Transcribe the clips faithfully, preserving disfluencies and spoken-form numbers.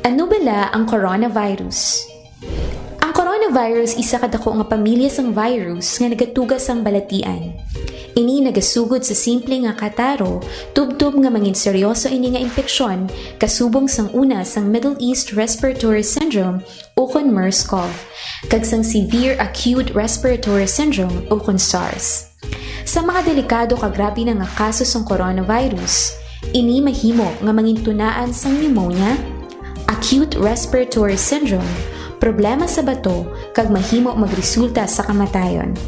Ano bala ang coronavirus? Ang coronavirus isa ka dako nga pamilya sang virus nga nagatuga sang balatian. Ini nagasugod sa simple nga kataro, tubtob nga mangin seryoso ini nga impeksyon, kasubong sang una sang Middle East Respiratory Syndrome ukon MERS-CoV, kag sang Severe Acute Respiratory Syndrome ukon SARS. Sa mga delikado kag grabe na nga kaso sang coronavirus, ini mahimo nga mangintunaan sang pneumonia, acute respiratory syndrome, problema sa bato, kag mahimo magresulta sa kamatayon.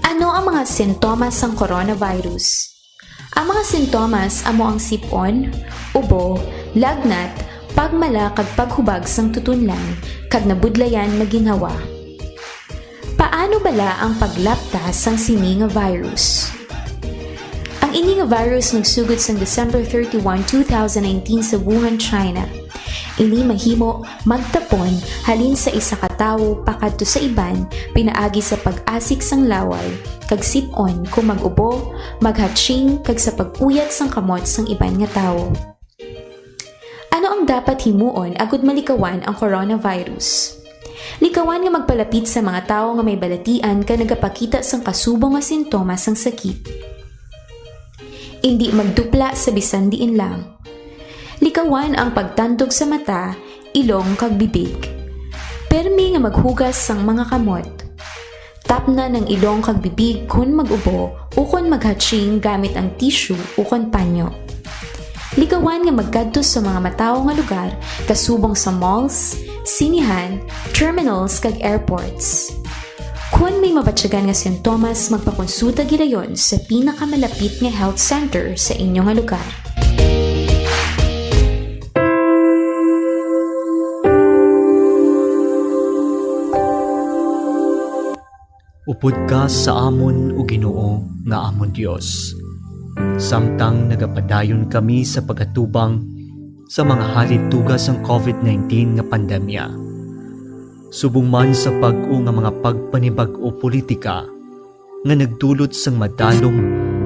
Ano ang mga sintomas sang coronavirus? Ang mga sintomas amo ang sip-on, ubo, lagnat, pagmala kag paghubag sang tutunlan, kag nabudlayan nga ginhawa. Paano bala ang paglapta sang sini nga virus? Ang ini nga virus nagsugod sang December thirty-one, two thousand nineteen sa Wuhan, China. Ini mahimo magtapon halin sa isa ka tawo pakadto sa iban pinaagi sa pag-asik sang laway, kag sip-on kon mag-ubo, maghatching, kag sa pag-uyat sang kamot sang iban nga tawo. Ano ang dapat himuon agud malikawan ang coronavirus? Likawan nga magpalapit sa mga tawo nga may balatian kag nagapakita sang kasubong nga sintomas sang sakit. Indi magdupla sa bisan diin lang. Likawan ang pagtandog sa mata, ilong, kag bibig. Permi nga maghugas sang mga kamot. Tapnan ang ilong kag bibig kon mag-ubo ukon maghatching gamit ang tissue ukon panyo. Likawan nga magkadto sa mga matawo nga lugar, kasubong sa malls, sinihan, terminals, kag airports. Kon may mabatyagan nga sintomas, magpakonsulta gilayon sa pinakamalapit nga health center sa inyo nga lugar. Upod ka sa amon, O Ginoo, nga amon Dios, samtang nagapadayon kami sa pag-atubang sa mga halituga sang covid nineteen nga pandemya, subong man sa bag-o nga mga pagpanibag-o politika nga nagdulot sang madalom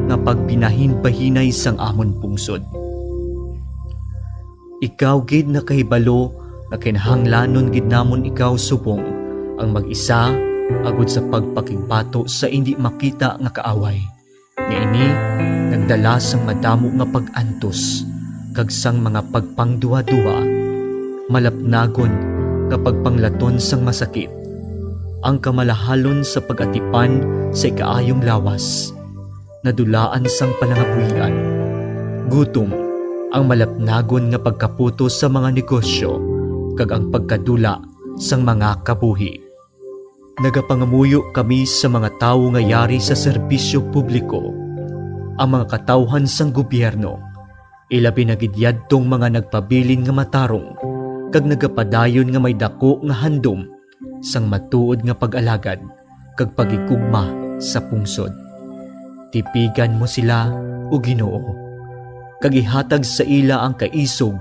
nga pagbinahinbahinay sang amon pungsod. Ikaw gid nakahibalo nga kinahanglanon gid namon ikaw subong ang mag-isa agud sa pagpakigbato sa indi makita nga kaaway, nga ini nagdala sang madamo nga pag-antos kag sang mga pagpangduhaduha, malapnagon nga pagpanglaton sang masakit, ang kamalahalon sa pag-atipan sa ikaayong lawas, nadulaan sang palangabuhian, gutom, ang malapnagon nga pagkaputos sa mga negosyo, kag ang pagkadula sang mga kabuhi. Nagapangamuyo kami sa mga tawo nga yari sa serbisyo publiko, ang mga katawhan sang gobyerno, ilabi na gid yadtong mga nagpabilin nga matarong kag nagapadayon nga may daku nga handom sang matuod nga pag-alagad kag paghigugma sa pungsod. Tipigan mo sila, O Ginoo, kag ihatag sa ila ang kaisog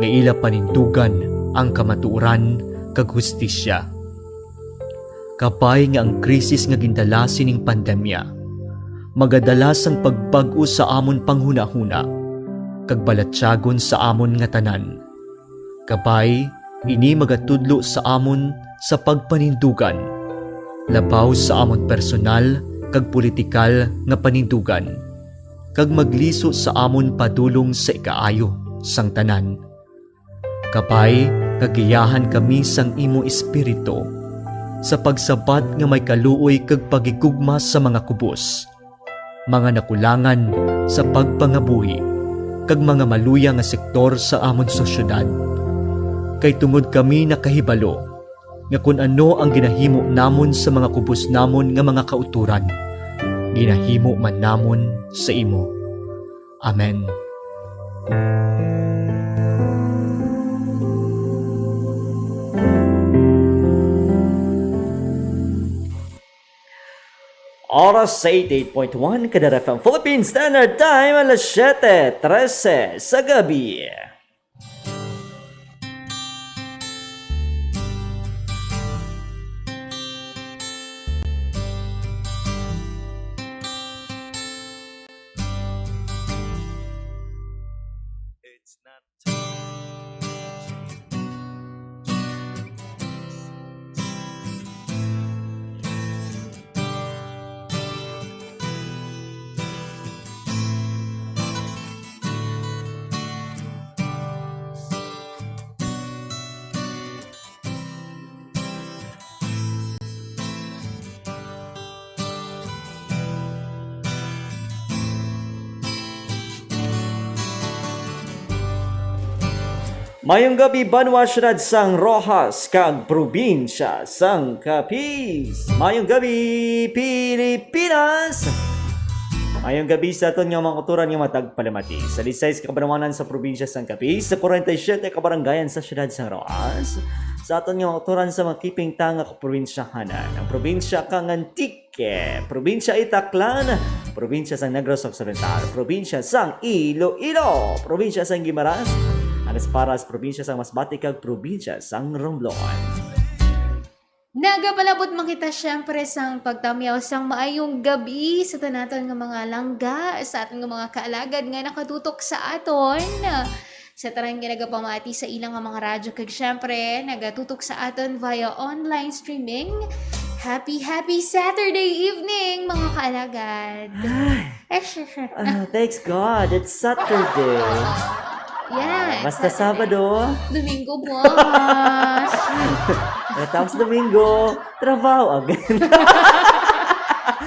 nga ila panindugan ang kamatuoran kag hustisya. Kabay nga ang krisis nga gindala sining pandemya magadala sang pagbag-o sa amon panghunahuna kag balatyagon sa amon nga tanan. Kabay, ini magatudlo sa amon sa pagpanindugan, labaw sa amon personal kag politikal nga panindugan, kag magliso sa amon padulong sa ikaayo sang tanan. Kabay, nga giyahan kami sang imo Espiritu, sa pagsabat nga may kaluoy kag paghigugma sa mga kubos, mga nakulangan sa pagpangabuhi, kag mga maluya nga sektor sa amon sosyedad. Kay tungod kami nakahibalo nga kon ano ang ginahimo namon sa mga kubos namon nga mga kautoran, ginahimo man namon sa imo. Amen. Oras sa eighty-eight point one Kadar F M Philippine Standard Time, alas siyete trese sa gabi. Mayong gabi, banwa, siyudad sang Roxas, kag probinsya sang Capiz. Mayong gabi, Pilipinas! Mayong gabi sa aton nga mga kauturan nga matag palamati. Sa disisais ka kabanwanan sa probinsya sang Capiz, sa kwarenta y siyete ka barangayan sa siyudad sang Roxas, sa aton nga mga kauturan sa mga kiping tanga ka probinsyahanan, ang probinsya kang Antique, Probinsya Itaklan, probinsya sang Negros Occidental, probinsya sang Iloilo, probinsya sang Guimaras, alas Paras, probinsya sang Masbate, kag probinsya sang Romblon. Nagapalabot man kita, siyempre, sang pagtamyaw sang maayong gabi sa tanaton nga mga langga, sa aton nga mga kaalagad nga nakatutok sa aton, sa tanan nga nagapamati sa ilang nga mga radyo, kag siyempre, nagatutok sa aton via online streaming. Happy, happy Saturday evening, mga kaalagad! Ay, ah, thanks God, it's Saturday. Yan, Ah, basta Saturday. Sabado. Domingo buwas. Pagkatapos Domingo, trabaho again.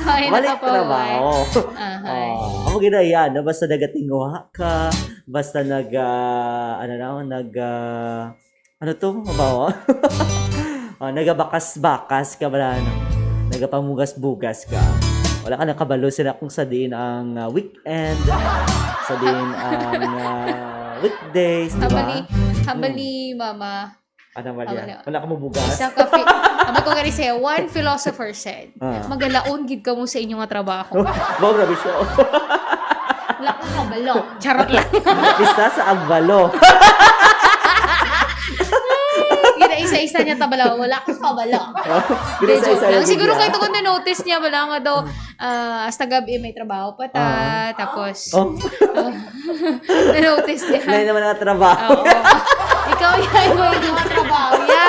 Ay, Balik nakapaway. Trabaho. Ahay. Oh, amo gid na yan, no? Basta nagatinguha ka, basta nag, ah, ano na, nag, ah, ano to? Mabawa? Oh, nagabakas-bakas ka, wala na. Nagapamugas-bugas ka. Wala ka nakabalo sila kung sa diin ang, ah, weekend, sa diin ang, ah, weekdays, di ba? Hambali, hambali, Hmm. mama. Ano, Malia? Hambali. Wala ka mabugas? Isa ka fi-, sabi ko gani sa'yo, one philosopher said, Ah. "Magalaon gid kamo sa inyo nga trabaho." Wow, grabe siya. Wala ka kabalo. Charot lang. Basta sa agbalo. Gina-isa-isa niya tabala, wala ka kabalo. Gina-isa-isa Hindi, joke lang. niya Siguro bigla. Kay tungod na-notice niya, wala nga daw, ah, hasta gabi may trabaho pa ta, Ah. tapos, Oh. ah, na-notice niya. Lain naman ang trabaho. Oo. Ikaw yan, yung mga trabaho, ya.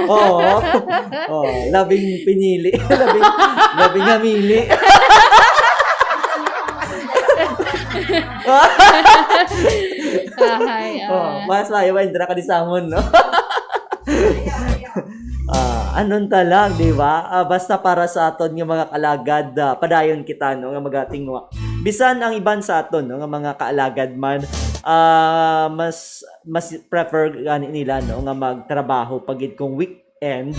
Oo. Oh, labing pinili. Labing, labing namili. Ahay, Oh, ah. mas maayo ba, Indra, ka di samon, no? Ah, anon ta lang, di ba? Ah, basta para sa aton nga mga kalagad, ah, padayon kita, no, nga magatingwa. Bisan ang iban sa aton, no, nga mga kaalagad man, ah, mas, mas prefer gani nila, no, nga magtrabaho pa gid kung weekend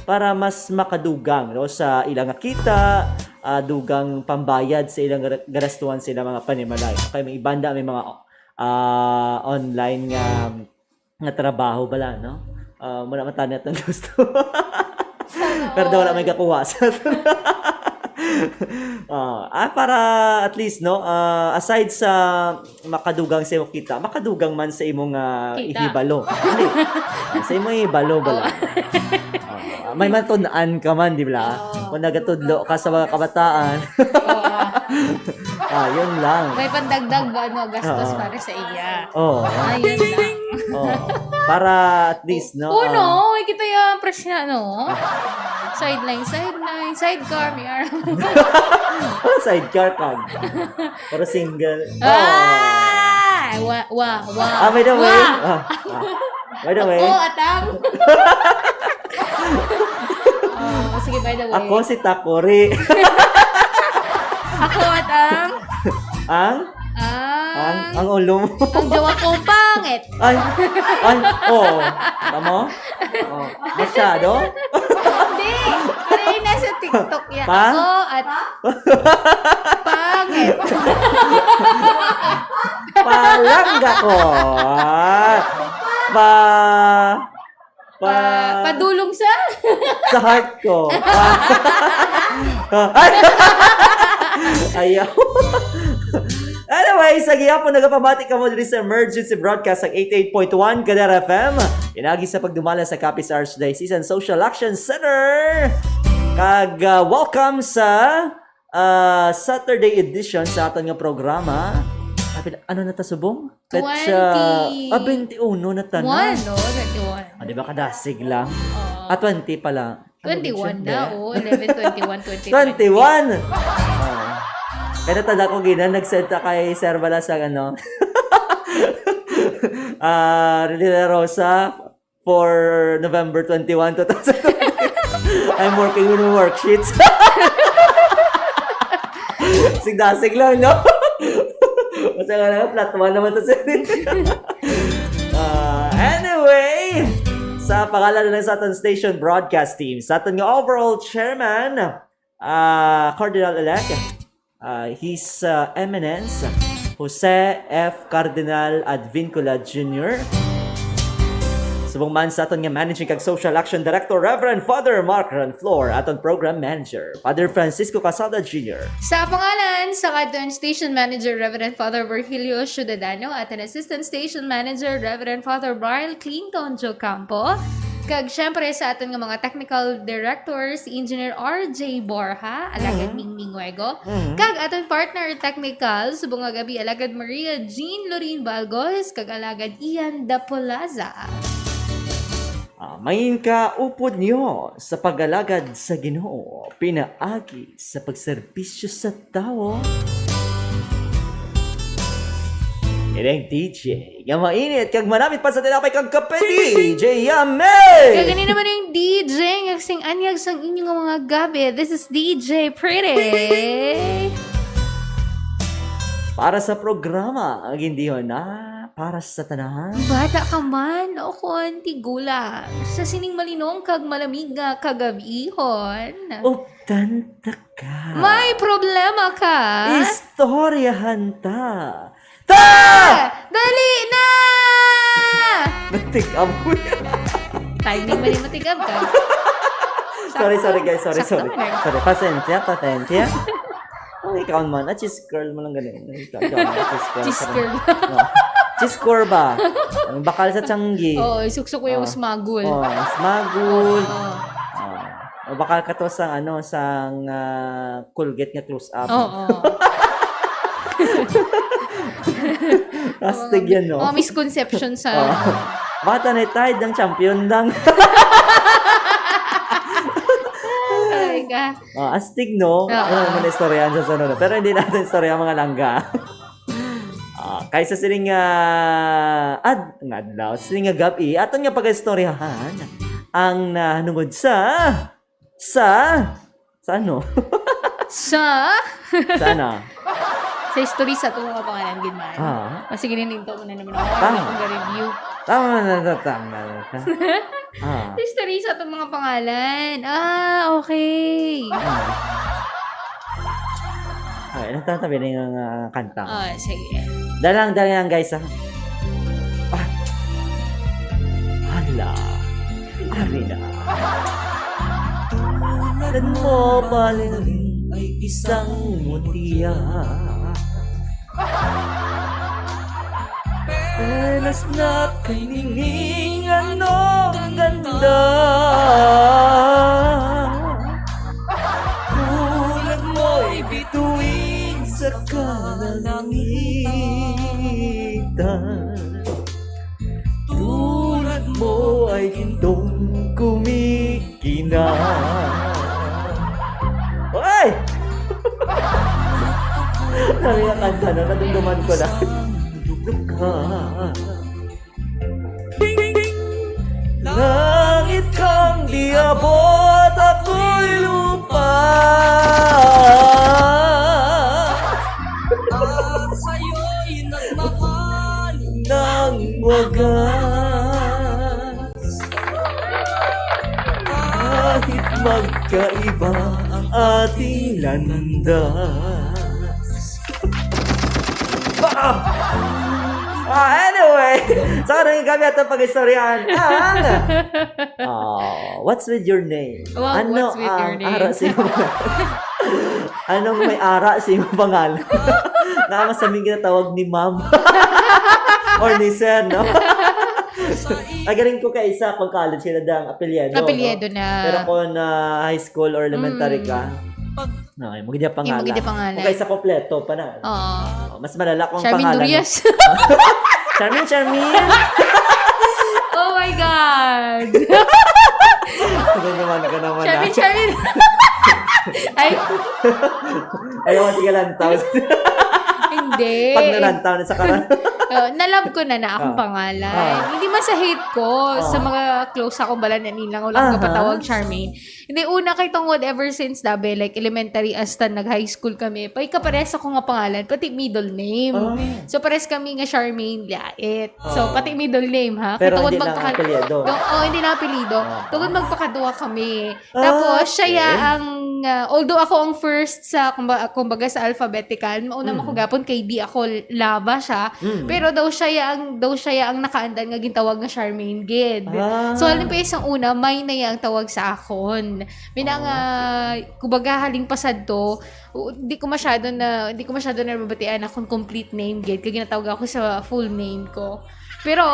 para mas makadugang, no, sa ila nga kita, ah, dugang pambayad sa ilang gar-, garastuhan sa ilang mga panimalay. Kay may iban da, may mga, ah, online nga, nga trabaho bala, no? Ah, wala man tani atong gusto. Pero daw wala may gakuha sa aton. Ah, ah, para at least, no, ah, aside sa makadugang sa imo kita, makadugang man sa imo nga Kita. ihibalo. Hindi. Sa imo ihibalo bala. Oh. Ah, may matun-an ka man, di ba? Oo. Kung nagatudlo ka sa mga kabataan. Oo. Ah, yun lang. May pandagdag ba, ano, gastos Oo. para sa iya? Oo. Ah, yun lang. Oo. Para at least, no? Oo, Ah. no? Ay, kita yung presyo, no? Sideline, sideline, sidecar, may aram. Oh, sidecar ka. Pero single. Ah! Wa, wa, wa. Ah, by the way. Wa. Ah, ah. By the way. Ako, atang. Oh, sige, by the way. Ako si Takuri. Ako, atang. Ang? Ang? Ang, ang ulo mo. Ang jowa ko, pangit. Ay, ay, oo. Tama? Oh, masyado? Hindi. Pero yun nasa TikTok niya. Pa? Ako at pangit. Palangga ko. Ah. Pa, pa, Pa, padulong sa? Sa heart ko. Pa, ay! Ayaw. Anyway, sa gihapon, nagapamati kamo diri sa Emergency Broadcast sa eighty-eight point one Kadera F M. Pinagi sa pagdumala sa Capiz Archdiocese and Social Action Center. Kag, ah, welcome sa, ah, Saturday edition sa aton nga programa. Ah, pila, ano na ta subong? Petsa, Twenty. Ah, twenty-uno na tanan. One, no? Twenty-one. Ah, di ba kadasig lang? Oo. Ah, twenty pala. Ano ba Twenty-one siya? na, Hindi. oh. Eleven, twenty-one, twenty, Twenty-one! Ah. Kaya natanda ko, Gina, nag-send ta kay Sir Bala sa, ano, ah, Rene de la Rosa for November twenty-one, two thousand twenty. I'm working with my worksheets. Sigdasig lang, no? Tanga na, flat one naman to, sir. Ah, anyway, sa pangalan na lang sa aton station broadcast team, sa aton nga overall chairman, ah, Cardinal-elect, ah, His, ah, Eminence, Jose F. Cardinal Advincula Junior, subong man sa aton nga Managing kag Social Action Director, Reverend Father Mark Ranflor, aton Program Manager, Father Francisco Casada Junior. Sa pangalan sa aton Station Manager, Reverend Father Virgilio Ciudadano, aton Assistant Station Manager, Reverend Father Brian Clinton Jocampo, kag syempre sa aton nga mga technical directors, Engineer R J Borja, alagad Mhm. Mingming Wego, Mhm. kag aton partner technical, subong nga gab-i, alagad Maria Jean Lorin Balgos, kag alagad Ian Dapolaza. Ah, mangin ka upod niyo sa pag-alagad sa Ginoo, pinaagi sa pagserbisyo sa tawo. Ini ang D J nga mainit kag manamit pa sa tinapay kag kape, D J Yummy! Kag ini naman ang D J nga sing-anyag sang inyo nga mga gabi. This is D J Pretty. Para sa programa, ang hindi na para sa tanan. Bata ka man, o kon tigulang, sa sining malinong kag malamig nga kagabihon. Updan ta ka. May problema ka? Istoryahan ta. Ta! Eh, dali na! Natikam ko yan. Timing man yung matikam ka. Sorry, sorry, guys. Sorry, Sakto sorry. man, eh. Sorry. Pasensya, pasensya. Ang ikaw man, ah, cheese curl mo lang ganun. Ikaw, ikaw, cheese curl. Cheese curl. Oh. Cheese curl ba? Ang bakal sa tiyanggi. Oo, isukso ko yung Oh. smagol. Oh, smagol. Oo. Oh. O bakal ka to sa, ano, sang, ah, Colgate nga close up. Oo. Astig yan, no? Mga misconception sa Oh. Bata na tayo, dang champion lang. Ay, ka. Ah, astig, no? Oo. Ano naman istoryahan sa sunod? Pero hindi natin istorya ang mga langga. Ah, kaysa sining, ah, ad-, nga adlaw, sining nga gab-i, aton nga pag-istoryahan ang nahanungod sa, sa, sa ano? Sa? Sa ano? Sa history sa itong mga pangalan, gid man. Ah. Ah, sige, ninto mo na naman ako. Tama. Ako nga review. Tama na, tama na. Ah. History sa itong mga pangalan. Ah, okay. Ah. Ay, nagtatabi na yung, ah, kanta. Ah, sige. Dalang, dalang, guys, ah. Ah. Hala. Ari na. Tulad mo, baliling ay isang mutya. Pelas na kay ningning anong ganda. Tulad mo'y bituin sa kalangitan. Tulad mo ay gintong kumikina. Oy! Dali na kanta, no? Nadumduman ko na. Langit kang di abot, ako'y lupa. At sa'yo'y nagmahal ng wagas. Kahit magkaiba ang ating landas. Ah! Ah, anyway, sa karong gabi atong pag-istoryahan ang, ah, what's with your name? Wow, ano what's with your ang name? Ara sa imong, anong may ara sa imong pangalan? Nga mas sa aming ginatawag ni ma'am or ni sir, no? Ay, galing ko kay isa, kung college sila dang apelyido, no? Apelyido na. Pero kung, ah, high school or elementary Mm. ka, no, ay, maganda Yung pangalan. maganda pangalan. Kung kay sa kompleto pa na. Oo. Oh, mas malala kung Charmin pangalan. Durias. Charmin, Charmin! Oh my God! Ano naman ka naman, Charmin, ah? Charmin! Ay! Ayaw, sige lang, tawag. Hindi. Pag nalantaw na sa kanan. So, na-love ko na na akong Ah. pangalan. Ah. Hindi man sa hate ko, sa Ah. mga close sa akong balaan na nilang wala Aha. ko patawag Charmaine. Hindi, una kay tungod ever since dabi, like elementary hasta nag-high school kami, pa ikapares ako nga pangalan, pati middle name. Ah. So, pares kami nga Charmaine Liait. So, Ah. pati middle name, ha? Pero Kay tungod hindi lang magpakal- apelyido. Yung, oh, hindi lang apelyido. Ah. Tungod magpakaduha kami. Ah, Tapos, siya okay. ya ang, ah, although ako ang first sa, kumba-, kumbaga sa alphabetical, mauna man Mm. ko gapon kay D ako, Lava siya. Mm. Pero daw siya ya ang, daw siya ya ang nakaandan nga gintawag nga Charmaine gid. Ah. So, halin pa isang una, may na ya ang tawag sa akon. May na Ah, nga, kumbaga, haling pasad to, u-, di ko masyado na, di ko masyado na nababatian akong complete name gid. Kaya ginatawag ako sa full name ko. Pero,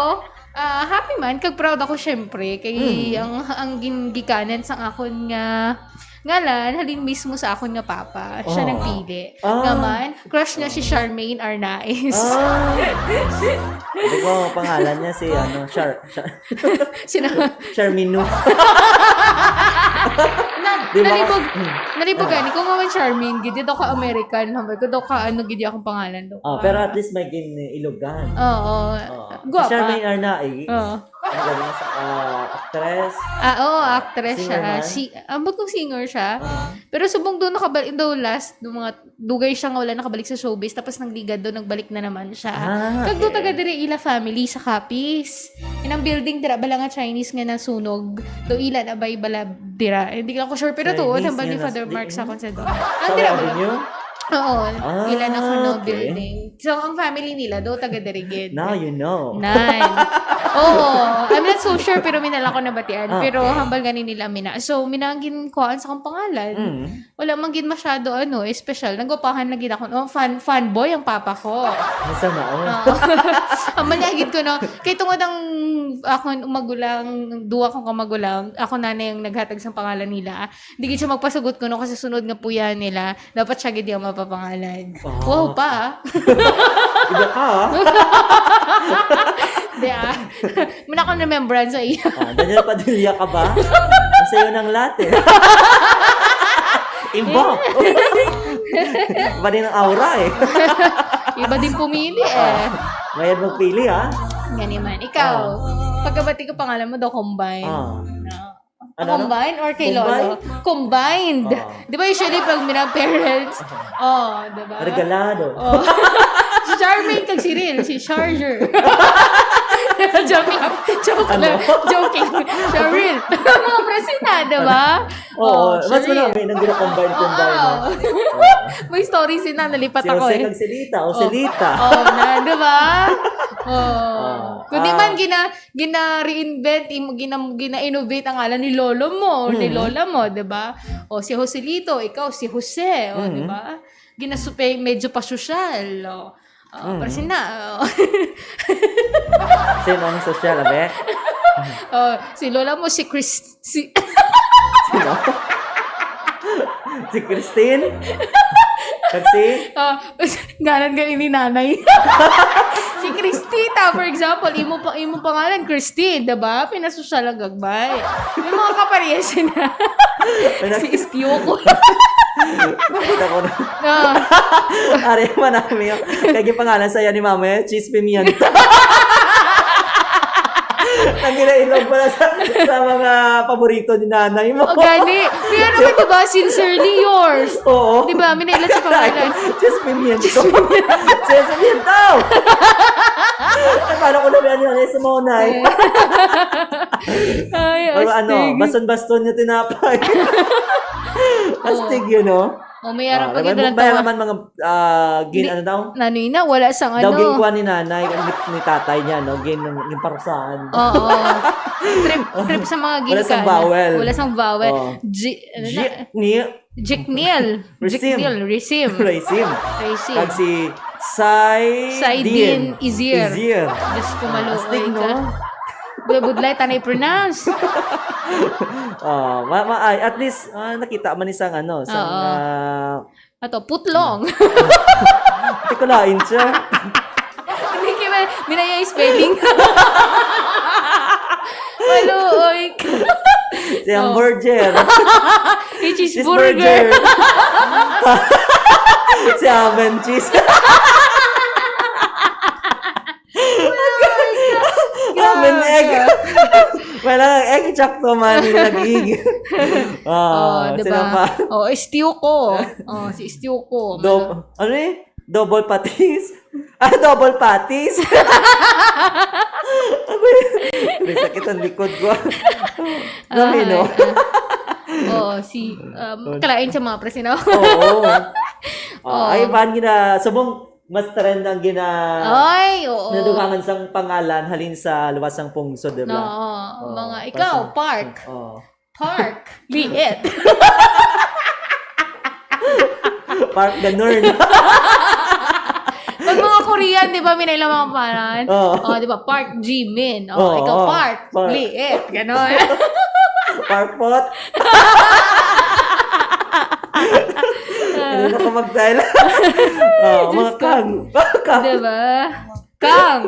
ah, happy man, kag proud ako, syempre. Kay Mm. ang, ang gin-, gikanan sa akon nga ngalan, halin mismo sa akon nga papa. Siya Oh. nagpili. Ah. Nga man, crush niya si Charmaine Arnaiz. Ah. Hindi ko, pangalan niya si, ano, Char, Char, Sina- Charminu. Na, Di ba? nalibog, Hmm. nalibog Ah. gani. Kung nga man Charmaine, gid, daw ka American, hambal ko, daw ka, ano, gid, akong pangalan, daw Oh, ka. Pero at least may gin-ilogan. Oo. Oh. Guwapa. Si Charmaine Arnaiz. Oo. Ano ba yun? Sa, ah, actress? Ah, oo, actress Singer siya. man? Si, ambot kung singer siya. Ah. Pero subong doon nakabalik daw last, nung mga dugay siya nga wala nakabalik sa showbiz, tapos nagligad daw, nagbalik na naman siya. Ah, Kag doon okay. Taga diri ila family sa Capiz. Inang building dira bala nga Chinese nga nasunog, do ila na bay bala dira. Eh, hindi lang ko sure, pero tuod, Chinese hambal ni nga Father nas-, Mark di-, sa hmm? akon sa doon. Sa Dira bala. Avenue? Oo, Ah, ila na kuno okay. building. So, ang family nila do, taga diri gid. Now you know. Nine. Oo. I'm not so sure, pero may nala ko nabatian. Ah, Pero okay. Hambal gani nila, mina. So, minangin ko ang sa kong pangalan. Mm. Wala man gid masyado, ano, special. Nagwapahan lagi na ako. Oh, fan, fanboy ang papa ko. Ay, sana all. Oo. Ang malagid ko, no? Kay tungod ang akon magulang, duwa kong kamagulang, ako nanay ang naghatag sa pangalan nila. Di gid siya magpasugot ko, no? Kasi sunod nga puya nila, dapat siya gid yung mapapangalan. Ah. Wow pa, ah. Iba ka, ah. Di, ah. Muna akong remembrance sa iya. Ah, Daniel Padilla ka ba? Sa'yo ng latte. Iba. Iba din ang aura, eh. Iba din pumili, eh. Ah, mayad magpili, ah. Gani man. Ikaw, Ah. pagkabati ko pangalan mo daw, Combine. Ah. No. Ano, ano? Combine or kay Combine? Lolo? Combined. Ah. Di ba usually pag mina parents? Oh, di ba? Regalado. Oh. Si Charmaine kag si Ril, si Charger. Joke lang. Joke Ano? lang. Joking. Charil. Mga presina, di ba? Oo, Oh, mas Charil. marami nang gina-combine-combine, no? Oo. Oo. May story sina, nalipat Si ako Jose eh. kag si Lita, o Oh. si Lita. Oh, na, di ba? Oh. Ah, Kundi ah. man gina, gina-reinvent, im-, gina, gina-innovate ang ngalan ni lolo mo, ni Mhm. lola mo, di ba? O si Joselito, ikaw si Jose, o, Mhm. di ba? Ginasupe, medyo pasosyal, o. O, Mhm. pero sina, o. Sino ang sosyal, abe? O, si lola mo, si Chris, si, Sino? Si Christine? Kag si? Ah, ngalan gani ni nanay. Si Christita, for example, imo pa, imo pangalan, Christine, di ba? Pinasosyal ang gagmay. May mga kaparehas na. May nag- Si Istioko. Nakita ko na. Ah. Ari man namin yun. Kaya yung pangalan sa'yo ni mama, eh, Cheese Pimiento. Ang ginailog pala sa, sa mga paborito ni nanay mo. O, gani. Pero naman, di ba, sincerely yours. Oo. Di ba, minila sa pangalan. Cheese Pimiento. Cheese Pimiento. Ay, paano ko na yan sa mga unay? Ay, Pero ano, astig. baston-baston yung tinapay. Astig yun, no? O, may araw Ah, pa may, gid lang may tawa. Naman mga, ah, gin, Di- ano daw? Nanoy na, wala sang Daw ano. ginkuha ni nanay, ni, ni tatay niya, no? Gin, gin parusahan. Oo. Trip, trip sa mga Wala sang ginikanan. Vowel. Wala sang vowel. Oh. Ji-, ano na? Ji-, ni, Jikniel. Resim. Jikniel. Resim. Resim. Resim. Kag si Saidin. Saidin Izir. Izir. Diyos ko, maluoy Astig, ka. No? Budlay, tanay pronounce. Ah, ma, ma, ay, at least, ah, nakita man isang ano, isang, Oo. ah, Ato, putlong. Hindi ko lain siya. Hindi ka man, minaya yung spelling. Maluoy ka. Si Oh. Hamburger. Yung Cheeseburger. Cheeseburger. Si Amen Cheese. Sakto man, nag-ig. Oh, Ah, di sino ba? pa? Oh, Istiuko. Oh, si Istiuko. Ano? Dob-, ano eh? Double patis? Ah, double patis? Ano yun? May sakit ang likod ko. Kami, no? Ay, ah. Oo, si, um, kalain siya, mga presinaw. Oo. Ah, Oh. Ay, ban gina, subong mas trend ang gina, Ay, oo. nadugangan sang pangalan halin sa luwas sang pungsod, di ba? Oo, Oo, mga ikaw, parang Park. Oo. Park, liit. Park Ganun. Pag mga Korean, di ba, may nailang mga pangalan? Oo. Oh, di ba? Park Jimin. Oh, Oo, ikaw, oo. Park, Park. Liit. Ganon. Park Pot. Hindi na ko mag-style. Oh, Diyos mga ko. Kang. Kang. Di ba? Kang.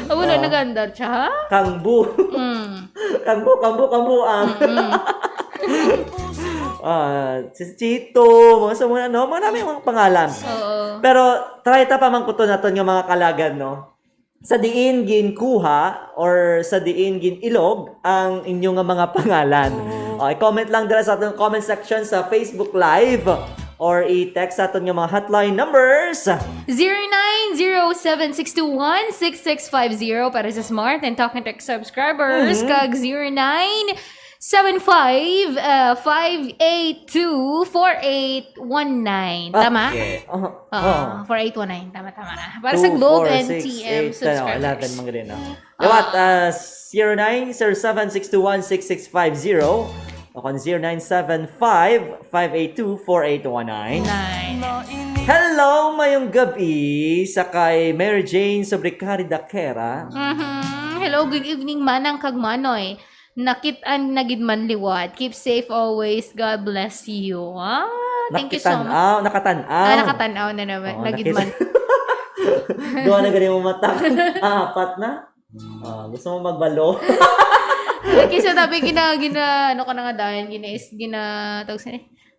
Ah, wala, Oh. nag-andar siya, ha? Kangbu. Mm. Kangbu, kangbu, kangbu, ah. Mm-mm. Ah, si Chito, mga sa mga, no? Mga dami mga pangalan. Oo. Pero try ta pa man kuto naton nga mga kalagan, no? Sa diin ginkuha or sa diin gin-ilog ang inyo nga mga pangalan. Oo. Okay, comment lang dira sa atong comment section sa Facebook Live or i-text sa aton nga mga hotline numbers. Zero nine zero seven six two one six six five zero para sa Smart and Talk and Text subscribers, Mhm. kag zero nine seven five, uh, five eight two, four eight one nine. Tama? Okay. Uh-huh. Oo, Uh-huh. four eight one nine. Tama, tama. Para sa Globe and T M subscribers. Two, four, six, eight, ten, eleven, mga ganun, no? Ah. Liwat, ah, zero nine zero seven six two one six six five zero o kung zero nine seven five, five eight two, four eight one nine. Nine. Hello, mayong gabi sa kay Mary Jane Sobrecari Daquera. Mhm. Hello, good evening, Manang kag Manoy. Nakit-an na gid man liwat. Keep safe always. God bless you. Ah, thank you so much. Nakitanaw, nakatanaw. Ah, nakatanaw na naman. Oo, na gid nakit-, man. Duha na gani mo mata. Ah, apat na? Ah, gusto mo magbalo? Like, sa tabi, gina-, gina-, ano ka na nga dahil, gina-, is-, gina-, tawag sa,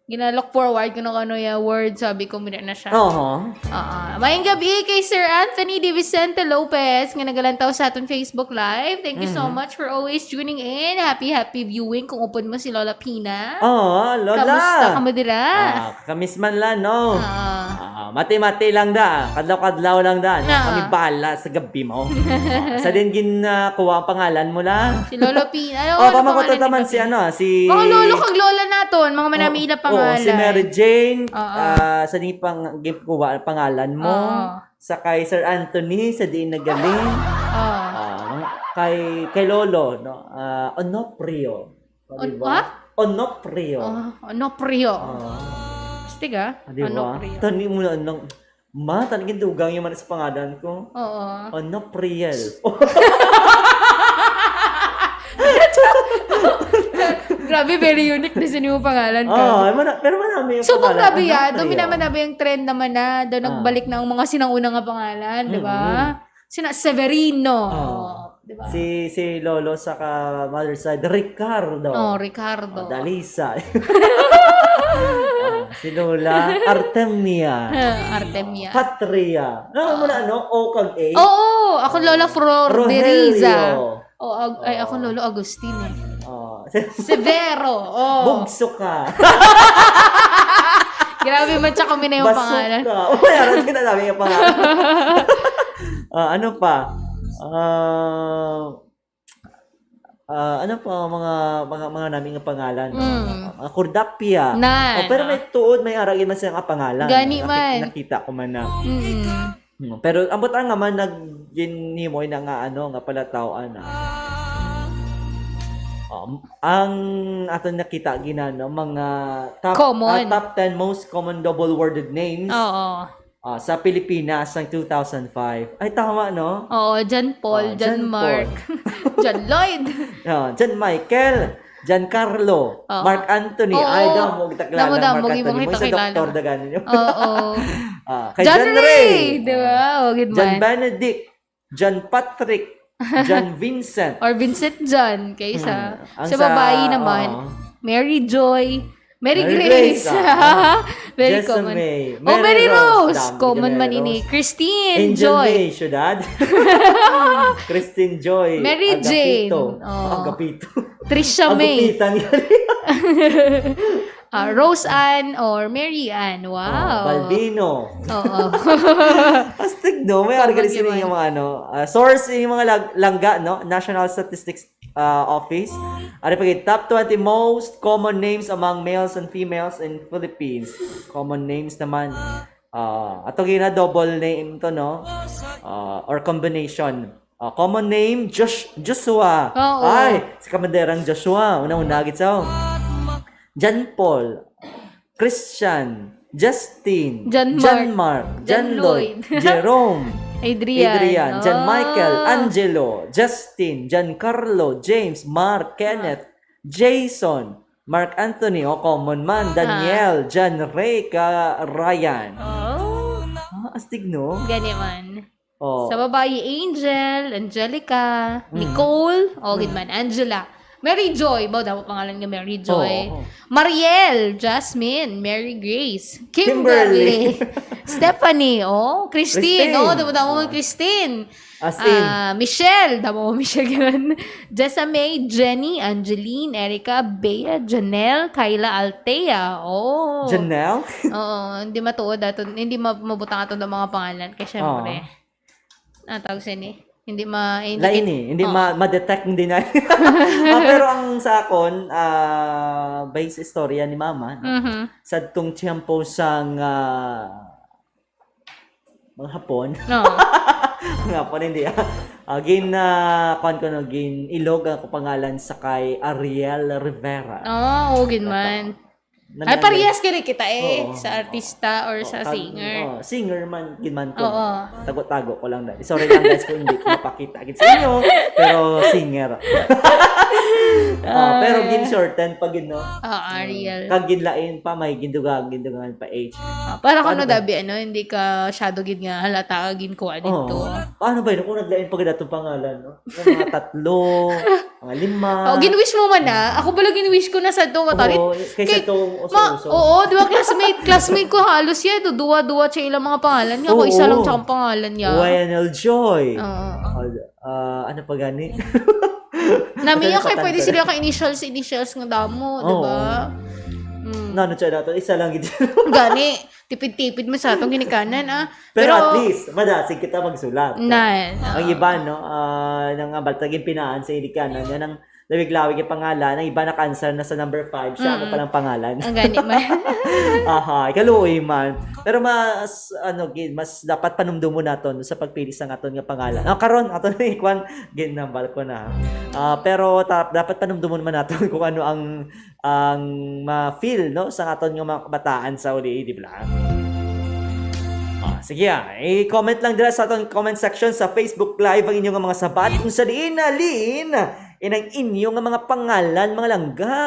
gina-look forward kung ano, ano yung word, sabi ko, muna na siya. Oo. Oo. Mayang gabi kay Sir Anthony De Vicente Lopez nga nagalantaw sa aton Facebook Live. Thank you so Mhm. much for always tuning in. Happy, happy viewing kung upod mo si Lola Pina. Oo, Lola. Kamusta ka mo dira? Ah, kamis man la, no? Oo. Ah, mati-mati lang da. Kadlaw-kadlaw lang da. No? Ah. Kami bala sa gabi mo. Ah, sa din gin, ah, kuha ang pangalan mo la. Si Lolo Pina. Ay, Oh, ano pamakuto pangalan ni naman Lolo si Pina? Ano, ah, si Mga lolo kag lola naton, mga manami Oh, ila oh, pangalan. Si Mary Jane, Oo. ah, sa din pang, gin-, kuha ang pangalan mo. Oo. Sa kay Sir Anthony, sa diin nagaling. Oh. Ah, kay, kay Lolo, no? Ah, Onofrio. O, On-, di ba? What? Onofrio. Oh, Onofrio. Ah. Astig, ah. Ah, di ba? Onofrio. Tani mo na, nang, ma, tani gindugang yung man sa pangalan ko. Oo. Onofriel. Grabe, very unique din sa inyo pangalan ka. Oo, ay, mana-, pero marami yung So, pangalan. Grabe, ah. Onofrio. Dumi naman na ba yung trend naman na daw Ah. nagbalik na ang mga sinang-una nga pangalan, di ba? Mm-hmm. Sina Severino. Oo. Oh, di ba? Si, si Lolo sa ka mother side, Ricardo. Oh, Ricardo. Oh, Dalisa. Ah, si Lola, Artemia. Artemia. Patria. Ano mo na, ano? O kag A? Oo, ako Lola Flor de Riza. Rogelio. Oh, ag-, ay, ako Oh. Lolo Agustin eh. Oh. Severo. Oh. Bugso ka. Grabe man siya kung minay yung Baso pangalan. Ka. Oh, meron ka na dami yung pangalan. Ah, ano pa? Ah, ah, ano pa ang mga, mga, mga naming pangalan, no? Mm. Ah, Kordapia. Na, Oh, pero no? May tuod, may aragin man siya nga pangalan. Gani Nakit-, man. Nakita ko man na. Mm. Hmm, pero ang butang naman nag-, ginhimo na nga ano, nga palataw-an na. Um, ang aton nakita ginano, mga top, Common. Ah, top ten most common double-worded names. Oo. Ah, sa Pilipinas sang two thousand five. Ay, tama, no? Oo, John Paul, Ah, John John Mark, Paul. John Lloyd. Ah, John Michael, John Carlo, Oo. Mark Anthony. Oo. Ay, damo kita kilala Damo, damo, Mark Anthony. Mo isa kita kilala. Doktor, dagan ninyo. Oo. Ah, kay John John Ray, Ray. Di ba? Oh, good John man. Benedict, John Patrick, John Vincent. Or Vincent John, kay sa, Hmm. Ang sa sa, babae naman, oo. Mary Joy, Mary Mary Grace. Grace, ah. Very Jessa common. May. Oh, Mary Mary Rose. Rose. Dami Common ka, man Mary ini. Rose. Christine Angel Joy. May, Syudad. Christine Joy. Mary Agapito. Jane. Oh. Agapito. Trisha May. Agupitan. Ah, Rose Ann or Mary Ann. Oh, wow. Baldino. Oo. Astig, no? May Common argali sila yun. Yung mga ano, ah, source, yung mga lag-, langga, no? National Statistics ah, Office. Ari pa gid, top twenty most common names among males and females in Philippines. Common names naman. Ah, ato gina double name to, no? Ah, or combination. Ah, common name, Josh-, Joshua. Oo. Ay, si Kamanderang Joshua. Una-una, gid sa. John Paul. Christian, Justin, John Mark, John Mark, John John Lloyd, Lloyd. Jerome, Adrian, Adrian, John oh. Michael, Angelo, Justin, John Carlo, James, Mark, Kenneth, Jason, Mark Anthony, o common man, Ah. Daniel, John Ray, ka Ryan. Oh. Ah, astig, no? Gani man. Oh. Sa babayi, Angel, Angelica, Mm. Nicole, o, Mm. gid man, Angela. Mary Joy, ba, dapat pangalan nga Mary Joy. Oo, oo. Mariel, Jasmine, Mary Grace, Kimberly. Kimberly. Stephanie, oh, Christine, Christine. Oh, damo-damo man Oo. Christine. As in. Ah, Michelle, damo mo Michelle, gid man. Jessa May, Jenny, Angeline, Erica, Bea, Janelle, Kyla, Althea, oh. Janelle? Oo, hindi matuod ato, hindi ma-, mabutang ato ng mga pangalan, kay syempre. Oo. Ah, tawag siya ni? Hindi ma-, hindi Lain kit-, eh. Hindi oo. ma-, ma-detect, hindi na. Ah, pero ang sa akon, ah, based istorya ni mama, no? Mhm. Sa tong tiyempo sang, ah, mga Hapon. No. Mga Hapon, hindi, ah. Ah, gin, ah, kuwan ko, no, gin-ilog ang akong pangalan sa kay Ariel Rivera. Oh, oo, gid Ito. man. Nag-, Ay, parehas kini kita eh, Oo. sa artista or Oo, sa kag-, singer. Oo, singer man, gid man ko. Oo. Tago-tago ko lang dali. Sorry lang, guys, kung hindi ko mapakita gid sa inyo, pero singer. Ah, pero Ah. gin-shorten pa gid, no? Oo, Mm. Ariel. Kag ginlain pa, may gindugang, gindugangan pa H. Ah, para Paano kuno ba? dabi, ano, hindi ka shadow gid nga halata ka ginkuha Oo. dito. Paano ba yun? Kung naglain pa gid atong pangalan, no? Yung mga tatlo, mga lima. Oh, gin-wish mo man na? Ako bala gin-wish ko na sa to, matalit. Oo, kay sa Kay, tong ma-, uso-uso. oo, di ba, classmate, classmate ko halos yan, do-, duwa-duwa siya ilang mga pangalan niya, ako isa lang Oo. tsaka ang pangalan niya. Y N L Joy. Oo. Ah, ah, ano pa gani? Namiya Ano kay pa pwede gani? sila ka initials, initials nga damo, di Oo. ba? Mm. Nano siya nato? Isa lang gid. Gani, tipid-tipid mo sa atong ginikanan, ah. Pero Pero at least, madasig kita magsulat. Na, Ang oo. iba, no? Ah, nang abaltag yung pinaan sa ginikanan, yan ang lawig-lawig yung pangalan. Ang iba naka-answer na sa number five. Siya, ako Mm-mm. palang pangalan. Ang gani man. Aha, ikaluoy man. Pero mas, ano, gid, mas dapat panumdumon naton sa pagpili sa aton nga pangalan. Ah, karon, ato na ikwan, ginambal ko na. Ah, pero ta-, dapat panumdumon man naton kung ano ang, ang ma-feel, no, sa aton nga mga kabataan sa uli, di ba? Ah, sige, ah, i-comment lang dira sa aton comment section sa Facebook Live ang inyong mga sabat kung sa diin halin inang inyo nga mga pangalan, mga langga.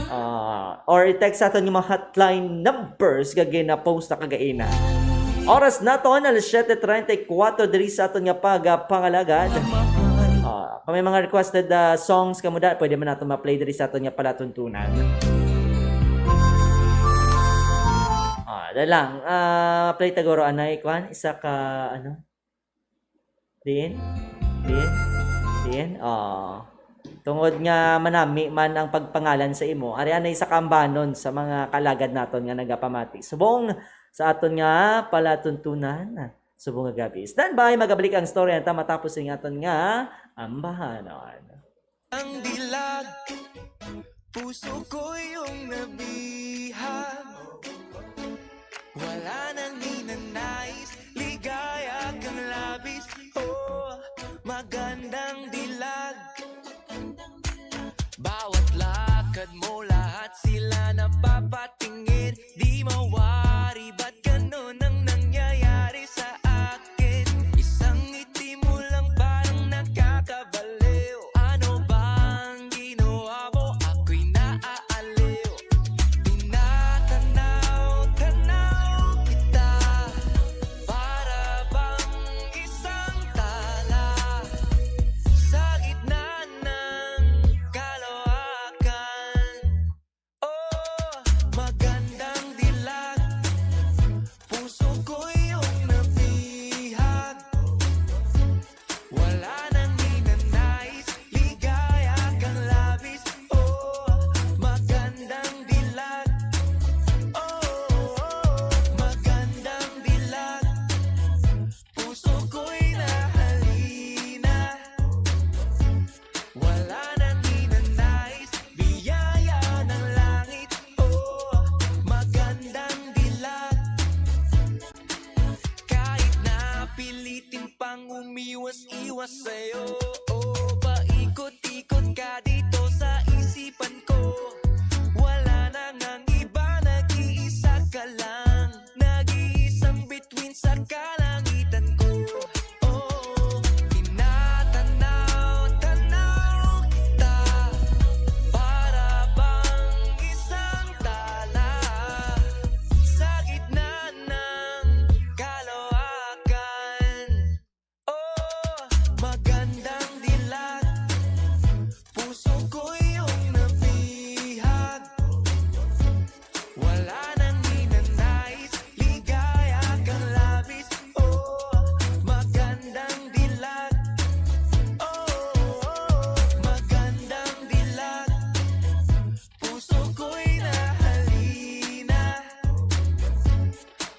Ah, or i-text sa aton nga mga hotline numbers nga gina-post na kagaina. Oras naton, alas siete treinta y cuatro diri sa aton nga pagapangalagad. Ah, kung may mga requested, ah, songs kamo da, pwede man nato ma-play diri sa aton nga palatuntunan. Ah, dali lang. Ah, play taguro anay kwan, isa ka, ano? Din? Din? Din? Oh. Tungod nga manami man ang pagpangalan sa imo, ari anay sa kaambanon sa mga kalagad naton nga nagapamati. Subong sa aton nga palatuntunan, subong nga gabi. Stand by, magabalik ang story ta matapos ang aton nga ambahanon. Ang dilag, puso ko yung nabiha. Wala nang ninanais, ligaya kang labis. Oh, magandang dilag. Bawat lakad mo, lahat sila napapatingin. Di mawari, ba't ganun ang nangyayari sa akin? Isang ngiti mo lang parang nakakabaliw. Ano ba ang ginawa mo? Ako'y naaaliw. Tinatanaw-tanaw kita. Wa sa'yo, oh, paikot-ikot ka dito sa isipan ko. Wala na ngang iba, nag-iisa ka lang. Nag-iisang bituin sa kalangitan ko. Oh, tinatanaw-tanaw kita, para bang isang tala sa gitna ng kalawakan. Oh, magandang dilag, puso ko iyong nabihag. Wala nang ninanais, ligaya kang labis. Oh, magandang dilag. Oh, magandang dilag, puso ko'y nahalina.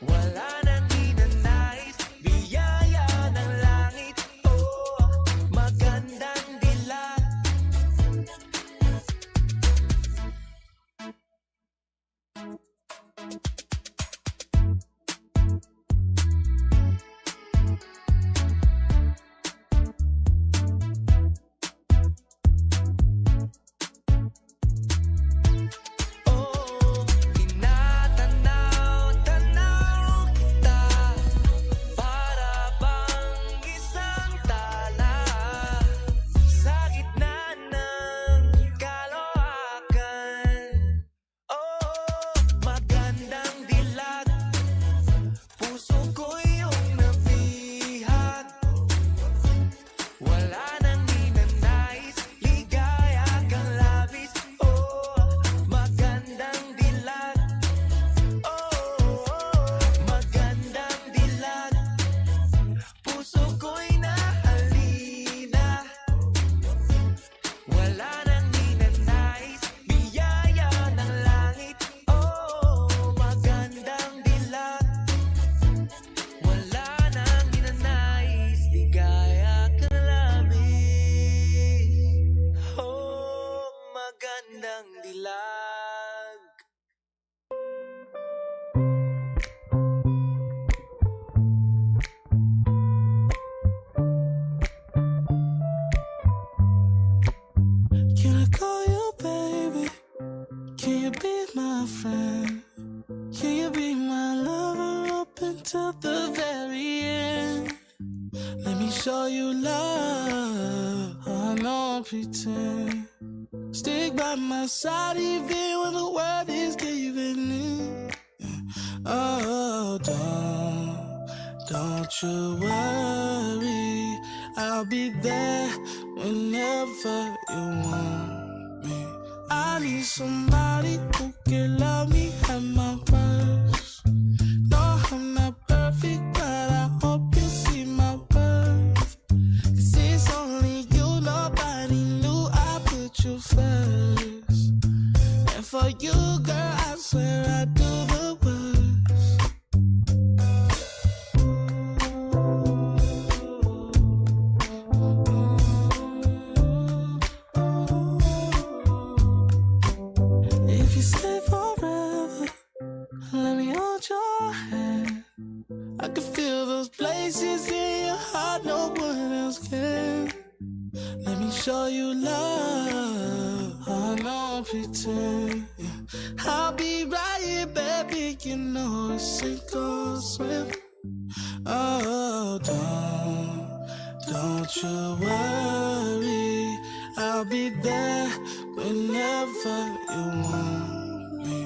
Wala nang ninanais, biyaya ng langit. Oh, magandang dilag. Oh, tinatanaw-tanaw kita, para bang isang tala sa gitna ng kalawakan. Oh, magandang dilag, puso ko iyong nabihag. Wala nang ninanais, ligaya kang labis. Oh, magandang dilag. Oh, magandang dilag, puso ko'y nahalina. Wala nang ninanais, biyaya ng langit. Oh, magandang dilag. Wala nang ninanais, ligaya kang labis. Oh, magandang dilag. Can I call you baby? Can you be my friend? Can you be my lover up until the very end? Let me show you love, I won't pretend. Stick by my side even when the world is giving in. Oh, don't, don't you worry, I'll be there whenever you want me. I need somebody who can love me at my worst. No, I'm not perfect, but I hope you see my worth. 'Cause it's only you, nobody knew I put you first. And for you, girl, I swear I do the worst. If you stay forever, let me hold your hand. I can feel those places in your heart no one else can. Let me show you love, I won't pretend. Yeah. I'll be right here, baby, you know it's sink or swim. Oh, don't, don't you worry, I'll be there whenever you want me.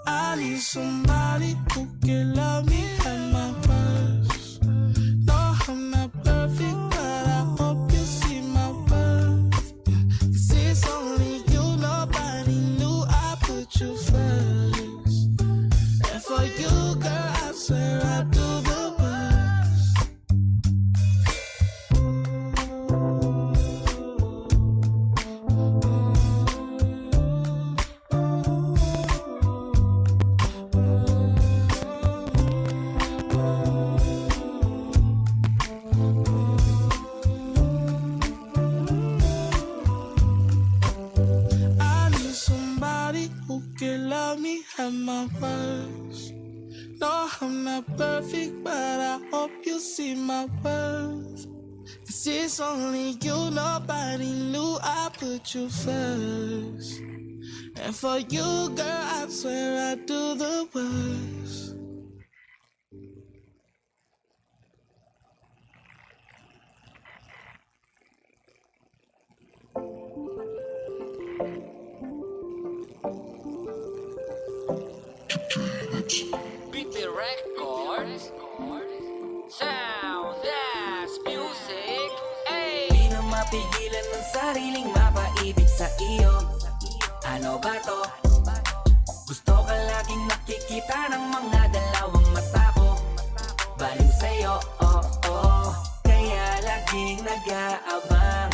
I need somebody who can love me at my worst. No, I'm not perfect, but I hope you see my worth. 'Cause it's only you, nobody knew I put you first. And for you, girl, I swear I do the worst. I need somebody who can love me at my worst. No, I'm not perfect, but I hope you see my worth. It's only you, nobody knew I put you first. And for you, girl, I swear I do the worst. B P Records. Sound Dash Music. Ay! Di na mapigilan ang sariling mapaibig sa iyo. Ano ba to? Gusto ka laging nakikita ng mga dalawang mata ko. Baliw sa'yo, oo. Kaya laging nag-aabang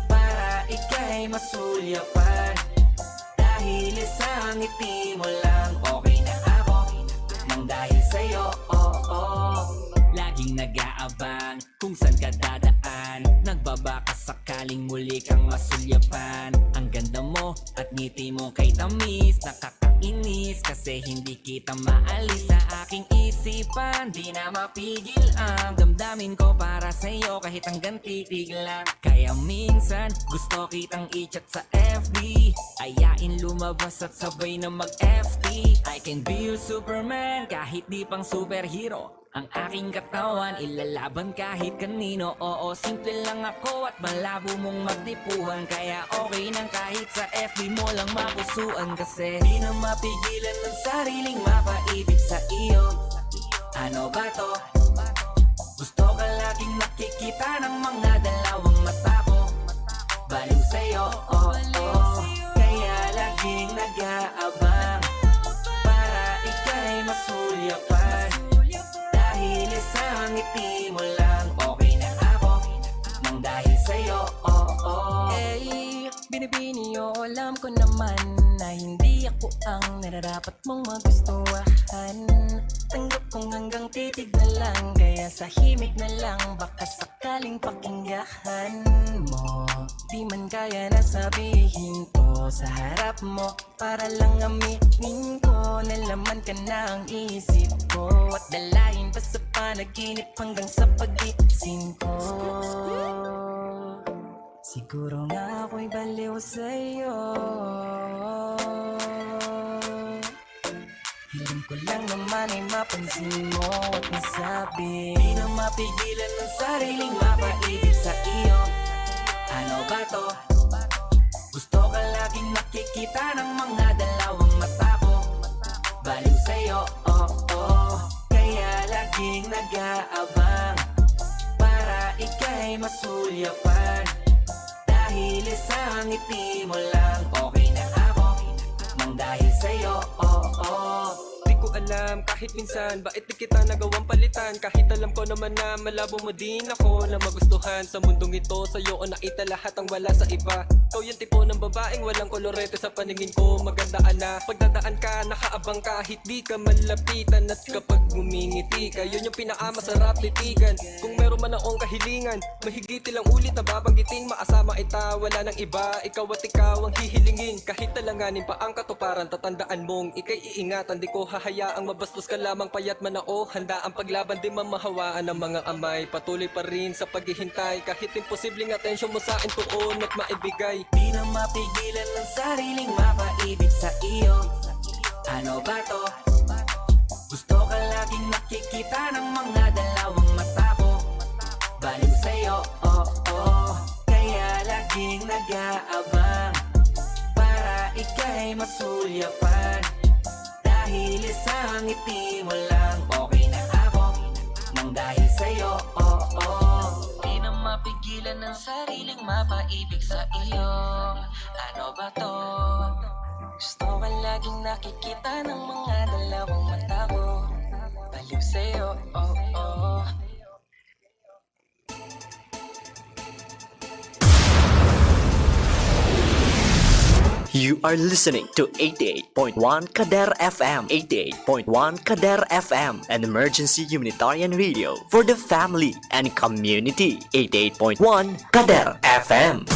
para ika'y masulyapan. Dahil isang ngiti mo lang, okay na ako. Nang dahil sa'yo, oo. Laging nag-aabang kung saan ka dadaan. Nagbabaka sakaling muli kang masulyapan. Ang ganda mo at ngiti mo kay tamis. Nakakainis kasi hindi kita maalis sa aking isipan. Di na mapigil ang damdamin ko para sa'yo kahit hanggang titig lang. Kaya minsan gusto kitang i-chat sa F B. Ayain lumabas at sabay na mag-F T. I can be your Superman kahit di pang superhero. Ang aking katawan ilalaban kahit kanino. Oo, simple lang ako at malabo mong magdipuhan. Kaya okay nang kahit sa F B mo lang mapusuan. Kasi di na mapigilan ang sariling mapaibig sa iyo. Ano ba to? Gusto ka laging nakikita ng mga dalawang mata ko. Baliw sa'yo, oo. Kaya laging nag-aabang para ika'y masulyapan. Dahil isang ngiti mo lang, okay na ako. Nang dahil sa'yo, oo. Hey, binibini, oo, alam ko naman na hindi ako ang nararapat mong magustuhan. Tanggap kong hanggang titig na lang, kaya sa himig na lang, baka sakaling pakinggan mo. Di man kaya na sabihin ko sa harap mo, para lang aminin ko, nalaman ka na ang isip ko. At dalahin pa sa panaginip hanggang sa pagising ko. Siguro nga ako'y baliw sa'yo. Hiling ko lang naman ay mapansin mo at masabi. Di na mapigilan ang sariling mapaibig sa iyo. Ano ba to? Gusto ka laging nakikita ng mga dalawang mata ko. Baliw sa'yo, oo. Kaya laging nag-aabang para ika'y masulyapan. Dahil isang ngiti mo lang, okay na ako. Nang dahil sa'yo, oo. Di ko alam kahit minsan bakit di kita nagawang palitan. Kahit alam ko naman na malabo mo din ako na magustuhan. Sa mundong ito, sa'yo o nakita lahat ang wala sa iba. Ikaw yung tipo ng babaeng walang kolorete sa paningin ko. Magandaan na pagdadaan ka, nakaabang kahit di ka malapitan. At kapag ngumingiti ka, yun yung pinakamasarap titigan. Kung meron man akong kahilingan, mahigit ilang ulit na babanggitin, maasama ita, wala nang iba. Ikaw at ikaw ang hihilingin. Kahit alanganin pa ang katuparan, tatandaan mong ika'y iingatan. Di ko hahayaang mabastos ka lamang, payat man ako, handa ang paglaban, di mamahawaan ang mga amay. Patuloy pa rin sa paghihintay, kahit imposibleng atensyon mo sa akin tuon at maibigay. Di na mapigilan ang sariling mapaibig sa iyo. Ano ba to? Gusto ka laging nakikita ng mga dalawang mata ko. Baliw sa'yo, oo. Kaya laging nag-aabang para ika'y masulyapan. Dahil isang ngiti mo lang, okay na ako. Nang dahil sa'yo, oo. Di na mapigilan ang sariling mapaibig sa iyo. Ano ba to? Gusto ka laging nakikita ng mga dalawang mata ko. Baliw sa'yo, oo. You are listening to eighty-eight point one Kader F M. eighty-eight point one Kader F M, an emergency humanitarian radio for the family and community. eighty-eight point one Kader F M.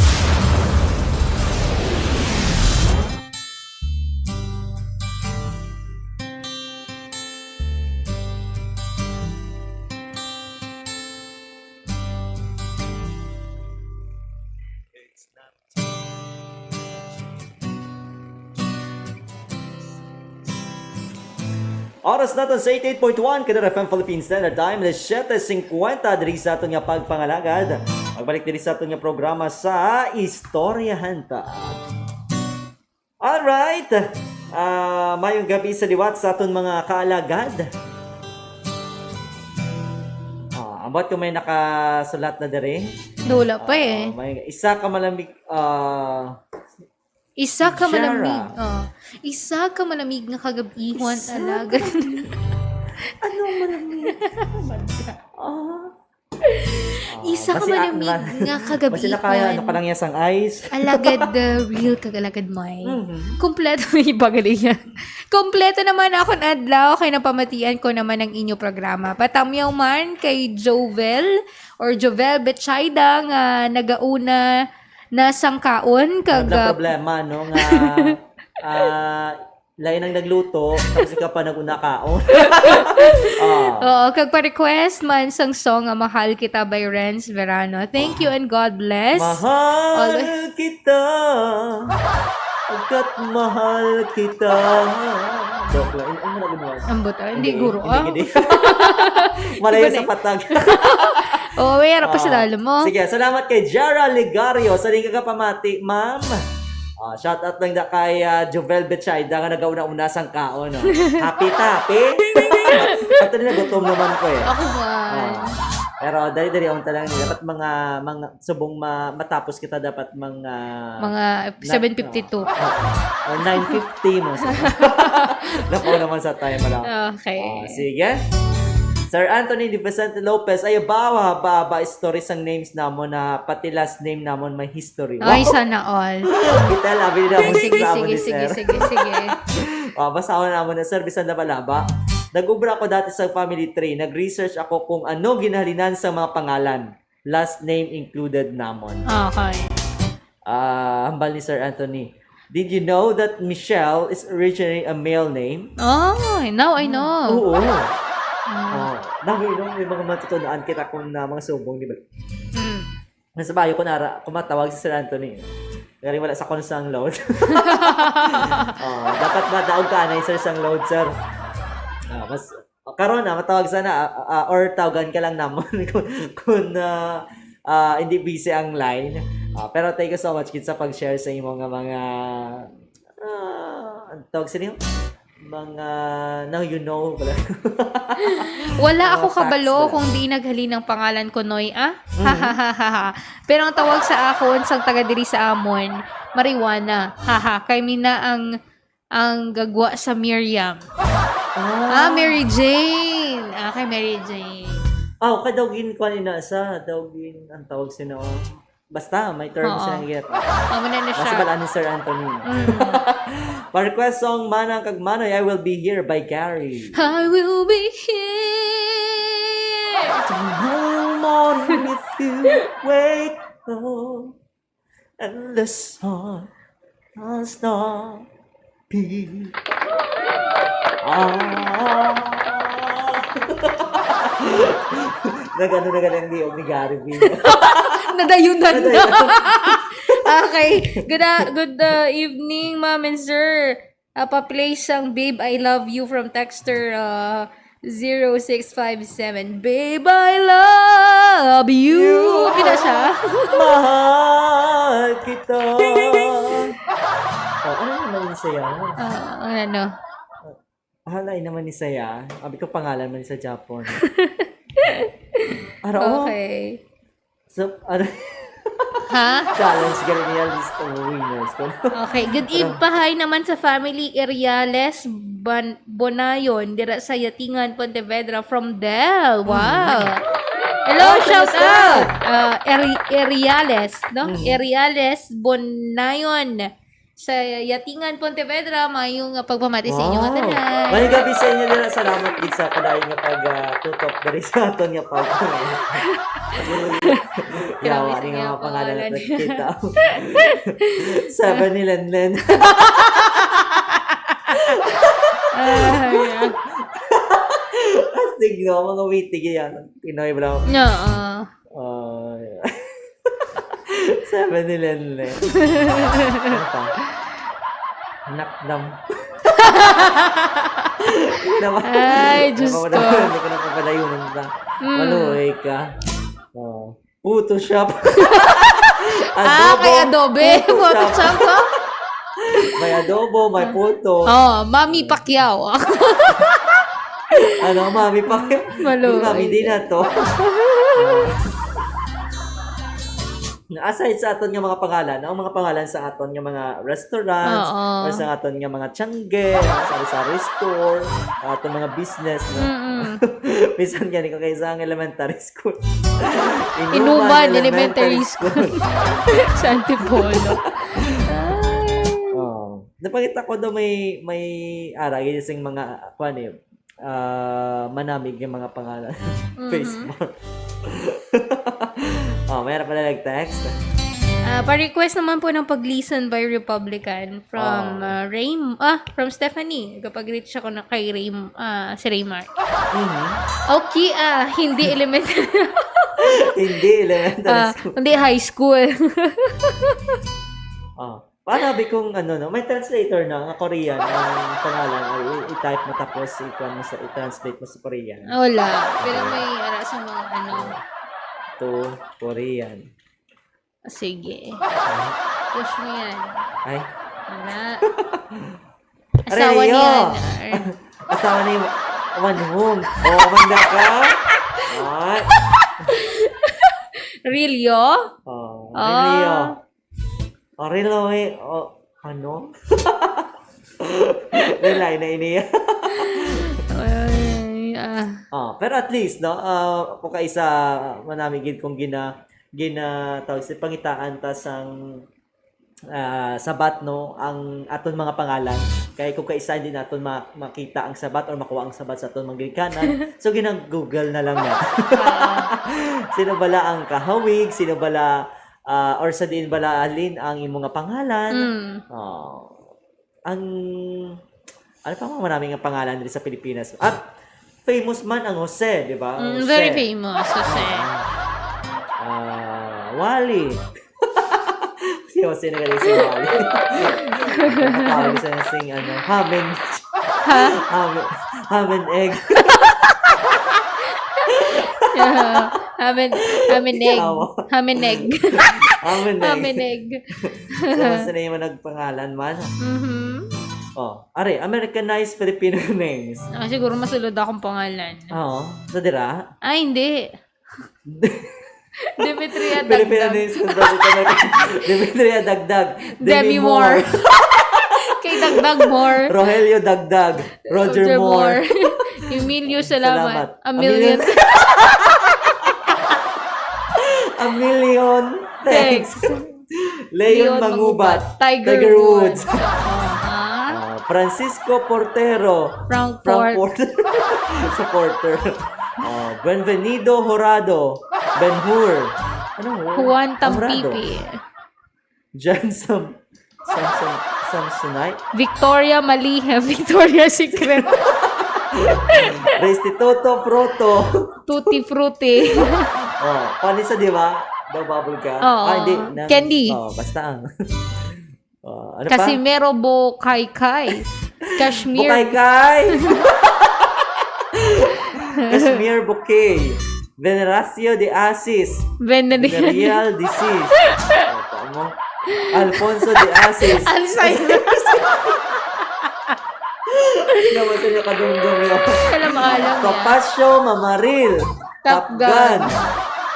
Oras naton sa eighty-eight point one Kadar F M Philippine Standard Time, alas siyete cincuenta diri sa aton nga pagpangalagad. Magbalik diri sa aton nga programa sa Istoryahan Ta. Alright. Ah, mayong gabi sa liwat sa aton mga kaalagad. Ah, ambot kung may nakasulat na diri. Wala pa eh. Ah, may isa ka malamig, ah, Isa ka Jara. malamig. Oh. Isa ka malamig nga kagabihon, Isa alagad. ka malamig. Anong malamig? Ah. Ah, Isa ka basi ang malamig ra-, nga basi kagabihon. Nakaya, ano ka lang yan sang ice? Alagad, uh, real kag alagad may. Mhm. Kompleto may pagalingan. Kompleto naman akong adlaw kay napamatian ko naman ang inyo programa. Patamyaw man kay Jovel or Jovel Betsaida nga nagauna na sangkaon kag, Ang ah, problema, no, nga, ah, lain ang nagluto, tapos ikaw pa nag-una kaon. Ah. Oo, kag pa-request man sang song nga Mahal Kita by Renz Verano. Thank you and God bless. Mahal Always. kita. Pagkat mahal kita. Joke lang. Ano na ginawa? Ambot, ah, hindi, Hindi, guro, hindi, ah. hindi. Malayo Iba sa na eh. patag. Oo, may harap pa sa Ah, dalo mo. sige, salamat kay Jara Ligario. Sa di ka pamati, ma'am. Ah, shout out lang da kay, ah, Jovel Betsaida nga nagauna-una sang kaon, no? Happy ta, happy? Actually, nagutom naman ko eh. Ako man. Ah, pero dali-dali, ang talang dapat mga, mga subong ma-, matapos kita dapat mga Mga na-, seven fifty-two. ah, or nine fifty mo. Nakuha naman sa time, ano? Okay. Ah, sige. Sir Anthony de Vicente Lopez, ay, bawa, ba, ba, story sang names namon na pati last name namon may history. Ay, Wow. sana all. Itel, abi na mo Sige, sa amo sige, ni sige, sir. sige, sige. Ah, basahon na mo na, sir, bisan na malaba. Nag-ubra ako dati sa family tree. Nag-research ako kung ano ginahalinan sa mga pangalan. Last name included namon. Okay. Ah, hambal ni Sir Anthony. Did you know that Michelle is originally a male name? Oh, now I know. Oo. Ah. Oh, dami nung may mga matutunaan kita kung na mga subong, di ba? Mm. Nasa bayo ko nara, kumatawag si Sir Anthony. Galing wala sa kuno sang load. Oh, dapat madaog ka na, sir, sang load, sir. Ah, mas, karon na, matawag sana, ah, ah, or tawagan ka lang namon kung, kung, ah, ah, hindi busy ang line. Ah, pero thank you so much, kid, sa pag-share sa imo nga mga, ah, ang tawag sa inyo? Mga, now you know pala. Wala Mga ako facts kabalo pala. kung di naghalin ang pangalan ko, Noy, ah? Mhm. Pero ang tawag sa akon, sang taga diri sa amon, marijuana. Haha, kay mina ang, ang gagwa sa Miriam. Ah. Ah, Mary Jane. Ah, kay Mary Jane. Ah, kay daw gin-, kuwan ni na sa, daw gin-, ang tawag sino, oh. Basta, may term Oo. siya nga giyat. Amo na na Mas siya. Balaan ni Sir Anthony. Mm. Pa-request song, Manang kag Manoy, I Will Be Here by Gary. I will be here. Tomorrow morning if you wake up and the sun has not be. Ah. Nag-ano na galing liog ni Gary V. Nadayunan na. Nadayunan. Okay. Good, ah, good, ah, evening, ma'am and sir. Ah, pa-play sang Babe, I Love You from texter, ah, zero six five seven. Babe, I love you. You. Kita siya? Mahal kita. Oh, ano naman yung saya? Ah, ano? Halay naman ni saya. Abi ko pangalan man sa Japon. Ara, oh. Okay. So, ano? Ha? Challenge gani niya list of winners ko. Okay, good eve Pero pa, hi naman sa family Eriales Ban-, Bonayon, dira sa Yatingan, Pontevedra, from Del. Wow. Mm. Hello, Oh, shout kumusta? out. Ah, Eri-, Eriales, no? Mm. Eriales Bonayon. Sa Yatingan, Pontevedra, mayong, ah, pagpamati sa inyo nga Wow. tanan. Mayong gabi sa inyo dira. Salamat gid sa padayon nga pag, ah, tutok diri sa aton nga pag-, Grabe Yawa sa ni nga mga mga pangalan pangalan. Nagkita. Seven ni Lenlen. Ah, yeah. Astig, no? Mga witty yan. Pinoy, bro. Oo. Oh, yeah. Seven ni Lenlen. Ano pa? Nakdam. Ay, Diyos ko. Hindi ko na papadayonon ka. Mm. Maluoy ka. Oh. Photoshop. Ah, kay Adobe. Photoshop. Photoshop, no? May adobo, may photo. Oh, Mami Pacquiao. Ano, Mami Pacquiao? Maluoy. Mami, di na to. Aside sa aton nga mga pangalan, ang mga pangalan sa aton nga mga restaurants, Oo. or sa aton nga mga tiangge, mga sari-sari store, aton mga business, no? Mm-mm. Bisan gani ko kay sa elementary school. Inuman Elementary School. Sa Antipolo. Ay. Oh. Napangita ko daw may, may ara, gid sing mga, kuwan eh, ah, manamig yung mga pangalan. Mhm. Facebook. Oh, meron pala nag-text. Ah, pa-request naman po ng Paglisan by Republican from, Oh. ah, Raym-, ah, from Stephanie. Kapag-reach ako na kay Raym-, ah, si Raymar. Mhm. Okay, ah, hindi elementary. Hindi elementary Ah, school. hindi high school. Oh. Para bi kung ano, no? May translator na nga Korean ang pangalan. Ay, i-, i-type mo tapos i-, kuwan mo sa, i-translate mo sa Korean. Wala. Pero may ara sa mga ano. To Korean. Sige. Push mo yan. Ay. Wala. Asawa Areyo. niyan. Asawa ni Wan Hong. Oh, manda ka? Ay. Rilyo? Oh, Ah. Rilyo. Oh, Rilyo, eh, oh, ano? Relay na ini. Ay, ah. Oh, pero at least, no? Ah, kung kaisa manami gid kung gina-, gina-, tawag sa pangitaan ta sang, ah, sabat, no, ang aton mga pangalan. Kay kung kaisa hindi naton ma-, makita ang sabat or makuha ang sabat sa aton mga ginikanan, so ginag-Google na lang na. Ah. Sino bala ang kahawig? Sino bala, ah, or sa diin bala halin ang imo nga pangalan? Mm. Oh. Ang, ano pa mga maraming nga pangalan diri sa Pilipinas? At famous man ang Jose, di ba? Mm, Jose. Very famous, Jose. Ah, Wally. Si Jose na galing si Wally. Nakatawag sa sing, ano, Hamen. Ha? Hamen, Hamen egg. Yeah. Hamen, Hamen egg. Yawa. Hamen egg. Hamen egg. Hamen egg. So, mas na yung nagpangalan man. Mhm. Oh, are, Americanized Filipino names. Ah, siguro masulod akong pangalan. Oo. Sa dira? Ay, hindi. Demetria Filipino Dagdag. names, Demetria Dagdag. Demi Demi Moore. Moore. Kay Dagdag Moore. Rogelio Dagdag. Roger Roger Moore. Moore. Emilio Salamat. Salamat. A million. A million. A million thanks. Thanks. Leon Leon Mangubat. Mangubat. Tiger Tiger Woods. Woods. Aha. Ah, Francisco Portero. Frank Frank Port. Port-, supporter. Ah, Buenvenido Horado. Ben Hur. Ano? Juan Horado. Tampipi. John Sam-, Samson-, Samsonite? Victoria Malihe, Victoria Secret. Restituto Proto. Tutti Frutti. Oh, paano sa, di ba? Daw bubble gum. Oo. Ah, hindi. Nang, Candy. Oh, basta ang, oh, ano pa? Casimero Bukaycay. Kashmir. Bukaycay! Kashmir Bouquet. Veneracio de Asis. Venerial. Venereal disease. Opo mo. Alfonso de Asis. Alzheimer's. Naman sa niya kadumdum yun. Alam-alam niya. Topacio Mamaril. Top Top Gun. Gun.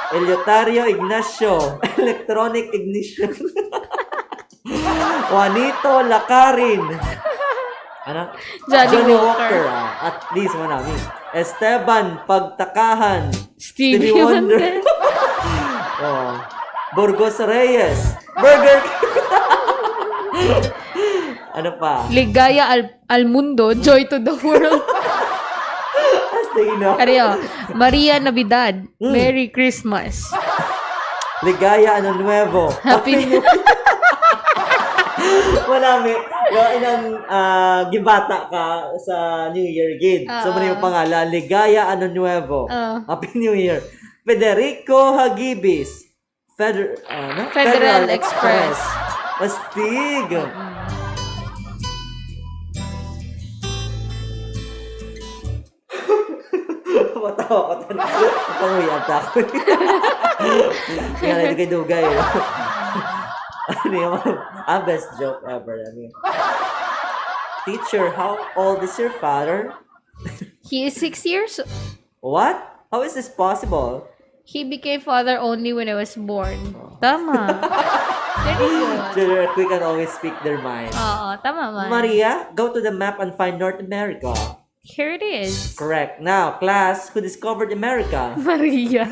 Eleuterio Ignacio. Electronic ignition. Juanito Lacarin. Ano? Johnny Johnny Walker. Walker, ah, at least manami. Esteban Pagtakahan. Stevie Stevie Wonder. Wonder. Oh. Burgos Reyes. Burger King. Ano pa? Ligaya Al-, Almundo, Joy to the World. Astino. Ariyo, Maria Navidad, Mm. Merry Christmas. Ligaya Ano Nuevo. Happy Happy New Year. Wala, may, no, inang, ah, gibata ka sa New Year, gid. So, Oo. Muna yung pangalan, Ligaya Ano Nuevo. Oo. Happy New Year. Federico Hagibis. Feder-, ano? Federal Federal Express. Express. Astig. Mm. Matawa ko tanan. Ako, may anta ko. Yan, ito kay Dugay. Ano yung ah, best joke ever. Ano yun? Teacher, how old is your father? He is six years. What? How is this possible? He became father only when I was born. Tama. Very good. Children are quick and always speak their mind. Oo, tama man. Maria, go to the map and find North America. Here it is. Correct. Now, class, who discovered America? Maria.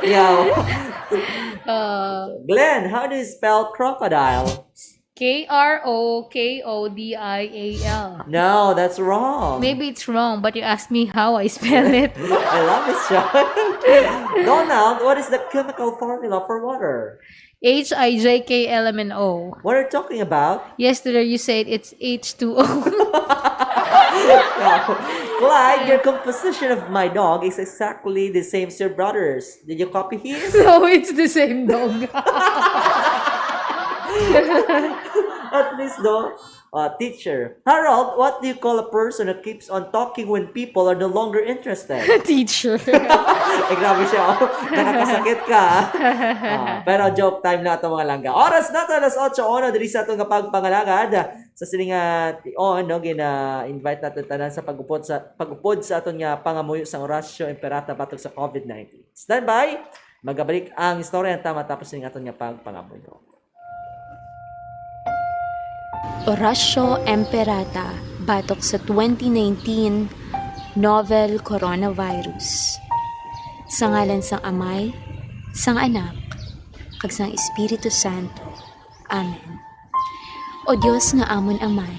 Yeah. Uh, Glenn, how do you spell crocodile? K R O K O D I A L. No, that's wrong. Maybe it's wrong, but you asked me how I spell it. I love this show. Donald, what is the chemical formula for water? H I J K L M N O. What are you talking about? Yesterday you said it's H two O. Clyde, your composition of my dog is exactly the same as your brother's. Did you copy his? So it's the same dog. At least, no? Uh, teacher. Harold, what do you call a person who keeps on talking when people are no longer interested? Teacher. Ay, grabe siya. Oh. Nakakasakit ka. Ah, pero joke time na ito, mga langga. Oras na to, alas otso uno, diri sa aton nga pagpangalagad. Sa sining nga tion, no, gina-invite natin tanan sa pagupod sa, pagupod sa aton nga pangamuyo sang Orasyo Imperata batok sa COVID nineteen. Stand by! Magabalik ang istorya ta matapos ning aton nga pagpangamuyo. Orasyo Imperata batok sa twenty nineteen novel coronavirus. Sa ngalan sang Amay, sang Anak, kag sang Espiritu Santo. Amen. O Dios nga amon Amay,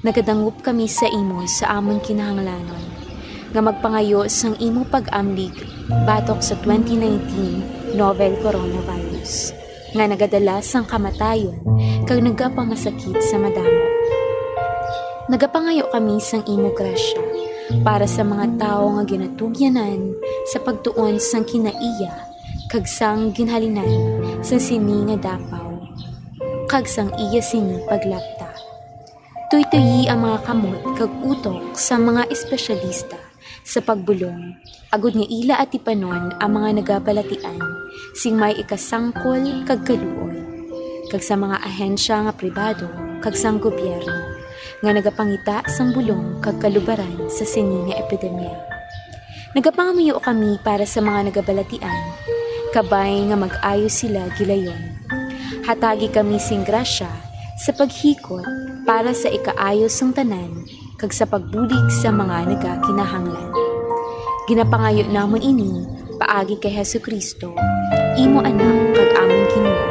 nagadangop kami sa imo sa amon kinahanglanon nga magpangayo sang imo pag-amlig batok sa twenty nineteen novel coronavirus nga nagadala sang kamatayon kag nagapangasakit sa madamo. Nagapangayo kami sang imo grasya para sa mga tawo nga ginatugyanan sa pagtuon sang kinaiya kag sang ginhalinan sang sini nga dapaw kag sang iya sini paglapta. Tuytoyi ang mga kamot kag utok sa mga espesyalista sa pagbulong, agod nga ila atipanon ang mga nagabalatian sing may ikasangkol kag kaluoy, kag sa mga ahensya nga pribado kag sang gobyerno nga nagapangita sang bulong kag kalubaran sa sini nga epidemya. Nagapangamuyo kami para sa mga nagabalatian, kabay nga mag-ayo sila gilayon. Hatagi kami sing grasya sa paghikot para sa ikaayo sang tanan kag sa pagbulig sa mga nagakinahanglan. Ginapangayo namon ini paagi kay Jesu-Cristo, imo Anak kag amon Ginoo,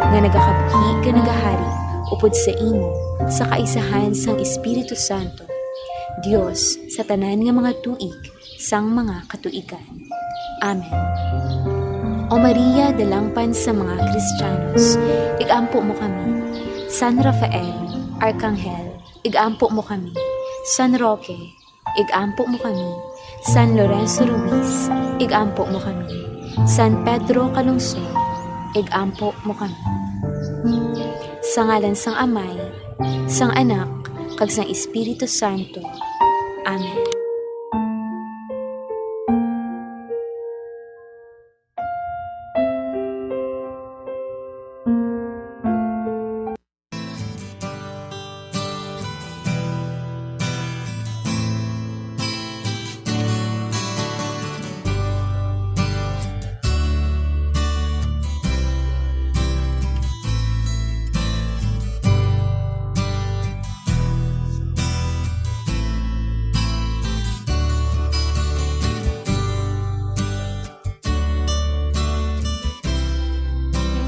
nga nagakabughi kag nagahari upod sa imo sa kaisahan sang Espiritu Santo, Dios sa tanan nga mga tuig sang mga katuigan. Amen. O Maria, dalangpan sa mga Kristiyanos, igampo mo kami. San Rafael, Arkanghel, igampo mo kami. San Roque, igampo mo kami. San Lorenzo Ruiz, igampo mo kami. San Pedro Calungsod, igampo mo kami. Sa ngalan sang Amay, sang Anak, kag sang Espiritu Santo. Amen.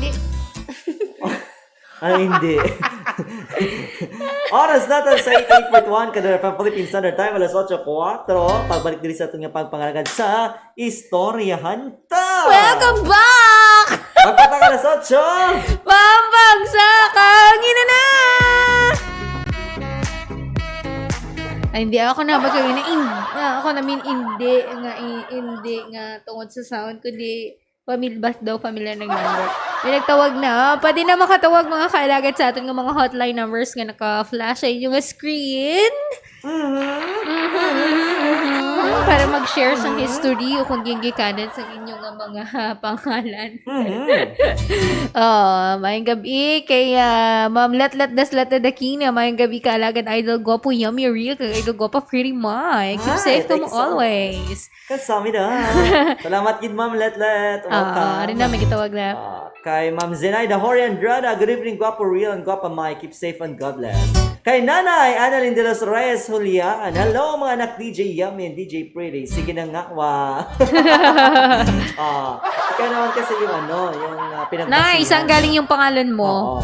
Hindi. Ah, hindi. Oras natin sa eighty-eight point one Kadar F M Philippine Standard Time, alas otso kuwatro. Pagbalik diri sa aton nga pagpangalagad sa Istoryahan Ta! Welcome back! Pagpataka alas otso! Pampagsa kangina na! Ay, hindi ako na magkagina. In, ah, ako namin hindi nga i- hindi nga tungod sa sound, kundi pamilbas daw, familiar ng number. May nagtawag na. Ah, pwede na makatawag, mga kaalagad, sa aton nga mga hotline numbers nga naka-flash sa inyo nga screen. Mhm. Mhm. Para mag-share sang history o kung ginggikanan sa inyo nga mga pangalan. Mhm. Oh, maayong gabi kay, ah, Ma'am Letlet Daslete Dakina. Maayong gabi, Kaalagan Idol Guapo Yummy Real, kag Idol Guapa Pretty Mai. Keep Hi, safe thank kamo you so much. Always. Kasamida. Salamat gid, Ma'am Letlet. Ah, Welcome. Ari na, may gitawag na. Ah, kay Ma'am Zenaida Hori Andrada, good evening, Guapo Real and Guapa Mai. Keep safe and God bless. Kay Nanay Annalyn de los Reyes Julian, hello, mga anak D J Yummy and D J Pretty. Sige na nga, wa. Ah, ikaw naman kasi yung ano, yung, ah, pinagpasihan. Nay, saan galing yung pangalan mo? Oo.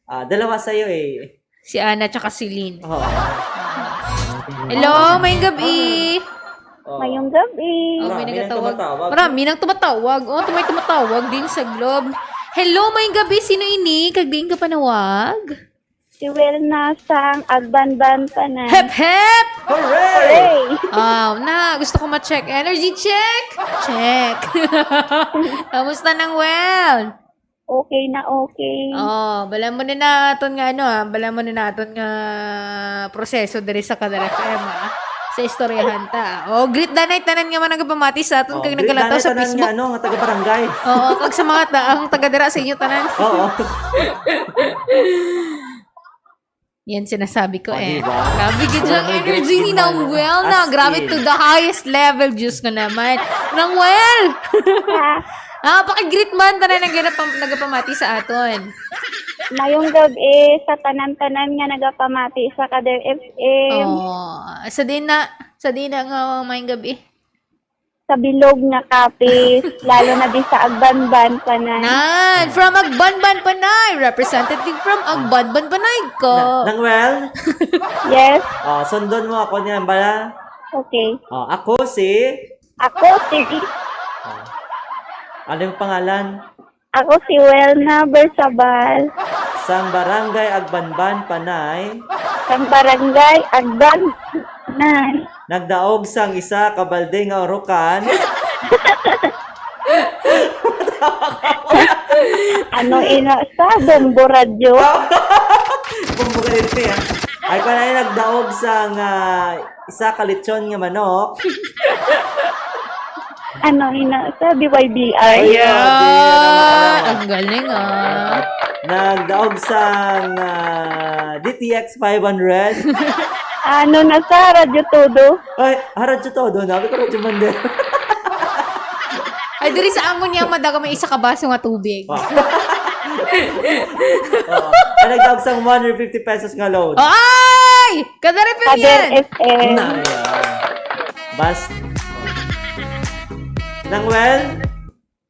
Ah, dalawa sa'yo eh. Si Ana tsaka si Lynn. Oo. Hello, maayong gabi. Oh. Mayong gabi. Wala, may Marami nang nagatawag. Tumatawag. Marami nang tumatawag. Oh, may tumatawag din sa Globe. Hello, maayong gabi. Sino ini? Kag diin ka panawag? Si Welna sang Agbanban Panay. Hep, hep! Hooray! Hooray! Ah, na, gusto ko ma-check. Energy check! Check! Kamusta nang Wel? Okay na okay. Oh, bala mo na naton nga ano, ah, bala mo na naton nga proseso diri sa Kadar F M, ah. Sa istoryahan ta, ah. Oh, greet danay tanan nga mga nagapamati sa aton. Oh, kag greet nagalataw danay sa tanan Facebook. Nga, ano, nga taga-barangay. Oo, kag sa mga ta-, ang taga dira sa inyo tanan. Oo. Yan sinasabi ko. Oh, eh. Di ba? Grabe gid yung energy ni Nang Welna. Grabe, to the highest level. Diyos ko naman. Nang Wel! Ah, paki-greet man tanan ang ginapam-, nagapamati sa aton. Mayong gabi sa tanan-tanan nga nagapamati sa Kader F M. Oh, sa din na, sa din na nga mayong gabi. Sa bilog nga kapis, lalo na di sa Agbanban, Panay. Nan, from Agbanban, Panay. Representative from Agbanban, Panay ko. Na-, Nang Wel? Yes. Oh, sundon mo ako niyan, bala. Okay. Oh, ako si Ako si Oh. Ano yung pangalan? Ako si Welna Bersabal. Sang Barangay Agbanban, Panay. Sang Barangay Agbanban. Nagdaog sang isa ka balde nga urukan. Ano ina sa Bombo Radyo? Bombo ka dito, ah. Ay, Panay, nagdaog sang, ah, isa ka lechon nga manok. Ano ina sa B Y B R? Ay, grabe, ano, ano. Ang galing, ah. Nagdaog sang, ah, D T X five hundred. Ano na sa Radyo Todo? Ay, ah, Radyo Todo. Sabi ko, Radyo Mandela. Ay, diri sa amon niya, madaga may isa ka baso nga tubig. Ah. Oo. Ay, nagdaog sang one hundred fifty pesos nga load. Ay! Kadar F M Kader yan! F M. Na, yeah. Bas-, Nang Wel?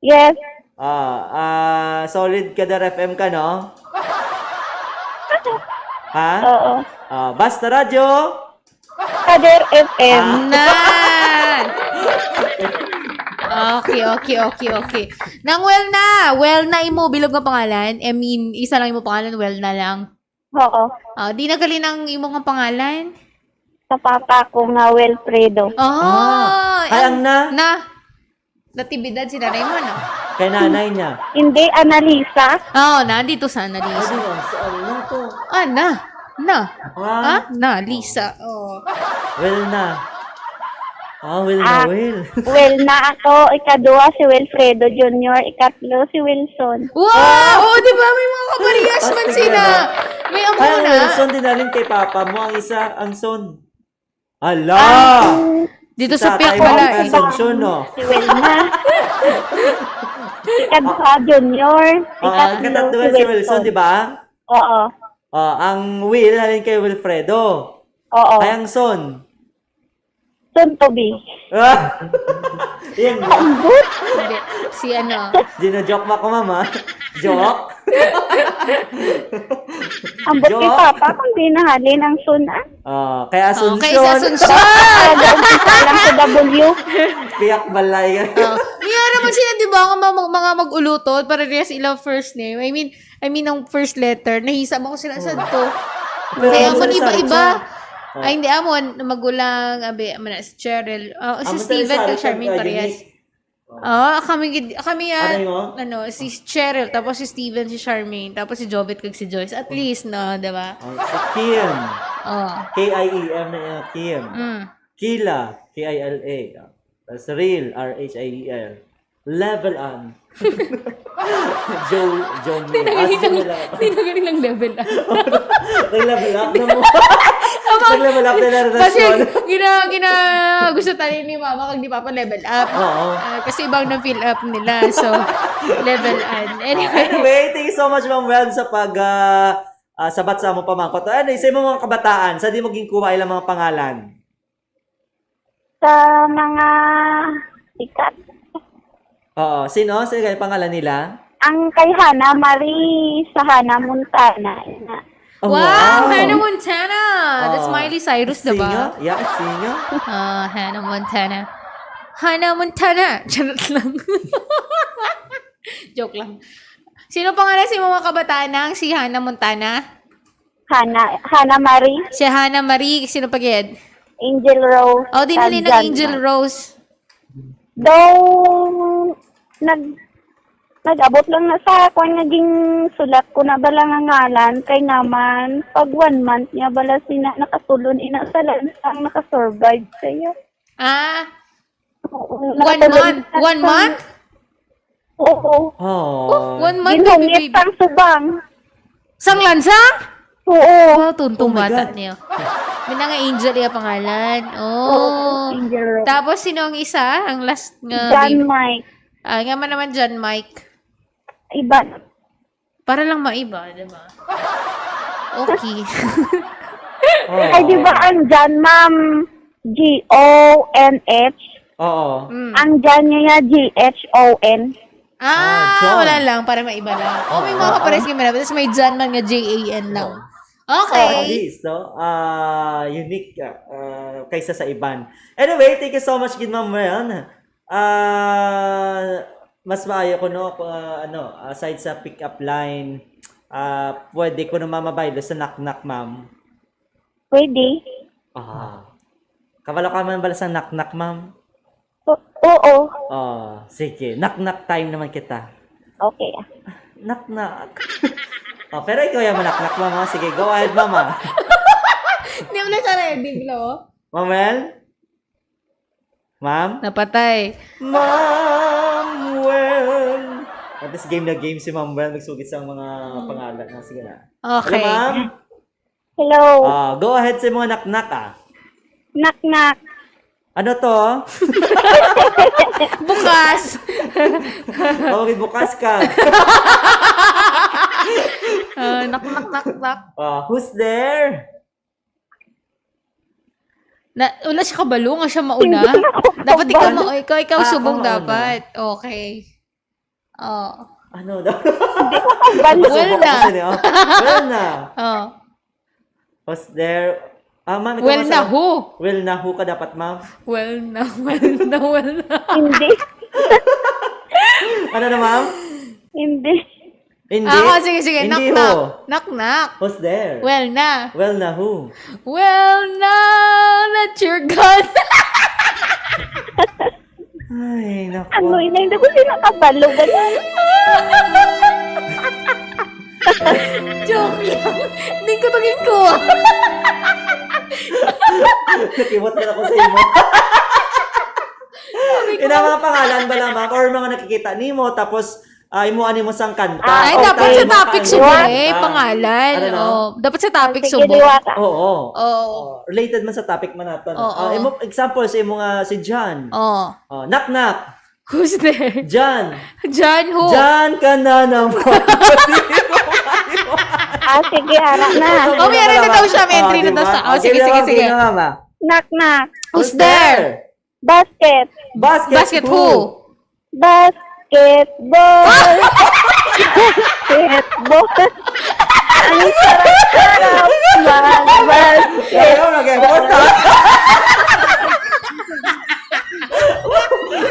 Yes. Ah, ah, solid Kadar F M ka, no? Ha? Oo. Ah, basta radyo. Kader F M. Ah. Nan! Okay, okay, okay, okay. Nang Welna, Welna imo bilog nga pangalan. I mean, isa lang imo pangalan, Welna lang. Oo. Ah, di na gali ang imo nga pangalan? Sa papa ko nga Wilfredo. Oh, Ah. Ay, ang, ang na? Na. Natibidad si nanay mo, no? Kay nanay niya. Hindi, Annalisa. Oh, nandito sa Annalisa. Ay, di, ang saan na to? Ah, na. Na. Ah? Ah, na, Lisa. Oh. Well na. Ah, well na, Ah, well. Well na ako. Ikaduha si Wilfredo Junior. Ikatlo si Wilson. Wow! Ah! Oh, di ba? May mga kaparehas man Astig sila. Na. May amo Ay, ang na. Wilson, dinalin kay papa mo. Ang isa, ang son. Ala! Ang Dito Si sa tatay Piak mo, pala, ang eh. Asuncion, no? Si Wilma. Ikaduha, Junior. Ah, Ikatlo, katatlo si si Wilson, Wilson. Di ba? Oo. Ah, ang Will, halin kay Wilfredo. Oo. Ay, ang son. Son to be. Ah! Yan. Ambot. Hindi. Si ano? Gina-joke mo ako, mama. Joke? Ambot kay Joke? Papa, kung di nahalin ang son, ah. Ah, kay Oh, kay Asuncion. Asuncion. Ah, nag-umpisa lang sa W. Piyak balay. Oh. Niya naman sila, di ba, nga mga, mga mag-ulutod, para niya sila first name. I mean, I mean, ang first letter, nahisa mo ko sila sa to. Pero Kaya ang mo sa iba-iba. Rizal, Oh. Ay, hindi, amon, magulang, abi, amo na, si Cheryl. Oh, si Amo sa Steven Rizal, kag Charmaine ah, Parehas. Unique. Oh. Oh, kami, gid- kami, ah, Ano yun? ano, si Cheryl, tapos si Steven, si Charmaine, tapos si Jovit kag si Joyce. At least, no, di ba? Oh, si Kim. Oh. K I E M na yun, Kim. Mm. Kila. K I L A. Ah, that's real, R H I E L. Level on. Joe, Joe Mill. Ah, si Joe Mill. Tinagaling lang level up. Nag-level up na mo. Nag-level up na na Kasi relasyon. gina, gina, gusto tayo ni mama kag ni papa level up. Oo. Ah, kasi ibang na fill up nila. So, level up. Anyway. Anyway, thank you so much, Ma'am Well, sa pag, ah, ah, sabat sa among pamangkot. Ano, sa imong mga kabataan, sa di mo ginkuha ilang mga pangalan? Sa mga sikat. Oo. Sino? Sino kayo pangalan nila? Ang kay Hannah Marie sa Hannah Montana. Oh, Wow, wow. Hannah Montana! That's Oh. Miley Cyrus, diba? Singer? Yeah, singer. Ah, Hannah Montana. Hannah Montana! Charot lang. Joke lang. Sino pangalan sa imong mga kabataan nang si Hannah Montana? Hannah, Hannah Marie. Si Hannah Marie, sino pa gid? Angel Rose. Oh, di nila Kag Angel Rose. Daw, nag-, nag-abot lang na sa akon nga ginsulat ko na bala nga ngalan, kay naman, pag one month niya bala sina nakasulon, ina sa lansang nakasurvive siya. Ah, Oo, one nakatulog month? na One sa month? Oo. Oh. Oh, one month na Ginhungit baby. Sang subang. Sang lansa? Oo. Wow, tuntong Oh my bata God. niya. May nga Angel iya pangalan. Oo, Oh. Angel Rose. Tapos, sino ang isa? Ang last nga John baby? Mike. Ah, nga man naman John Mike. Iba. Para lang maiba, di ba? Okay. Oo. Ay, di ba ang John, ma'am? G O N H? Oo. Mm. Ang John niya, G H O N. Ah, Ah, John. wala lang, para maiba lang. Oh, may Oo. mga kapares nga meron, tapos may John man nga J A N lang. Oo. Okay. Oh, at least, no? Ah, unique, ah, ah, kaysa sa iban. Anyway, thank you so much, gid, Ma'am Mel. Ah, mas maayo ko, no, ah, ano, aside sa pick-up line, ah, pwede ko na mamabaylo sa knock-knock, ma'am. Pwede. Ah. Kabalo ka man bala sa knock-knock, ma'am? O-, oo. Oh, sige. Knock-knock time naman kita. Okay, ah. Knock-knock. Oh, pero ikaw yung manaknak, mama. Sige, go ahead, mama. Hindi mo na siya ready, Blo. Ma'am Mel? Ma'am? Napatay. Ma'am Mel. At least game na game si Ma'am Mel. Nagsugit sa mga Hmm. pangalan. Ah, sige na. Okay. Hello, ma'am? Hello. Ah, go ahead sa mga knock-knock, ah. Knock-knock. Ano to? Bukas. Tawagin bukas ka. Ah, knock, knock, knock, knock. Ah, who's there? Na, wala siya kabalo nga siya mauna. Hindi na ako Dapat ikaw kabalo. ma-, ikaw, ikaw Ah, subong ako mauna. dapat. Okay. Oh. Ano daw? Hindi ko kabalo. Well Subok na. kasi niya. Well na. Oh. Was there, ah, ma'am, ikaw Well na masarap. who? Well na who ka dapat, ma'am? Well na, well na, well na. Hindi. Ano na, ma'am? Hindi. Hindi? Ah, oh, sige, sige. Hindi Knock, who? knock. Knock, knock. Who's there? Well na. Well na who? Well na, not your God. Ay, naku. Ano, inay, hindi ko siya nakabalo. Ganun. Joke lang. Hindi ko maging ko. Nakiwat na ako sa imo. Sabi ko, Ina, mga pangalan ba lang, ma'am? Or mga nakikita nimo, tapos, ah, imo, ano mo sang kanta? Ah, Ay, O, dapat sa tayo, mga topic kanta. siguro eh, Ah. pangalan. Ano na? Oh, dapat sa topic Sige, subong. Diwata. Oo. Oo. Oh, related man sa topic man nato, no? Oo. Ah, imo, example, sa imo nga si John. Oh. Oh, knock, knock. Who's there? John. John who? John ka na naman. Ah, sige, ara na. Oh, may ano na daw siya, may Ah, entry na di daw ba? siya. Oh, Ah, sige, game sige, na, sige. game na, mama. Knock, knock. Who's Who's there? there? Basket. Basket Basket who? who? Basketball. Basketball. Ang sarap-sarap magbasket. Ayaw, nag-effort, ha?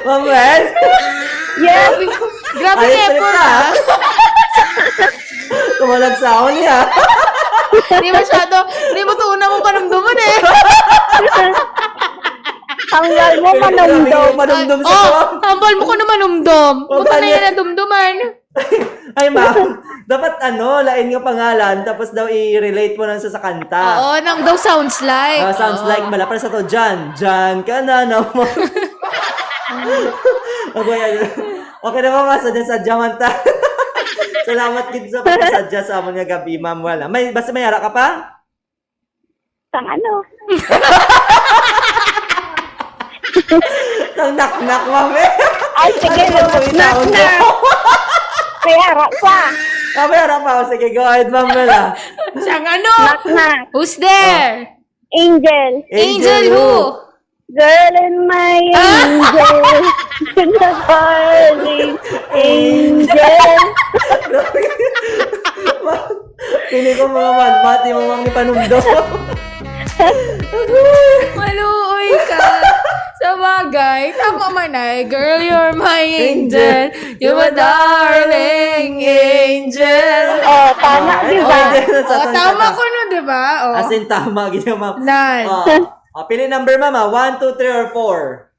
Ma'am Mel? Yes. Grabe Ay, effort, trip na. ah. Kumalag sa ako niya. Di masyado, di mo to una mo panumduman eh. Hanggal mo Pero grabe manumdum. yung manumdum sa Oh, ko. hambal mo ko na manumdum. Oh, Buto na kanya. yan na dumduman. Ay, ma'am. Dapat, ano, lain nga pangalan, tapos daw i-relate mo lang sa, sa kanta. Oo, nang daw sounds like. Ah, sounds Oo. like pala. Para sa to, Jan. Jan ka na naman. Okay, ano. Okay na ba, ma'am? Sadya-sadya man ta. Salamat gid sa pagkasadya sa amon nga gabi, ma'am. Wala. May, basta may ara ka pa? Sang ano? Sang naknak, ma'am, eh. Ay, sige, Ano ba, naknak itaon na. ko? May ara pa. Ah, may ara pa. O, sige, go ahead, ma'am Mel, ah. Sang ano? Knock, knock. Who's there? Angel. Angel Angel who? who? Girl and my Ah! angel. You're the darling angel. Pili ko mga manmati mo mang ipanumdo. Maluoy ka. Sa bagay, tama man ay, "Girl, you're my angel. You're my darling angel." Oh, tama, Ah, di ba? Angel sa Oh, tama ko, no, di ba? Oh. As in, tama, gid, ma'am. Nan. Oh. Oh, pili number, ma'am, ah. One, two, three, or four?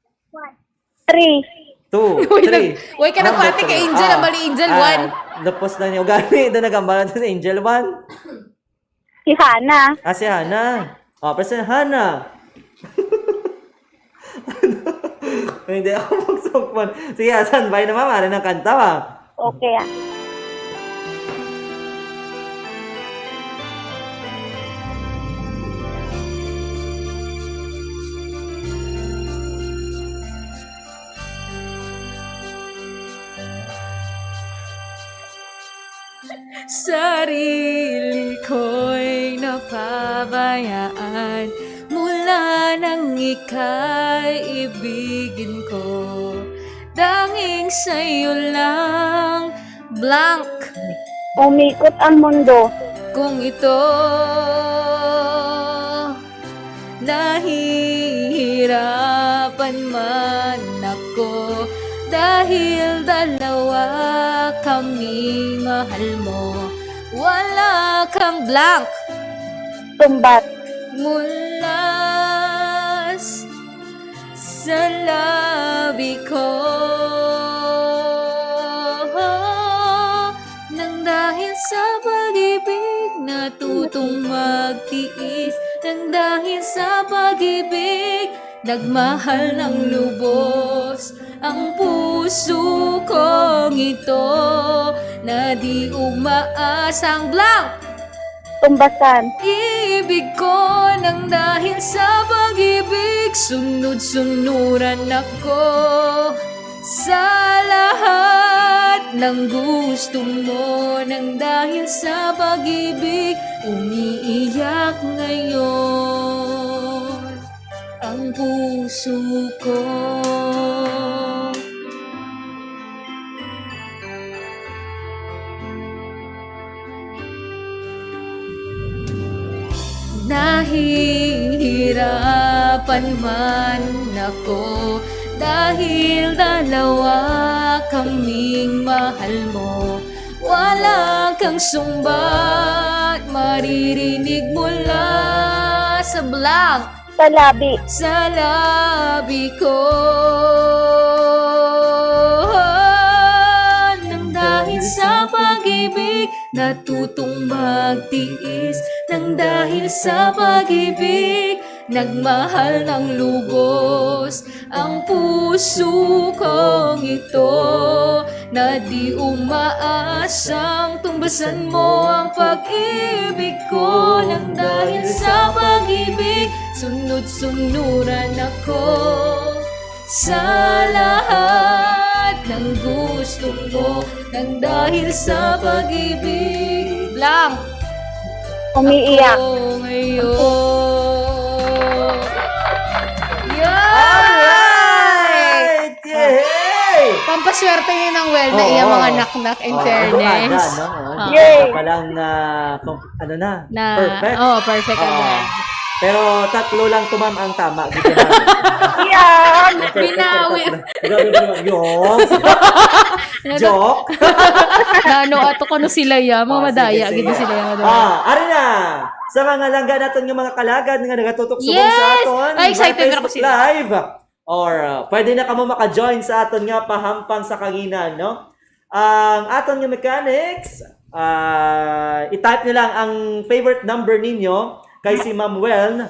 Three. Two, Uy, three. nag-, uy, ka Number nagpati kay three. Angel, Ah, ang bali, Angel, ah, one. Lupos na niyo. Gani, doon nagambala sa Angel, one. Si Hana. Ah, si Hana. Oh, President Hana. Hindi ako magsukman. Sige, asan? Bye na, ma'am. Ari ng kanta, ma'am. Okay, ah. Sarili ko'y napabayaan mula nang ika'y ibigin ko. Tanging sa'yo lang, blank. Umikot ang mundo. Kung ito, nahihirapan man ako dahil dalawa kaming mahal mo. Wala kang blank. Tumbat. Mula s-, sa labi ko. Nang dahil sa pag-ibig, natutong magtiis. Nang dahil sa pag-ibig, nagmahal ng lubos ang puso kong ito, na di umaasang blank. Tumbasan. Ibig ko nang dahil sa pag-ibig, sunod-sunuran ako sa lahat ng gusto mo. Nang dahil sa pag-ibig, umiiyak ngayon ang puso ko. Nahihirapan man ako dahil dalawa kaming mahal mo. Wala kang sumbat maririnig mula sa blank. Sa labi. Sa labi ko. Nang dahil sa pag-ibig, natutong magtiis. Nang dahil sa pag-ibig, nagmahal ng lubos ang puso kong ito, na di umaasang tumbasan mo ang pag-ibig ko. Nang dahil sa pag-ibig, sunod-sunuran ako sa lahat ng gusto mo. Nang dahil sa pag-ibig, blank. Umiiyak. Ako ngayon. Yay! Alright! Yay! Pampaswerte ni Nang Welna, Oo. iya mga knock-knock, in Oo, fairness. Ano ka na, no? Oo. Oo. Yay! Ito pa lang na, kung, ano na, Na, perfect. Oo, perfect Oo. agad. Pero tatlo lang to, ma'am, ang tama. Dito na. Yan! Perfect, Binawi. perfect. Grabe, grabe, grabe. Yung Ano to? Joke. Na ano, ato kano sila ya, mga Oh, sige, madaya, sige. gid sila ya, madaya. Ah, ari na. Sa mga langga naton nga mga kalagad nga nagatutok subong sa Yes! aton Ay, excited via na ako Facebook sila. Live, or, uh, pwede na kamo maka-join sa aton nga pahampang sa kanginan, no? Ang aton nga mechanics, ah, i-type niyo lang ang favorite number ninyo kay si Ma'am Welna.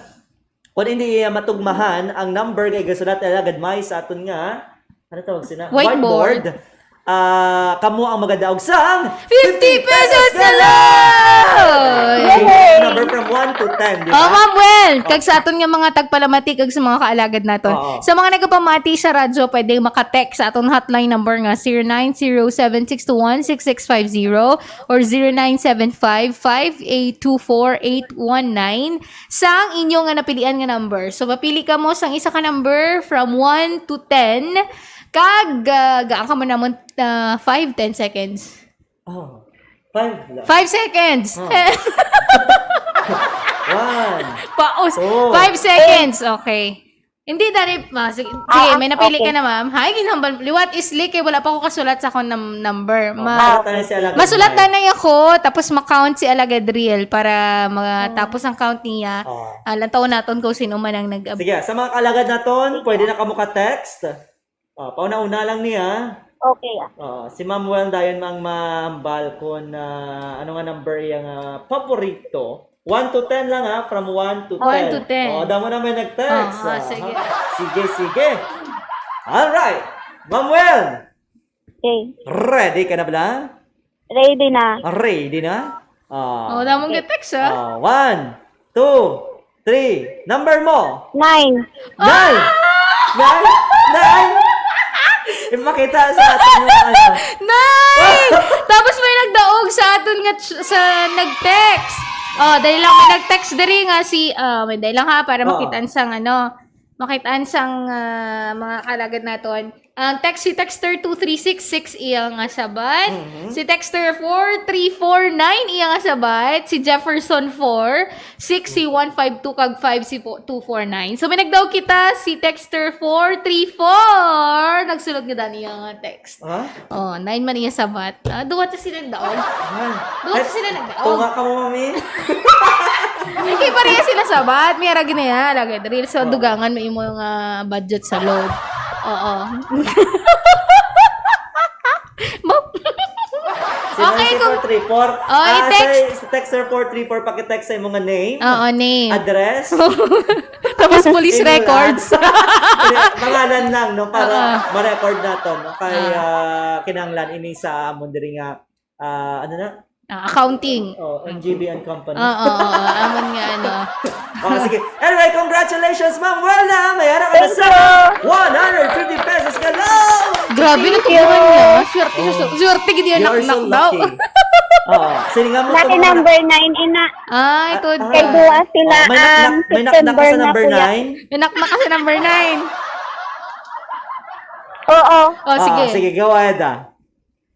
Kung hindi iya matugmahan ang number kay gasulat niya agad may sa aton nga, ano tawag sina? Whiteboard. Whiteboard. Ah, kamo ang magadaog sang fifty pesos na lang! Yay! Number from one to ten, di ba? Oh, Ma'am Wel, kag sa aton nga mga tagpalamati kag sa mga kaalagad naton. Oo. Sa mga nagapamati sa radyo, pwede maka-text sa aton hotline number nga zero nine zero seven six two one six six five zero or zero nine seven five five eight two four eight one nine sang inyo nga napilian nga number. So, mapili kamo sang isa ka number from one to ten. Kag, ah, gaan ka man namon, ah, five, ten seconds. Oh, five lang. Five seconds. Oh. One. Paus. Two. Five seconds. Okay. Hindi, dari, ah, sige, sige, may napili ka na, ma'am. Ay, ginhambal, liwat, isli, kay wala pa ko kasulat sa akong nam-, number. Oh, ma-, masulat na siya, alagad masulat na na ako, tapos ma-count si Alagad Riel para matapos ang count niya. Oh. Ah, lantaw naton kung sino man ang nag- Sige, sa mga kaalagad naton, pwede na kamo ka-text. Ah, pauna-una lang niya. Okay, ah. Ah, si Ma'am Wel dayon ang mahambal kung, ah, ano nga number iya nga paborito. One to ten lang, ha, from one to ten. One to ten. Oh, damo na may nag-text. Ah, ah, sige. Sige, sige. All right. Ma'am Wel, okay, ready ka na bala? Ready na. Ready na? Ah. Oh, damong ga-text, ah. Ah, one, two, three. Number mo? Nine. Nine! Ah! Nine! Nine! Ipakita sa atin yung ano. Nine! Tapos may nagdaog sa aton nga ch-, sa nag-text. Oh, dali lang, may nag-text diri nga si, ah, may dali lang ha, para Oo. makitaan sang ano, makitaan sang, ah, mga kalagad naton. Ang text, si texter two three six six iya nga sabat. Mhm. Si texter four three four nine iya nga sabat. Si Jefferson four, six si one five two kag five si po-, two four nine. So, may nagdaog kita, si texter four three four. Nagsulod nga dani iya nga text. Ha? Oh, nine man iya sabat. Ah, duwa ta sila nagdaog. Ay, duwa ta sila nagdaog. Tunga ka mo, mami. Hindi pareha sila sabat. May arag na yan. Lagi, real sa Oo. dugangan mo imo nga budget sa load. Oo. Mo- Sino Okay, si kung four three four? Oh, Ah, i-text. Sir, si texter four three four, paki-text sa imo nga name. Oo, name. Address. Tapos police Email, records. ah. Pangalan lang, no, para Oo. ma-record nato, no, kay, Ah. ah, kinahanglan ini sa amon diri nga, ah, ano na? Ah, accounting. Oh, M G B and Company. Oo, oo, oo, amon nga, ano. Oh, sige. Anyway, congratulations, Ma'am Welna. May ara ka na Thank sa you. one hundred fifty pesos ka lang. Grabe, Thank natubuhan you. niya. Swerte sa Oh. su-, swerte gid yan, You are so naknak daw. lucky. Oh, sige nga mo Lucky itong mga number nine, ina. Ay, Ah, good. ah. Kay duwa sila, Oh, may naknak, um, may naknak ka September sa na, number kuya. nine? May naknak ka sa number nine. Oo. Oh, Ah, sige. sige, go ahead, ah.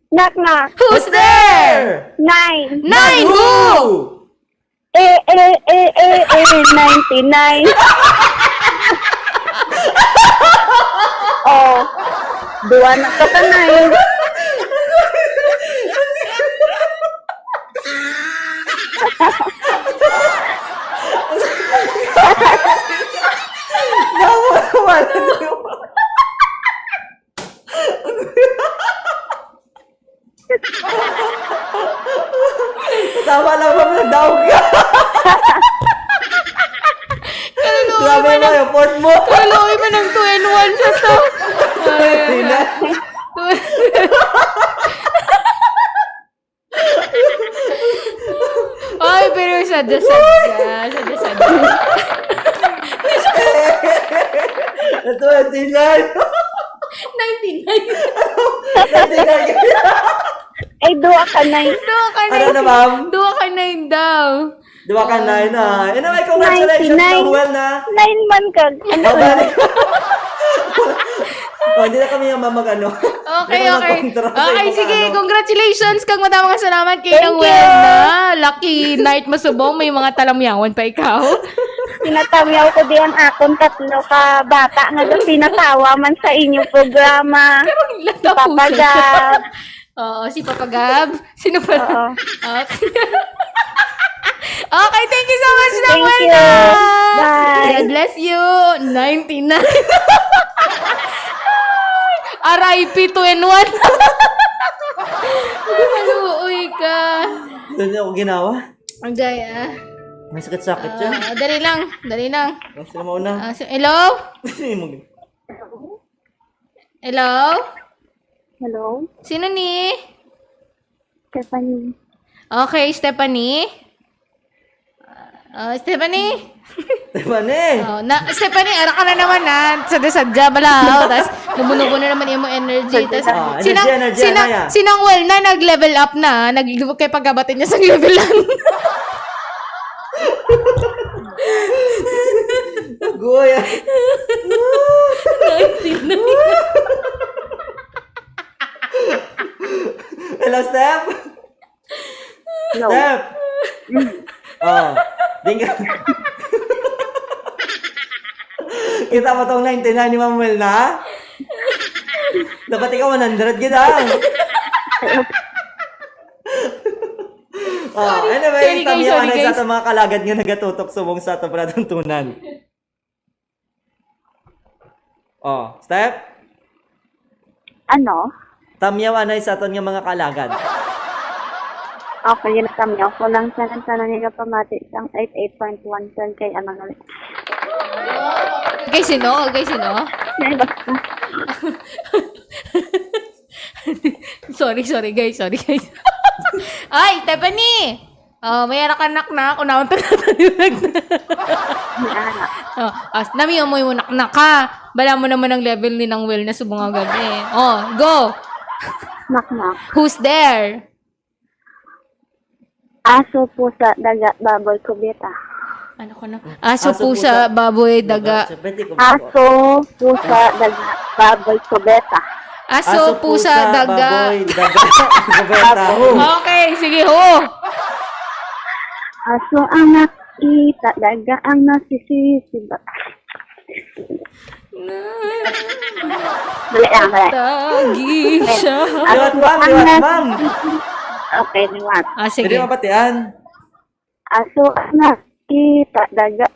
Knock, knock. Who's there? Nine. Nine who? Eh, eh, eh, eh, eh, ninety-nine. Oh, duwa na ka pa, nine. Tama lang ba, nagdaog ka? Kaluluoy Grabe man mo, ang, effort mo. kaluluoy man ang two in one sa to. Ay, ay, ay. Hindi na. Ay, pero sadya-sadya. Sadya-sadya. Twenty-nine. Ninety-nine. Twenty-nine. Ay, duwa ka nine. Duwa ka Ano nine. na, ma'am? Duwa ka nine daw. Duwa ka nine, ah. Anyway, congratulations, Ninety-nine. Ma'am Welna. Nine man ka. Ano? Oh, bali. Oh, hindi na kami yung mamag-ano. Okay, Hindi na okay. magkontra sa Okay, imo sige. ano. Congratulations kag madamo nga salamat kay Thank Nang you. Welna. Lucky night mo subong, may mga talamyawan pa ikaw. Pinatamyaw ko di ang akon tatlo ka bata nga pinatawa man sa inyo programa. Pero Si Papa latapusan. Gab. Oo, si Papa Gab. Sino pa? Oo. Okay. Okay, thank you so much, Thank Samuel, you. na. Bye. God bless you. Ninety-nine. R I P two in one. Maluoy ka. Ano ako ginawa? Ang gaya. May sakit-sakit siya. Ah, dali lang, dali lang. Basta mo na. Ah, si- hello? Hindi mo Hello? Hello? Sino ni? Stephanie. Okay, Stephanie. Ah, Stephanie? Stephanie! Oh, na, Stephanie, ara ka na naman, ha? Sadya-sadya, bala, oh. Tas, nubo-nubo na naman yung energy. Tas, Ah, energy, sinang, energy, sinang, anay, ah. Sinang well na, nag-level up na, nag-, kay pagkabatin niya sa level lang. Agoy, ah. Nineteen na. Hello, Steph? Hello. Steph! Oh, di ka. Kita mo tong ninety-nine ni Ma'am Mel na? Dapat ikaw one hundred gid, ah. Oh, sorry. Anyway, sorry, guys, tamiya sorry, na sa guys. Atong mga kalagad nga nagatutok subong sa atong palatuntunan. Oh, Steph? Ano? Tamyaw anay sa aton nga mga kalagad. Okay, yun, tamyaw ko lang sa tanan nga pamati sang eight eight point one ten kay ano nga. Kay sino? Kay sino? Nay, basta. Sorry, sorry, guys. Sorry, guys. Ay, Stephanie! Oh, may ara ka naknak. Ako na, unta na. May ara. Oh, as, nami mo yung naknak, ha? Bala mo naman ang level ni Nang Will na subong agad, eh. Oh, go! Knock, knock. Who's there? Aso, pusa, daga, baboy, kubeta. Ano ko na? Aso, aso, pusa, pusa, baboy, daga. Daga. Siyempre, di ko Aso, pusa, daga, baboy, kubeta. Aso, aso, pusa, pusa, daga. Baboy, daga, kubeta. Ho. Okay, sige, ho. Aso ang nakita, daga ang nasisisi. Ba- Dali lang, dali. Tagi siya. Liwat, ma'am, liwat, ma'am. Okay, liwat. Ah, sige. Pwede mabatian? Aso na kita, daga.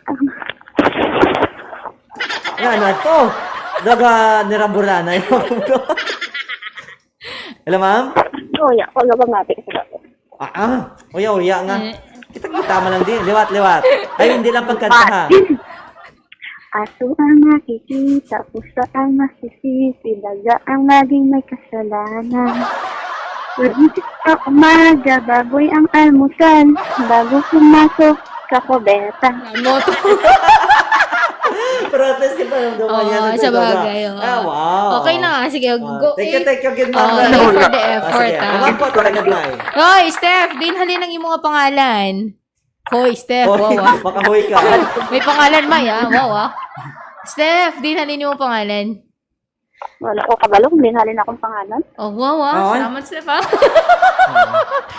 Nga, ano to? Daga ni Ramburana yun. Hello, ma'am? Uya, ko nga ba mati? Ah, ah. Uya, uya nga. Eh. Kita-kita man lang din. Liwat, liwat. Ay, hindi lang pagkanta, ha? Aso ang nakikita, pusa ang masisisi, daga ang laging may kasalanan. Nagising sa umaga, baboy ang almusal, bago pumasok sa kubeta. Ano to? Pero at least, kita yung Oo, dumayan sa sa bagay, oo. Ah, wow. Okay na nga. Sige, ah, go. Thank you, thank you, good morning. Thank you for the effort, ah. Umabot, talaga, Nay. Hoy, Steph, din halin ang imo nga pangalan. Hoy, Steph, hoy, wow, ah. Makahoy ka. May pangalan, May, ah. Wow, ah. Steph, din halin imo pangalan. Wala ko kabalo kung din halin akong pangalan. Oh, wow, ah. Ay. Salamat, Steph, ah.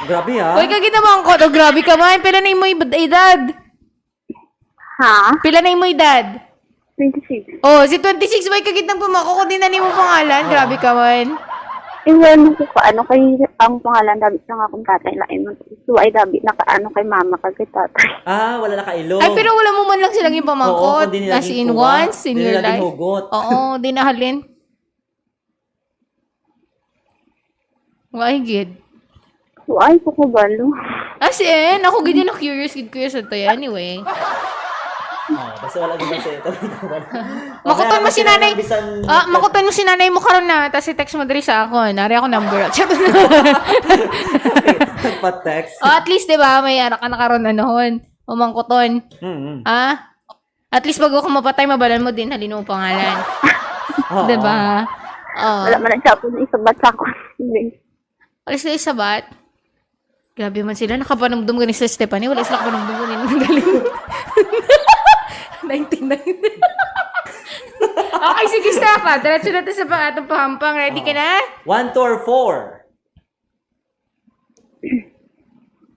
Oh, grabe, ah. Hoy, kagid naman ko. Oh, grabe ka man. Pila na imo ib-, edad? Ha? Pila na imo edad? Twenty-six. Oh, si twenty-six, way kagid nang pamako ko din na nimo pangalan. Oh. Grabe ka man. Eh, wala ko pa, ano, kay ang pangalan dabi sa akong tatay, lain man. So, ay dabi, nakaano kay mama, kag kay tatay. Ah, wala na kailo. Ay, pero wala mo man lang silang yung pamangkot. Oo, kundi nila as in ginkuha. Once in your life. Nila ginhugot. Oo, di nahalin. Why gid? Why ko kabalo? As in, ako gid yung na-curious gid ko sa to. Anyway. Oh, basta wala gid sa ito. Makuton mo si nanay. Bisan ah, makuton mo si nanay mo karon na, tas i-text mo diri sa akon. Ari ako number. Pa-text. Oh, at least, di ba, may ara ka na karon, anohon. Mamangkuton. Mm-hmm. Ah? At least bago ka mapatay, mabalan mo din, halin mo pangalan. Oo. Diba? Oo. Wala man ang siya po na isabat sa ako. Hindi. Alis na isabat? Grabe man sila, nakapanumdum gani sa Stephanie, wala sila kapanumdum gani. Galing. Ninety-nine. Okay, sige, Steph, ah. Diretso natin sa pang-, atong pahampang. Ready ka na? Oo. One, two, or four?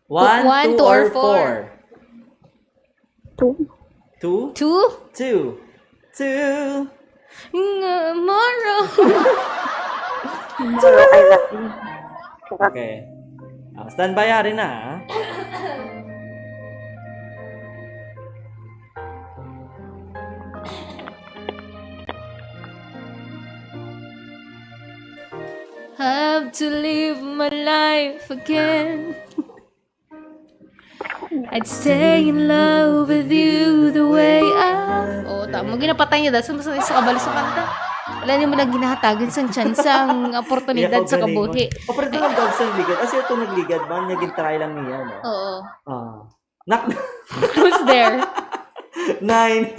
One, one, two, two, or or four? Four? Two. Two? Two? Two. Two. Nga, mara. Tomorrow I love you. Okay. Ah, standby, ari na, ah. Have To live my life again. I'd stay in love with you the way I... Oh, tama. Ginapatay niya, dahil sa, sa kabalo sa kanta. Wala niya man lang ginahatagan sang chance, ang oportunidad sa kabuhi. O, pero ito lang daw sa ligad. As in, ito nagligad man, niya gintry lang niya, no? Oo. Ah. Nak- Who's there? Nine.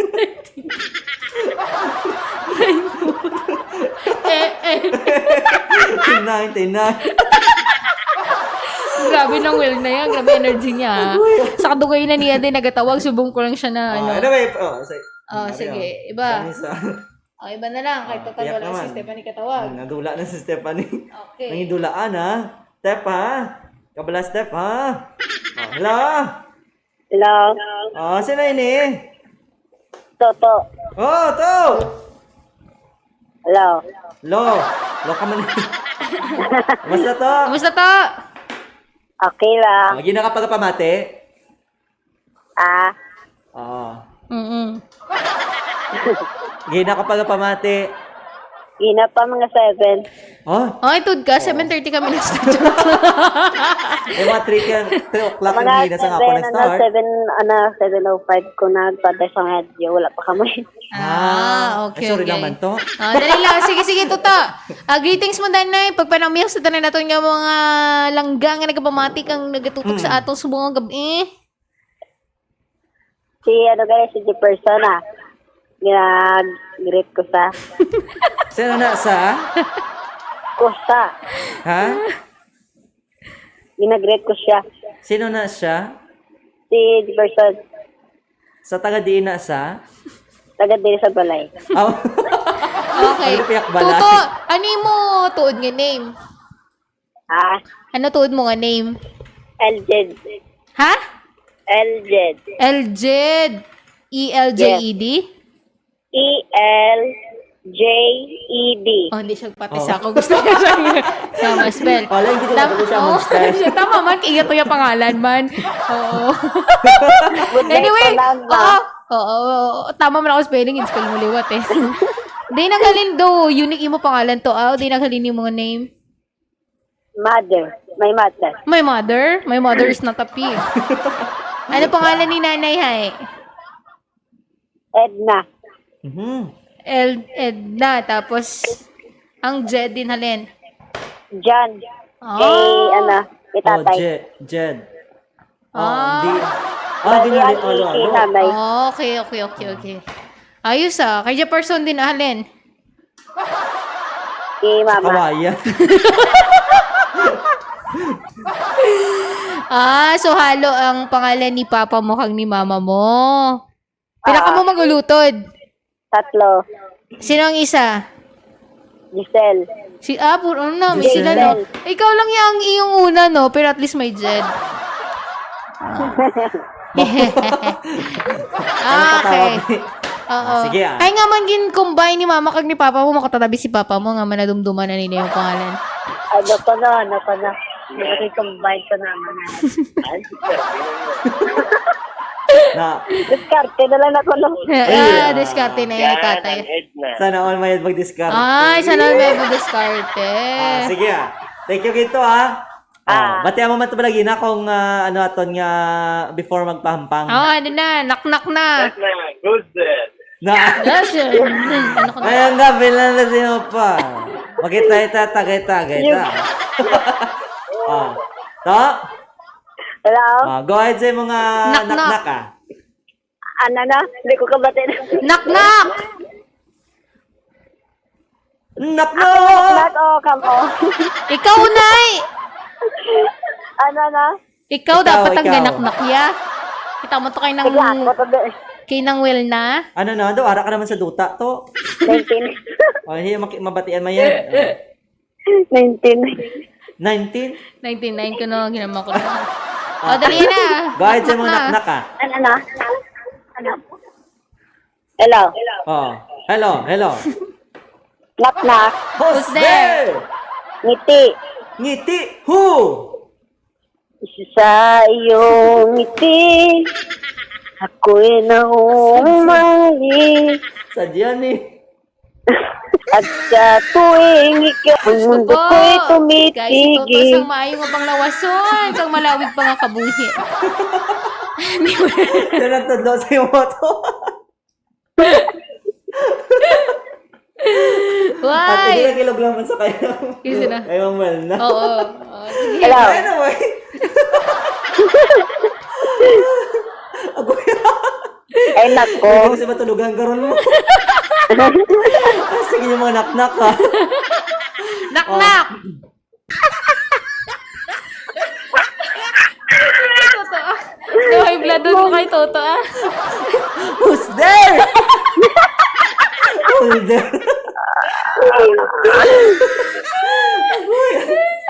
Eh, eh. Ninety-nine. Grabe nang well na yan. Grabe energy niya, ah. Sa kadugay na niya din nagatawag, subong ko lang siya na, Ah, ano. Ano ba yung, oh, say-, Oh, ano sige. Yun? Iba. Dami sa- Oh, iba na lang. Kay Ah, total tiyak wala naman. Si Stephanie katawag. Hmm, nadula na si Stephanie. Okay. Nangidulaan, ha? Steph, ha? Kabala, Steph, ha? Oh, hello? Hello? Oh, sino ini? Toto. Oh, to! Hello? Lo. Lo ka man. Kumusta to? Kumusta to? Okay lang. Oh, di na ka pagapamati? Ah. Oo. Mm-mm. Di na ka pagapamati. Di na pa, mga seven. Oh? Oh, itud ka, seven thirty kami na studio. Eh, mga three ka, three o'clock yung hina sa nga ako nag-start. Seven, ano, seven oh five ko nagpatay sa radyo. Wala pa kami. Ah, okay, sorry lang man to. Ah, dali lang. Sige, sige, Toto. Ah, greetings mo, Danay. Pagpanamiyak sa tanan naton nga mga langga nga nagapamati kang nagatutok sa aton subong nga gab-i. Si ano gani, si Jefferson, ah. Ginag-greet ko sa Sino na sa? Kusa. Ha? Ginag-greet ko siya. Sino na siya? Si Jefferson. Sa taga diin na sa? Taga diri sa balay. Aw. Okay. Ano piyak balay? Toto, ano imo tuod nga name? Ah. Ano tuod mo nga name? Eljed. Ha? Eljed. Eljed. E L J E D? E L J E D. Oh, hindi siya pati sa ako. Gusto niya siya. Tama, spell. Wala, hindi ko Tama, na siya oh, mag-spell. Siya, tama man, kaya to yung pangalan man. Oo. Good night Anyway, po, Nana. Oo, oo, oo, tama man ako spelling, in-spell mo liwat eh. Di naghalin do, unique imo pangalan to, ah. Di naghalin yung mga name. Mother. My mother. My mother? My mother is not a pig. Ano pangalan ni Nanay, hay? Edna. Mhm. El-, Edna, tapos ang Jed din, halin? John. Ah. Kay, ano, kay Oh, tatay. Je-, Jed. Oh, Ah. Hindi. Ah, Bali, ginali-, ang alo, isi alo. Nanay. Oh, okay, okay, okay, okay. Ayos ah. Kay Jefferson din, halin? Si Mama. Kawayan. Ah, so halo ang pangalan ni Papa mo kag ni Mama mo. Pila ka Ah. mo magulutod? Tatlo. Sino ang isa? Giselle. Si, ah, puro, ano na, may Giselle. Sila, no? Giselle. Ikaw lang yung, yung una, no? Pero at least may Jed. Ah. Ah, okay. Ano pa tawag? Oo. Ah, sige, ah. Ay nga man, gin-combine ni mama kag ni papa mo, makatatabi si papa mo nga manadumduman na nila yung pangalan. Ano ko na, ano ko na. Nag-recombine ko na, mga. Ay, diskarte na yun. Na. Diskarte na lang ako, no? Ah, Ay, ah. Diskarte na yung Yan, tatay. Ang head na. Sana all may magdiskarte. Ay, sana all may magdiskarte. Ah, sige, ah. Thank you, Ginto, ah. Ah, ah. Batian mo man to lagi na kung, ah, ano aton nga before magpahampang. Oh, ano na, knock-knock na. Knock-knock. Who's there? Na. Yes, sir. Ano ko na? Ay, ang gabi lang na sino pa. Makita, ita, tagay, tagay, ta. Ah. To? Hello? Ah, go ahead sa mga knock-knock. Knock-knock, ah. Ano na? Hindi ko kabati na. Knock-knock! Knock, knock! Knock, oh, kamo. Ikaw, Nay! Ano na? Ikaw, ikaw, dapat ang ikaw. Ganaknak ya. Kita mo to kay nang, sige, ako to, be. Kay nang Will na. Ano na, daw, ara ka naman sa duta to. Nineteen. Oh, hindi, maki-, mabatian mo yan. Nineteen. Nineteen? Nineteen nine ko na, ginama ko na. Ah. Oh, dali na. Go ahead sa mga knock-knock, ah. Ano na? Ano? Hello. Oh, hello, hello. Knock, knock. Who's there? Ngiti. Ngiti? Who? Sa iyong ngiti, ako'y nahumaling. Sadya ni. At sa tuwing ikaw, ang Diyos ko mundo po, ko'y kay si Toto tumitigil. Sang maayo nga panglawason, kag malawig pa nga kabuhi. Yan ang tudlo sa imo to. Why? At hindi lang ilog lang man sa kayo. Kasi na. Ay, ang mahal na. Oo. Oo. Sige. Hello. Ay, ano ba? Agoy. Ay, nako. Hindi ko siya matulogan karon mo. Ah, sige, yung mga knock-knock, ha? Knock-knock! Oh. Totoo. May high blood doon ko kay Toto, ah. Who's there? Who's there?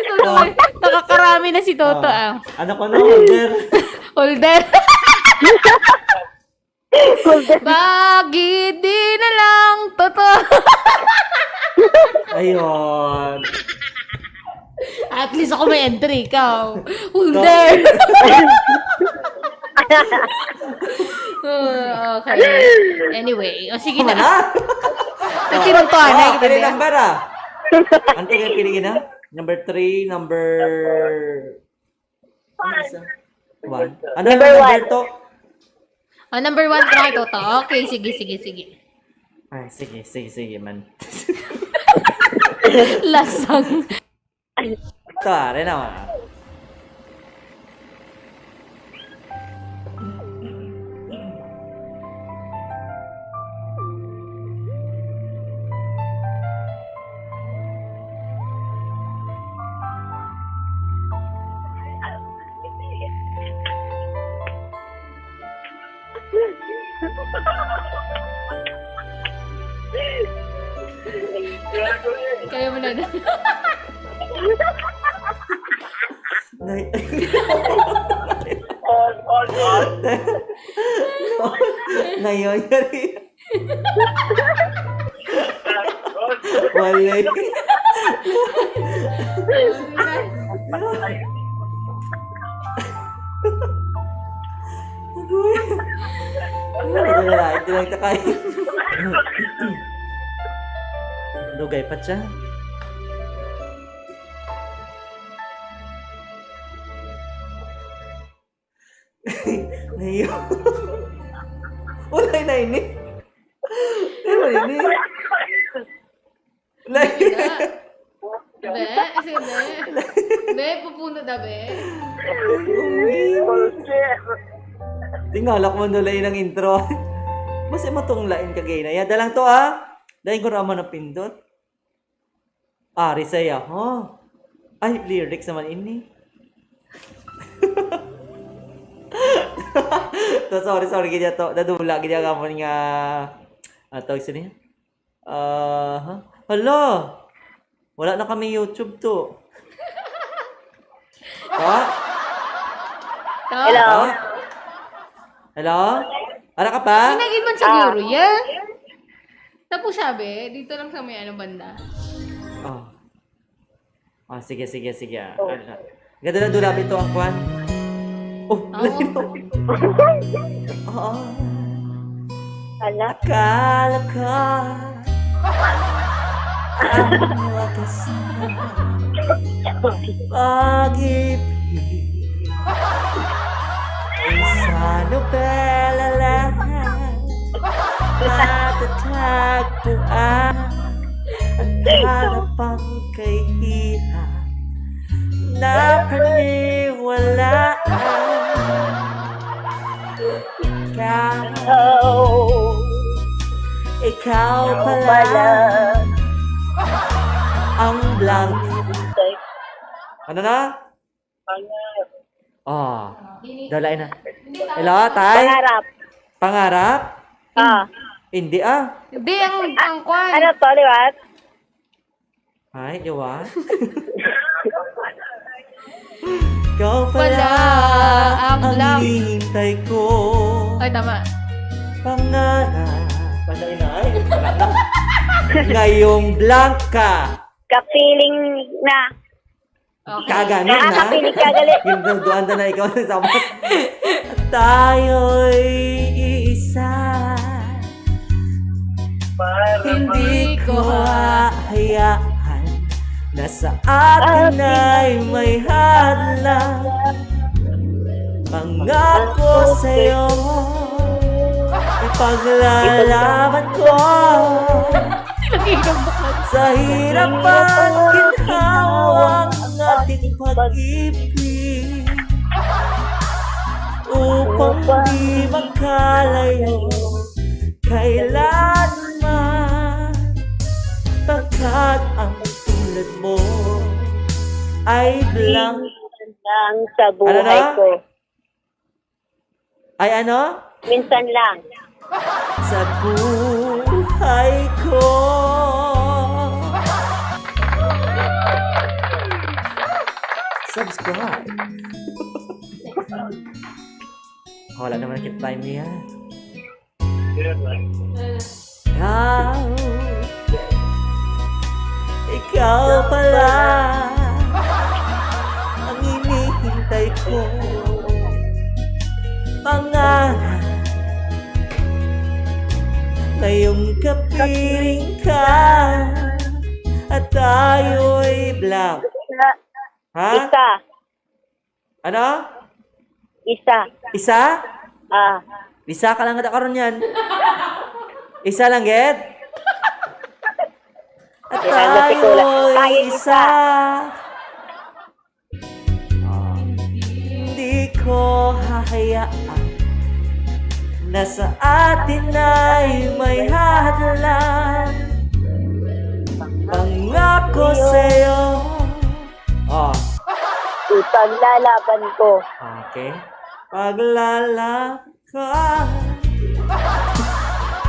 Totoo, eh. Nakakarami na si Toto, ah. Ano ko na, holder? Holder. Bagidi na lang, Toto. Ayun. At least ako may entry, ikaw. Holder. Oh, okay. Anyway, o sige na. Tama na. Nagtiruntuhan na, Ah, kita pili niya. Number, ah. Ano yung pili na? Number three, number Ano isa? One. Ano Number number one. To? Oh, number one ko na kay Toto. Okay, sige, sige, sige. Ay, sige, sige, sige, man. Lasang. Ito, ah, rin ako, ah. Kaya mo na na. Nay-, Ngayon, yari. Wala. Agoy. Ano na lang, ito lang ito kayo. Dugay pa siya. Ngayon. Wala na ini. Wala ini. Wala ini. Be, sige, be. Be, pupuno da, be. Tingalak mo nulay ng intro. Mas imo tong lain kagay na. Yada lang to, ah. Dahil ko naman napindot. Ah, Rizaya, ha? Ay, lyrics naman ini. So, sorry, sorry, gid to. Nadula, gid ang amon nga, ah, tawag sila niya? Ah, ha? Hala! Wala na kami YouTube to. Ha? To? Hello? Ha? Hello? Ara ka pa? Hindi na gid man siguro, Ah. yeah? Tapos sabi, dito lang sa may ano banda. Oh. Ah, sige, sige, sige, ah. Oh. Ano siya? Ganda na dula bito ang kwan. Oh, Oh. Oo. Ala. Akala ka ang wakas na pag-ibig. Sa nobela lang matatagpuan ang harapang kahirap na paniwalaan. Ikaw, ikaw pala ang blank. Ano na? Ah, dalain na. Hello, Tay? Pangarap. Pangarap? Ah. Hindi, ah. Hindi, ang, ang kwan. Ano to, liwat? Ay, iwan. Ikaw pala Wala ang ang lang. hinihintay ko. Ay, tama. Pangarap. Ano, inay? Ngayong blank ka. Ka-feeling na. Okay. Kagani na. Nakakapiling ka, gali. Yung duduan na ikaw sa sabat. Tayo'y iisa. Hindi ko hahayaan na sa atin ay may hadlang. Pangako sa'yo, ipaglalaban ko. Sa hirap at ginhawa ang ating pag-ibig, upang di magkalayo kailanman, pagkat ang tulad mo ay blank. Minsan lang sa buhay ko. Ay ano? Minsan lang. Sa buhay ko. Subscribe. Wala naman kita time niya. Ikaw, ikaw pala ang hinihintay ko. Pangarap ngayong kapiling ka at tayo'y black. Ha? Isa. Ano? Isa. Isa? Ah. Isa ka lang ata karon yan. Isa lang, gid? At tayo'y isa. Ah, hindi ko hahayaan na sa atin ay may hadlang. Pangako sa'yo. Oh. Ipaglalaban ko. Okay. Paglalaban ka.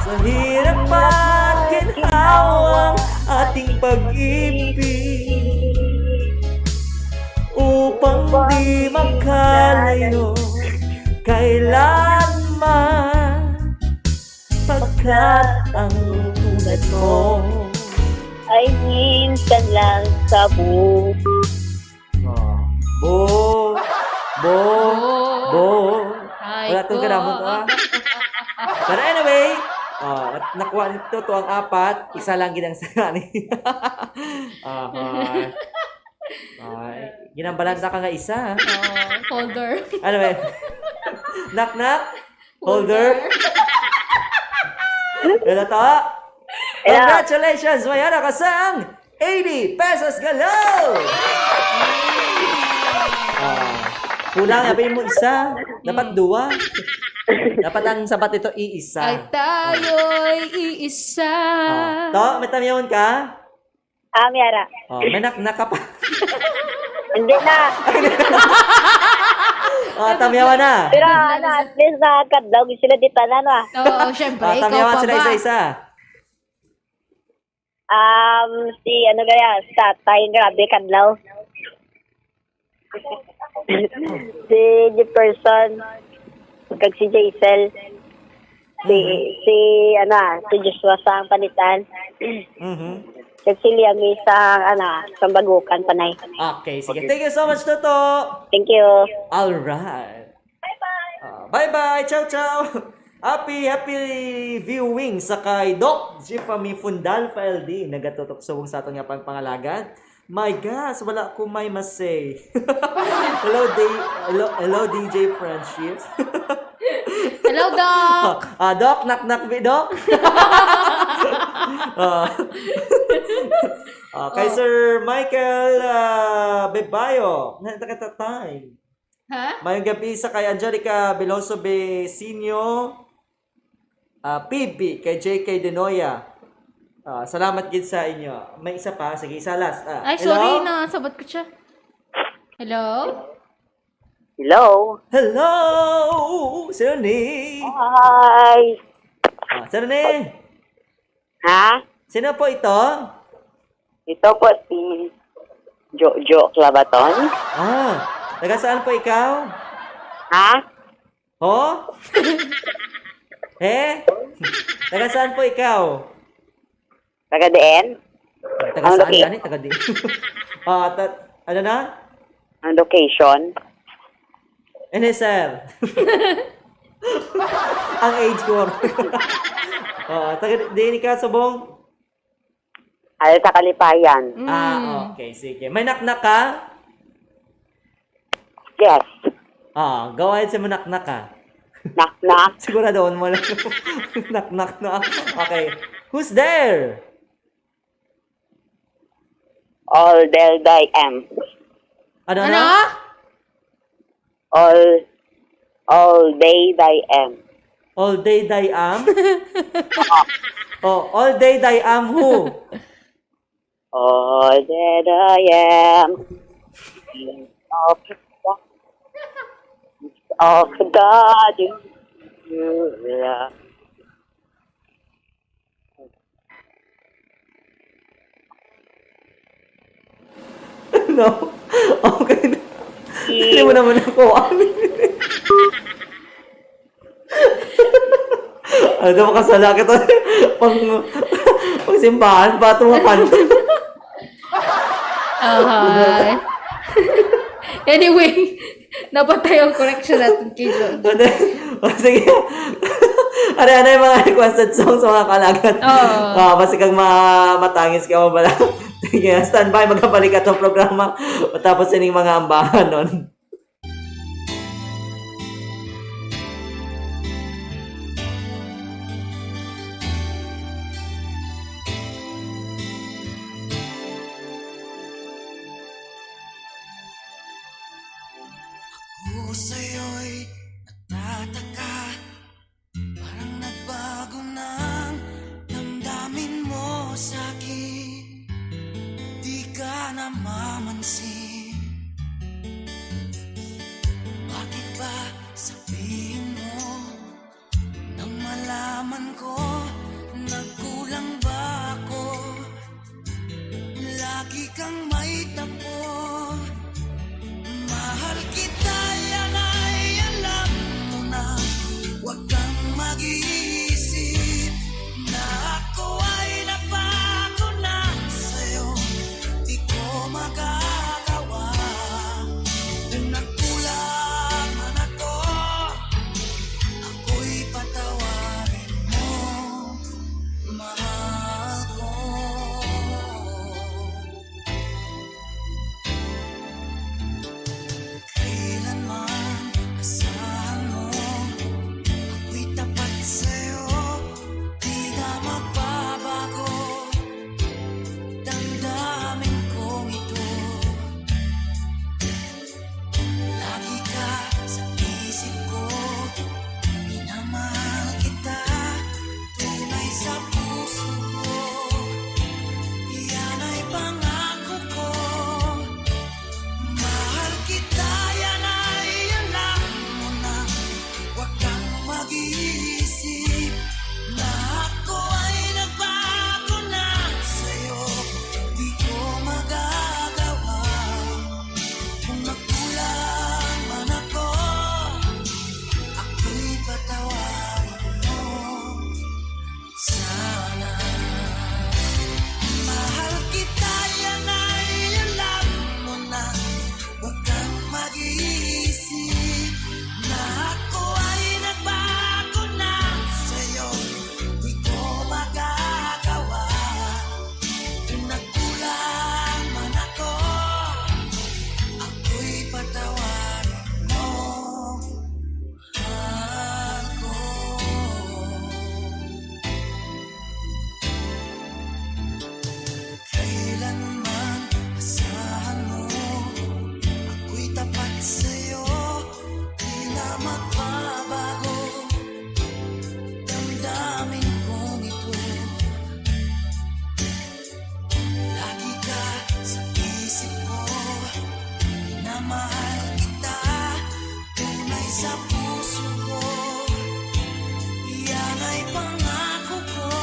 Sa hirap at ginhawang ating pag-ibig, upang di magkalayo kailanman, pagkat ang tulad mo ay minsan lang sa buhay. Oh. Bo. Bo. Bo. Wala tong kanamon ko, ah. Pero anyway, oh, nakuha nito to ang apat, isa lang gid ang sangani. Aha. Ay, ginambalanta ka nga isa, ha? Oh, holder. Ano ba? Knock, knock? Holder? Hello to? Hello. Congratulations! May ara ka sang eighty pesos galo! Ah, kulang, abi mo isa. Dapat dua. Dapat ang sapat ito, iisa. Ay, tayo'y iisa. Ah, to, may tamyawon ka? Ah, may ara. Oh, may nak-, nakapa- Hindi na. Oh, tamyawan na. Pero ano, at least nakakadlaw sila di tanan, ah. Oo, syempre, ikaw pa ba? Oh, tamyawan sila isa-isa. Um, si ano kaya, si tatay, grabe kadlaw. Si Jefferson, kag si Jaisel. Si, mhm, si, ano, ah, si Joshua sang Panitan. Mhm. Kag si Liam sa, ano, sang Bagukan, Panay. Okay, sige. Thank you so much, Toto. Thank you. All right. Bye-bye. Ah, bye-bye. Ciao, ciao. Happy, happy viewing sa kay Doc Jeffamy Fundal pa L D. Nagatutok subong sa aton nga pagpangalagad. My gosh, wala ko may masay. Hello, D-, hello, hello, D J Francis. Hello, Doc. Ah, ah, Doc, knock, knock, bi, Doc. Ah. Ah, kay, oh, Sir Michael, ah, Bebayo, na, nakatatay. Ha? Mayong gabi sa kay Angelica Veloso Besinio, ah, P B, kay J K Denoya. Ah, salamat gid sa inyo. May isa pa. Sige, isa last. Ah, ay, hello? Sorry, nasabat ko siya. Hello? Hello? Hello? Sino ni? Hi. Ah, sino ni? Ha? Sino po ito? Ito po si Jojo Clabaton. Ah, taga saan po ikaw? Ha? Ho? He? Taga saan po ikaw? Taga diin? Taga saan gani? Taga diin? Ah, ta-, ano na? Ang location? Ano, sir? Ang age ko. Oo, taga diin ka, Subong? Ay, sa Kalipayan. Mm. Ah, okay, sige. May knock-knock ka? Yes. Ah, go ahead sa mo knock-knock ka. Knock-knock. Siguradoon mo lang. Knock-knock na. Okay. Who's there? All Del Day M. Ano, ano? Ano? All, all day thy am. All day thy am? Oh, all day thy am who? All that I am. Of, of God you love. No? Okay na. Hindi mo naman ako. Ano daw makasala kita? Pang, pang simbahan pa itong mga kanta. Ahay. Anyway, napatay ang correction natin kay John. Ano? O, sige. Ano, ano yung mga requested songs sa mga kalagan? Oo. Ah, basi kang ma-, matangis ka mo bala. Sige, standby, magkabalik atong programa matapos ining mga ambahanon. Ako sa'yo'y nagtataka, parang nagbago ng damdamin mo sa'kin. Di ka na mamansin. Bakit ba sabihin mo nang malaman ko nagkulang ba ako? Lagi kang may tampo. Mahal kita, yan ay alam mo na. Huwag kang mag-iisip na ako ay nagbago na sa'yo. Di ko magagawa. Kung nagkulang man ako, ako'y patawarin mo. Mahal ko. Kailanman asahan mo, ako'y tapat sa'yo, di na magbabago. Damdamin kong ito. Lagi ka sa isip ko, minamahal kita, tunay sa puso ko. Yan ay pangako ko. Mahal kita, yan ay alam mo na. Huwag kang mag-iisip na ako ay nagbago na sa'yo. Di ko magagawa. Kung nagkulang man ako, ako'y patawarin mo. Sana. Mahal kita, yan ay alam mo na. Huwag kang mag-iisip na ako ay nagbago na sa'yo. Di ko magagawa. Kung nagkulang man ako, ako'y patawarin mo. Ako. Kailanman asahan mo, ako'y tapat sa'yo, di na magbabago. Damdamin kong ito. Lagi ka sa isip ko, minamahal kita, tunay sa puso ko. Yan ay pangako ko.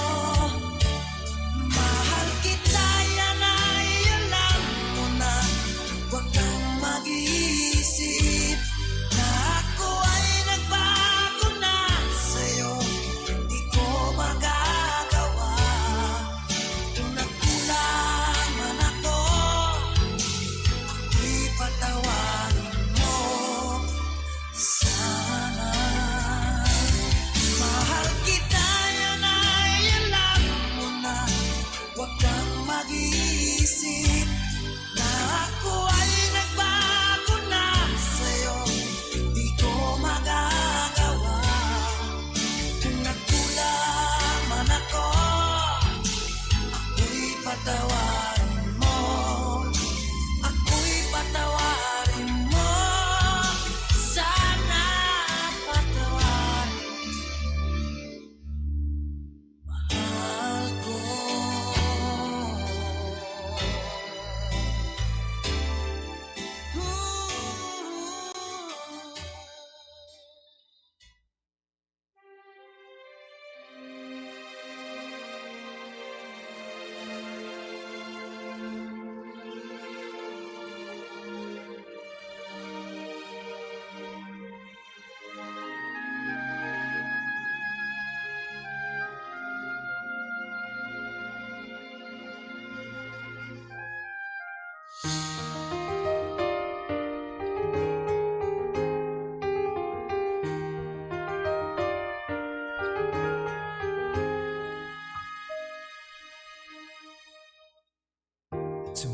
Mahal kita, yan ay alam mo na. Huwag kang mag-iisip na ako ay nagbago na sa'yo. Di ko magagawa. Kung nagkulang man ako, ako'y patawarin mo sana.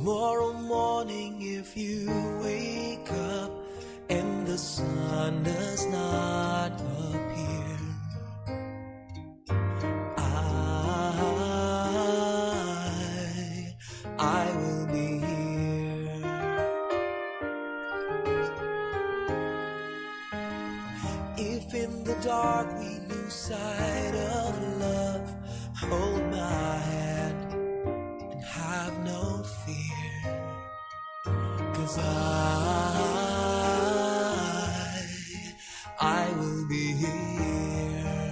Tomorrow morning, if you wake up and the sun does not appear, I, I will be here. If in the dark we lose sight of love, hold my hand and have no fear, 'cause I, I will be here.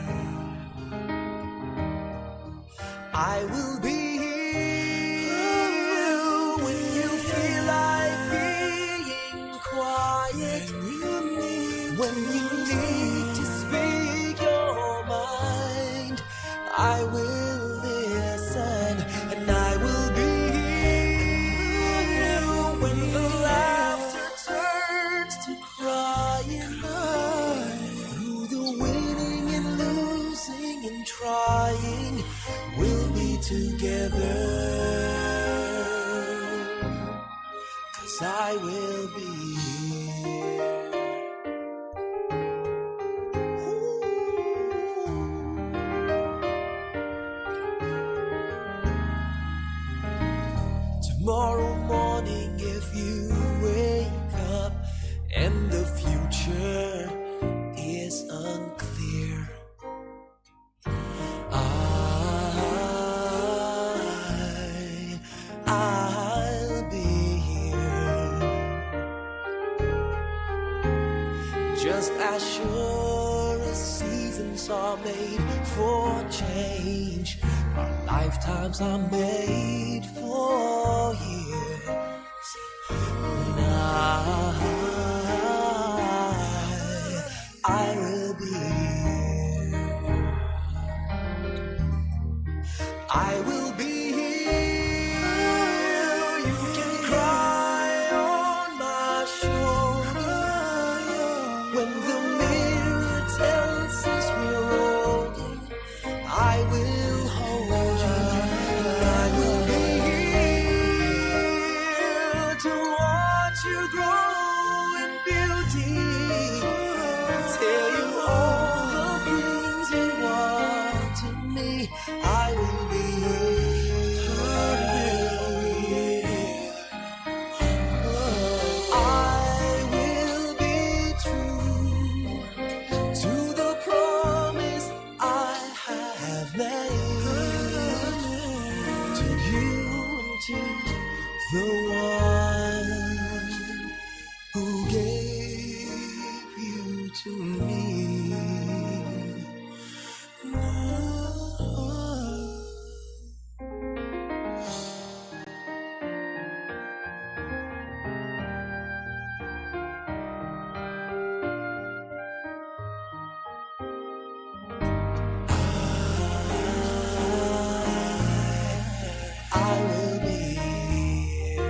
I will be here when you feel like being quiet. When you need to speak your mind, I will listen, and I will be here when the laughter turns to crying. Through the winning and losing and trying, we'll be together, 'cause I will be here. Tomorrow morning, if you wake up and the future is unclear, I, I'll be here. Just as sure as seasons are made for change, our lifetimes are made for years. And I, I will be here. I will be here. You can cry on my shoulder. When the mirror tells us we're older, I will hold you. I will be here to watch you grow in beauty. Tell you all the things you are to me. I will be here. I will be true to the promise I have made to you and to the one who gave you to me. I will be here.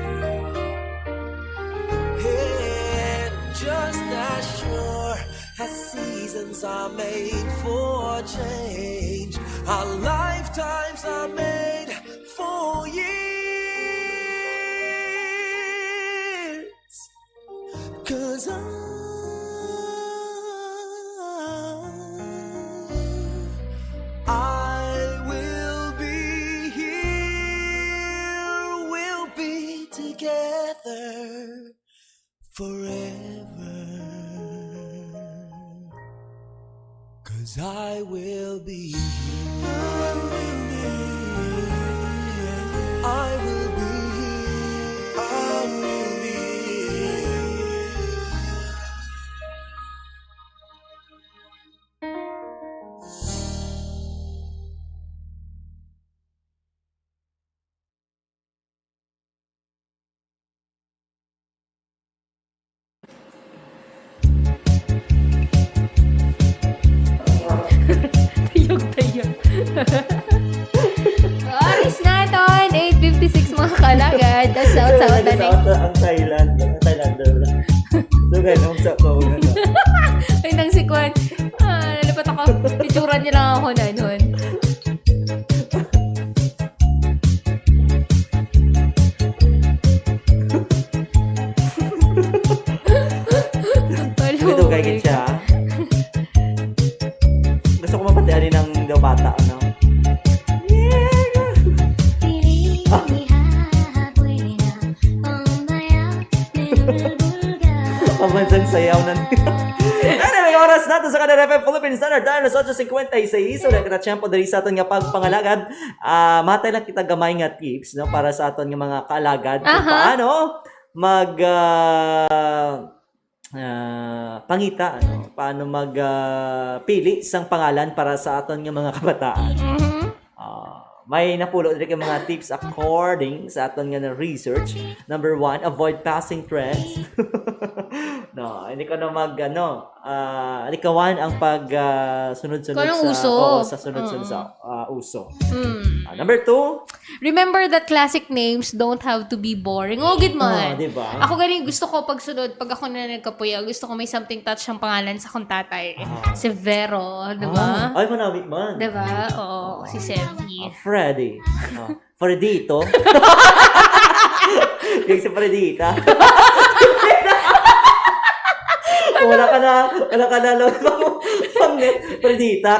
And just as sure as seasons are made for change, our lifetimes are made for years. 'Cause I, I will be here, we'll be together forever. 'Cause I will be here. I will be here. I will be here. Tayog, tayog. Oras naton, eight fifty-six, mga kalagad. That's out, out na ni. Sa, sa, ang Thailand, ang Thailander na. So, ganun, sa, sa, ano. Ay, nang si Kwan. Ah, nalipat ako. Itsura niya lang ako, nanhon. Pamansang sayaw na. Anyway, oras nato sa Kadar F M Philippine Standard Time, alas otso cincuenta y seis. So, nagkatiyempo diri sa aton nga pagpangalagad. Ah, matay lang kita gamay nga tips, no, para sa aton nga mga kaalagad kung Aha. paano mag, ah, ah, pangita, ano, paano mag, ah, pili sang pangalan para sa aton nga mga kabataan. Mhm. Ah, may napulo diri kay mga tips according sa aton nga na research. Number one, avoid passing trends. No, hindi ko na mag, ano, ah, likawan ang pag, ah, sunod-sunod Kung anong sa, uso. oo, sa sunod-sunod Oo. sa, ah, uso. Hmm. Ah, number two. Remember that classic names don't have to be boring. Oh, gid man. Ah, di ba? Ako gani gusto ko pagsunod, pag ako na nagkapuya, gusto ko may something touch ang pangalan sa akong tatay. Ah. Si Vero, di ba? Ah, ay, manamit man. Di ba? Oo, si Sevi. Ah, Freddy. Ah, Fredito. Yung si Fredita. Wala ka na, wala ka na, wala ka na, Fredita.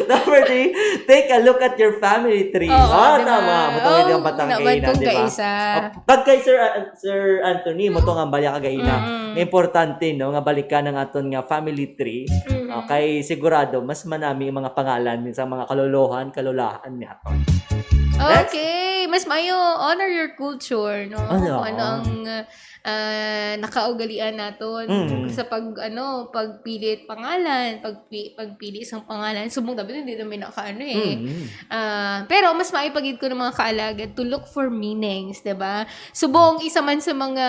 Number three, take a look at your family tree. Oo, Ah, di ba? tama. Mutong Oh, hindi ang batang naman kaina, kung di ba? kaisa. Oh, pag kay Sir, uh, Sir Anthony, mutong ang bali ka kaina. Mm-mm. Importante, no, nga balikan ang aton nga family tree. Mm-mm. Ah, kay sigurado, mas manami ang mga pangalan sa mga kalolohan, kalolahan niya. Next. Okay, mas maayo, honor your culture, no? Ano? Kung ano ang, ah, nakaugalian naton Mm. sa pag, ano, pagpilit pangalan, pagpi-, pagpili sang pangalan. Subong dapat hindi namin nakaano eh. Mm. Ah, pero mas maayo pa gid ko ng mga kaalagad to look for meanings, 'di ba? Subong isa man sa mga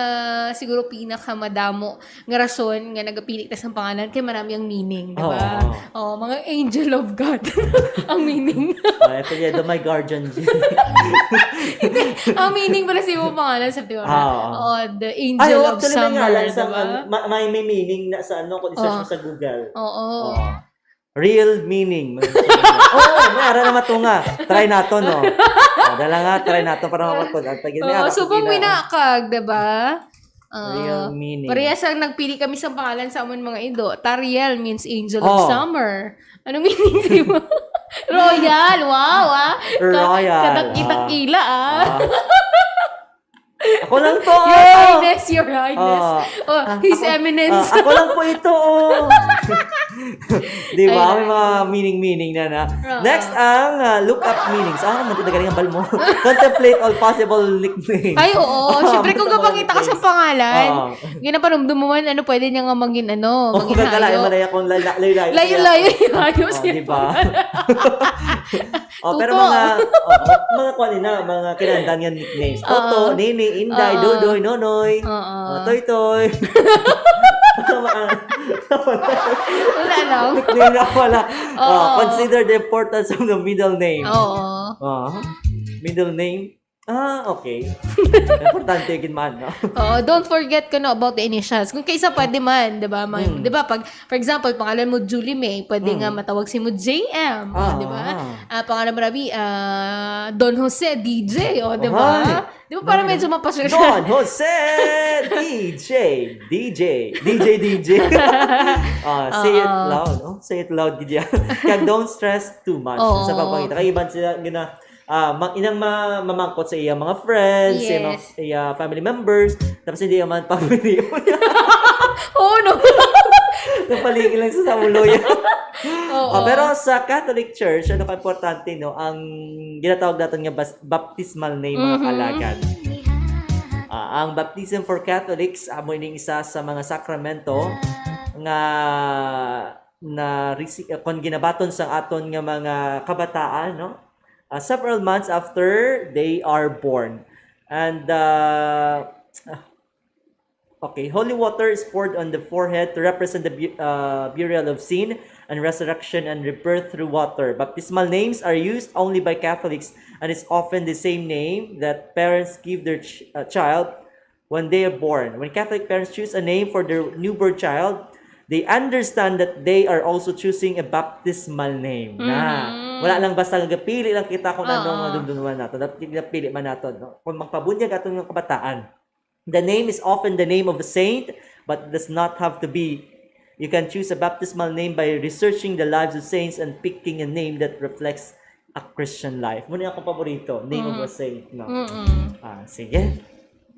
siguro pinakamadamo nga rason nga nagapili ta sang pangalan kay marami ang meaning, 'di ba? Oo. Oh, mga angel of God ang meaning. Ay, apelyido, my guardian. Ang meaning pala sa imong pangalan sa Fiora. Ah, oo. Oh, the Ay, angel oo, of actually, may summer, ngalan sa, 'di ba? ma-, may, may meaning na sa ano, kung i-search mo Oo. sa Google. Oo. Oo. Real meaning. Oo, may ara na matunga. Try nato, no? Ah, dala nga, try nato para mapatod. Ang tagin niya, Oo, subong na. Minakag, 'di ba? Oo. Real meaning. Parehas ang nagpili kami sa pangalan sa amon mga ido. Tariel means angel of Oh. summer. Ano meaning sa imo? Royal, wow, ah. Ka-, Royal, kadakit-dakila, ah. Ah. Ako lang to, Your oh. Highness, Your Highness. Ah. Oh, Ah, His ako, Eminence. ah, ako lang po ito, oh. Di ba? Ay, May mga meaning-meaning na, na. Oo. Next, ang, ah, look up meanings. Ah, man, ito na galing ang bal mo. Contemplate all possible nicknames. Ay, oo. Ah, Siyempre, kung gusto ko kapangita ka sa nicknames. pangalan, Oo. ginapanumdum mo man, ano, pwede niya nga maging, ano, Oh, maging kaya kalayo hayop. man na akong lala-, layo-layo, Layo-layo, kaya hayop Oh, siya. di ba? Oh, pero Tuto. mga, oh, mga kuwan na, mga kinahanglan nga nicknames. Toto, Oo. Nini, Inday, Oo. Dudoy, Nonoy, Oo. oh, Toy Toy. Mga, Wala lang. nickname na pala. Oo. Oh, consider the importance of the middle name. Oo. Oh, middle name? Ah, okay. Importante gid man, no? Oo, don't forget kuno about the initials. Kung kaisa pwede man, 'di ba? May, Hmm. 'di ba? Pag, for example, pangalan mo Julie May, pwede Hmm. nga matawag si mo J M, Ah, 'di ba? ah. Ah, pangalan mo Rabi, ah, Don Jose, D J, oh, 'di ba? Ay. 'Di ba, para Don, medyo mapasyal. Don Jose, D J, D J, D J, D J. Ah, say it Oo. loud, oh. Say it loud, gid yan. Kag don't stress too much Oo. sa pagpangita. Kay iban sila, gina-, ah, ma-, inang ma-, mamangkot sa iya mga friends, sa mga, Yes. iya family members, tapos hindi naman family. Oh, no. Napaligi lang sa, sa ulo yan. Oo. Oh, pero sa Catholic Church, ano ka importante, no? Ang ginatawag natin nga bas-, baptismal name, mga Mhm. kaalagad. Ah, ang baptism for Catholics, amo ining isa sa mga sakramento nga na resi-, uh, kon ginabaton sa aton nga mga kabataan, no? Uh, several months after they are born. And, uh, okay, holy water is poured on the forehead to represent the bu-, uh, burial of sin and resurrection and rebirth through water. Baptismal names are used only by Catholics, and it's often the same name that parents give their ch-, uh, child when they are born. When Catholic parents choose a name for their newborn child, they understand that they are also choosing a baptismal name. Na, Mhm. wala lang basta nga pili lang kita kung ano Oo. ang madumduman nato. Dap-, pili man nato, no? Kung magpabunyag aton nga kabataan, the name is often the name of a saint, but does not have to be. You can choose a baptismal name by researching the lives of saints and picking a name that reflects a Christian life. Muna akong paborito, name of a Mm. saint, no? Mm-mm. Ah, sige.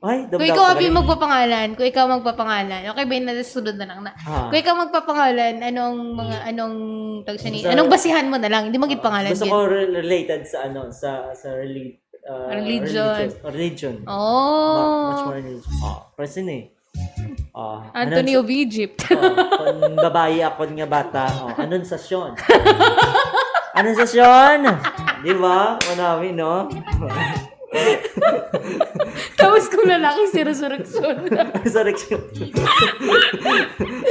Ay, Kung ikaw abi magpapangalan, kung ikaw magpapangalan, okay ba yun, nasunod na lang na. Ah. Kung ikaw magpapangalan, anong mga, anong, tag siya ni, anong basihan mo na lang? Hindi magit pangalan. Gusto ko re- related sa ano, sa sa relig- uh, religion. Religion. Oh. Ma- much more religion. Oh, person eh. Oh, Anthony of Egypt. Oh, kung babayi ako nga bata, oh, Anunciacion. Anunciacion! Di ba? Manami, no? Tapos kung lalaki, si Resurrection. Resurrection.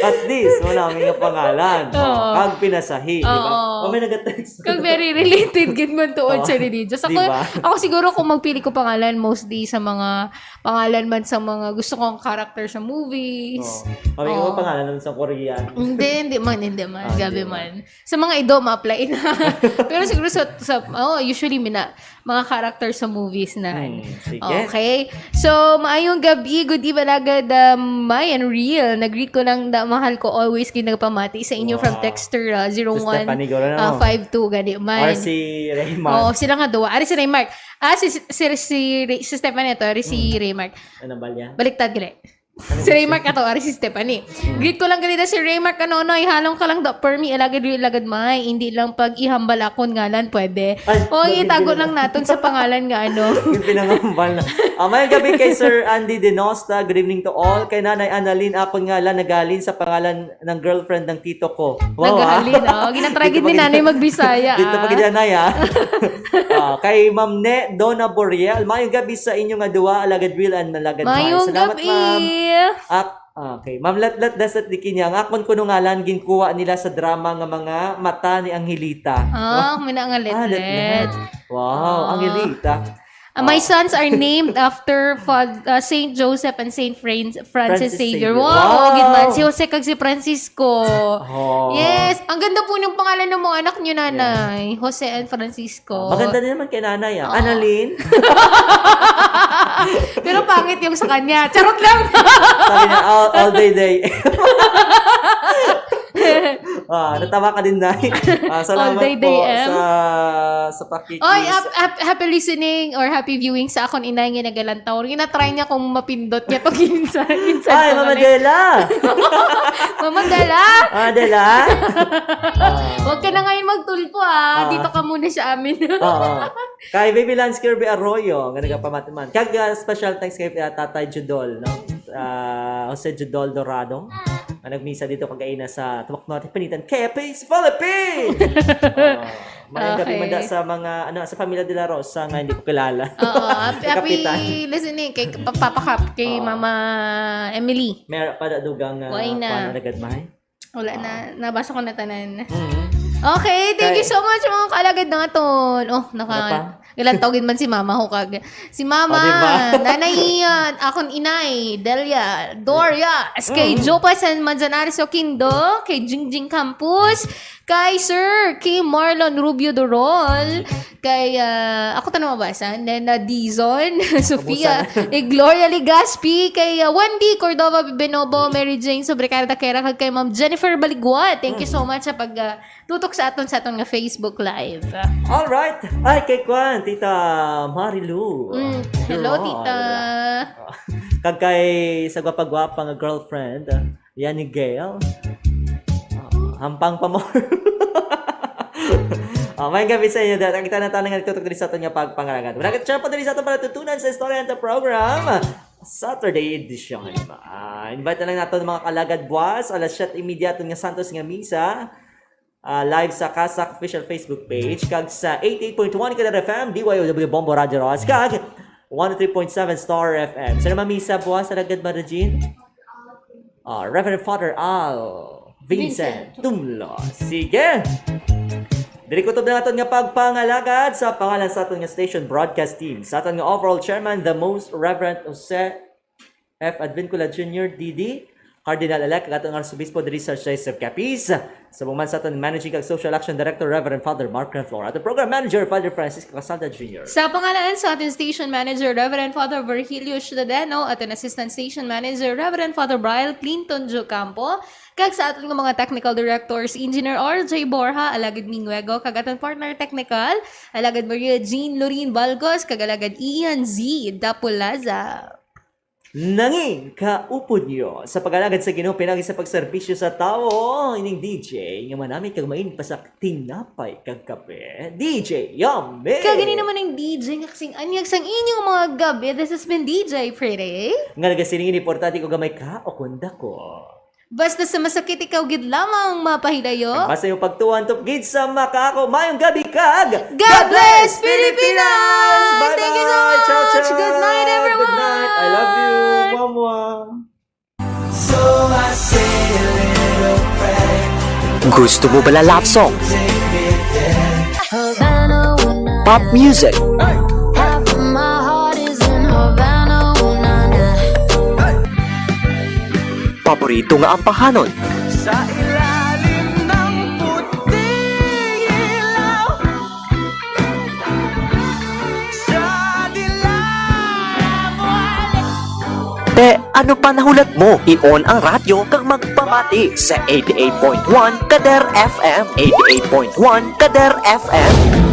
At least, wala may nga pangalan. Oo. Kag pinasahi, di ba? Oo. O, may nag-text. Kag very related gid man tuod sa religious. Ako, di ba? Ako siguro kung magpili ko pangalan, mostly sa mga pangalan man sa mga gusto kong character sa movies. Oo. Kami yung pangalan naman sa Korean. Hindi, hindi man, hindi man. Ah, gabi man. Sa mga ido, ma-apply na. Pero siguro sa, sa oh, usually, mina, mga character sa movies na. Hmm, sige. Okay. So, maayong gabi. Good evening, alagad, uh, May and Real. Nag-greet ko lang na mahal ko always kayo nagpamati sa inyo from texter, uh, zero one, uh, five two, gani man. Or si Raymark. Oo, sila nga duwa. Ari si Raymark. Ah, si, si, si, si, si Stephanie to. Ari si Raymark. Ano ba niya? Baliktad, gani. Si Raymark ato, ari si Stephanie. Greet ko lang ganito si Raymark, ano, no, ihalong ka lang daw, permi, alagad, alagad, may, hindi lang pag ihambal akon ngalan, pwede. Ay, o, itago lang naton sa pangalan nga, ano. Yung pinangambal na. Ah, may gabi kay Sir Andy Denosta. Good evening to all. Kay Nanay Annalyn, akon ngalan, nagalin sa pangalan ng girlfriend ng tito ko. Wow, ah. Nagahalin, oh. Ginatry gid ni nanay magbisaya, dito pa gid, ah. Nanay, ah. Ah, kay Ma'am Ne Donna Boriel, mayong gabi sa inyo nga duwa, Alagad Will and Alagad May. Mayong gabi. Salamat, ma'am. Ah, okay. Ma'am Latlat Dasat Dikinya, ang akon kuno ngalan ginkuha nila sa drama nga Mga Mata ni Angelita. Ah, may na nga Letlet. Wow, Angelita. Ah, my sons are named after Fad-, uh, Saint Joseph and Saint Fran- Francis Xavier. Francis Xavier. Wow, gid man. Si Jose kag si Francisco. Oh. Yes. Ang ganda po ng pangalan ng mga anak niyo, Nanay. Jose and Francisco. Maganda din naman kay Nanay, ah. Oo. Annalyn. Pero pangit yung sa kanya. Charot lang. Sabi niya, "All, all day, day." Ah, natawa ka din, Nay. Ah, salamat po sa, sa pakikis- Oy, hap- hap- happy listening or happy viewing sa akon inay nga nagalantaw. Ginatry niya kung mapindot niya to, ginsa, ginsa. Ay, Mama Dela! Mama Dela! Ah, Dela? Ah. Huwag ka na ngayon magtulpo, ah. Ah. Dito ka muna sa amin. Oo. Kay Baby Lance Kirby Arroyo, nga nagapamati man. Kag, ah, special thanks kay, ah, Tatay Judol, no? Ah, Jose Judol Dorado, nga nagmisa dito kagaina sa Tumac Norte, Panitan, Capiz, Philippines! Oh, mayong gabi man da sa mga, ano, sa Pamilya De La Rosa nga hindi ko kilala. Oo, happy, happy listening kay Papa Cap, kay Mama Emily. Meron pa da dugang, ah, Why na? Paano nagad, May? Wala na. Nabasa ko na tanan. Mm. Okay, thank you so much, mga kaalagad naton. Oh, naka-, ilang tawagin man si Mama, hukag. Si Mama, oh, diba? Nanay, ah, akon inay, Delia, Doria, S K, Jopa San Manzanares Oquindo, kay Jingjing Campos, kay Sir, kay Marlon Rubio Dorol, kay, ah, ako ta na mabasa, Nena Dizon, Sofia, eh, Gloria Legaspi, kay, ah, Wendy Cordova Benobo, Mary Jane Sobrecarta Quera, kag kay Ma'am Jennifer Baligwa. Thank you so much sa pag, ah, tutok sa aton, sa aton nga Facebook Live. Alright. Ay, kay Kwan, Tita Marilu. Mm, hello, Tita. Kag kay sa gwapa-gwapa nga girlfriend, ah, Yan ni Gail. Ah, hampang pa mo. Ah, may gabi sa inyo. Dahil kita na tayo nga nagtutok diri sa aton nga pagpangalagad. Wala ka siya pa diri sa aton pala tutunan sa istorya ng program. Saturday edition. Ah, invite na lang nato ang mga kalagad buwas. Alas siyete y media aton nga Santos nga Misa. Ah, live sa CASAC official Facebook page kag sa eighty-eight point one Kadar F M, D Y O W Bombo Radyo Ross, kag one oh three point seven Star F M. Sa naman misa buwas sa Lagad Marajin? Ah, Reverend Father Al Vincent Tumlo. Sige! Diri kutob na naton nga pagpangalagad sa pangalan sa aton nga station broadcast team, sa aton nga overall chairman, the most Reverend Jose F. Advincula Junior, D D, Cardinal-elect, kag aton Arsobispo diri sa Archdiocese of Capiz. Subong man sa aton Managing kag Social Action Director, Reverend Father Mark Renflor, aton Program Manager, Father Francisco Casalda Junior. Sa pangalan sa aton Station Manager, Reverend Father Virgilio Ciudadano, aton Assistant Station Manager, Reverend Father Brian Clinton Jocampo, kag sa aton nga mga technical directors, Engineer R J Borja, Alagad Minguego, kag aton partner technical, Alagad Maria Jean Lorin Balgos, kag Alagad Ian Z Dapulaza. Nangin kaupod niyo sa pag-alagad sa Ginoo pinagi sa pagserbisyo sa tawo, ining D J nga manamit kag main pa sa tinapay kag kape, D J Yummy. Kag ini naman ang D J nga kasing anyag sang inyong mga gabi. This has been D J Pretty. Nga nagasiling, importante ko gamay ka o kung dako. Basta sa masakit ikaw gid lamang mapahilayo. Basta yung pagtuwan tupgid sa makaako. Mayong gabi kag God bless Pilipinas! Bye-bye! Thank you so much! Ciao, ciao! Good night, everyone! Good night! I love you! Mwah, mwah! Gusto mo bala love song? Pop music? Paborito nga ampahanon? Te, ano pa nahulat mo? I-on ang radyo kag magpamati sa eighty-eight point one Kader F M. Eighty-eight point one Kader F M.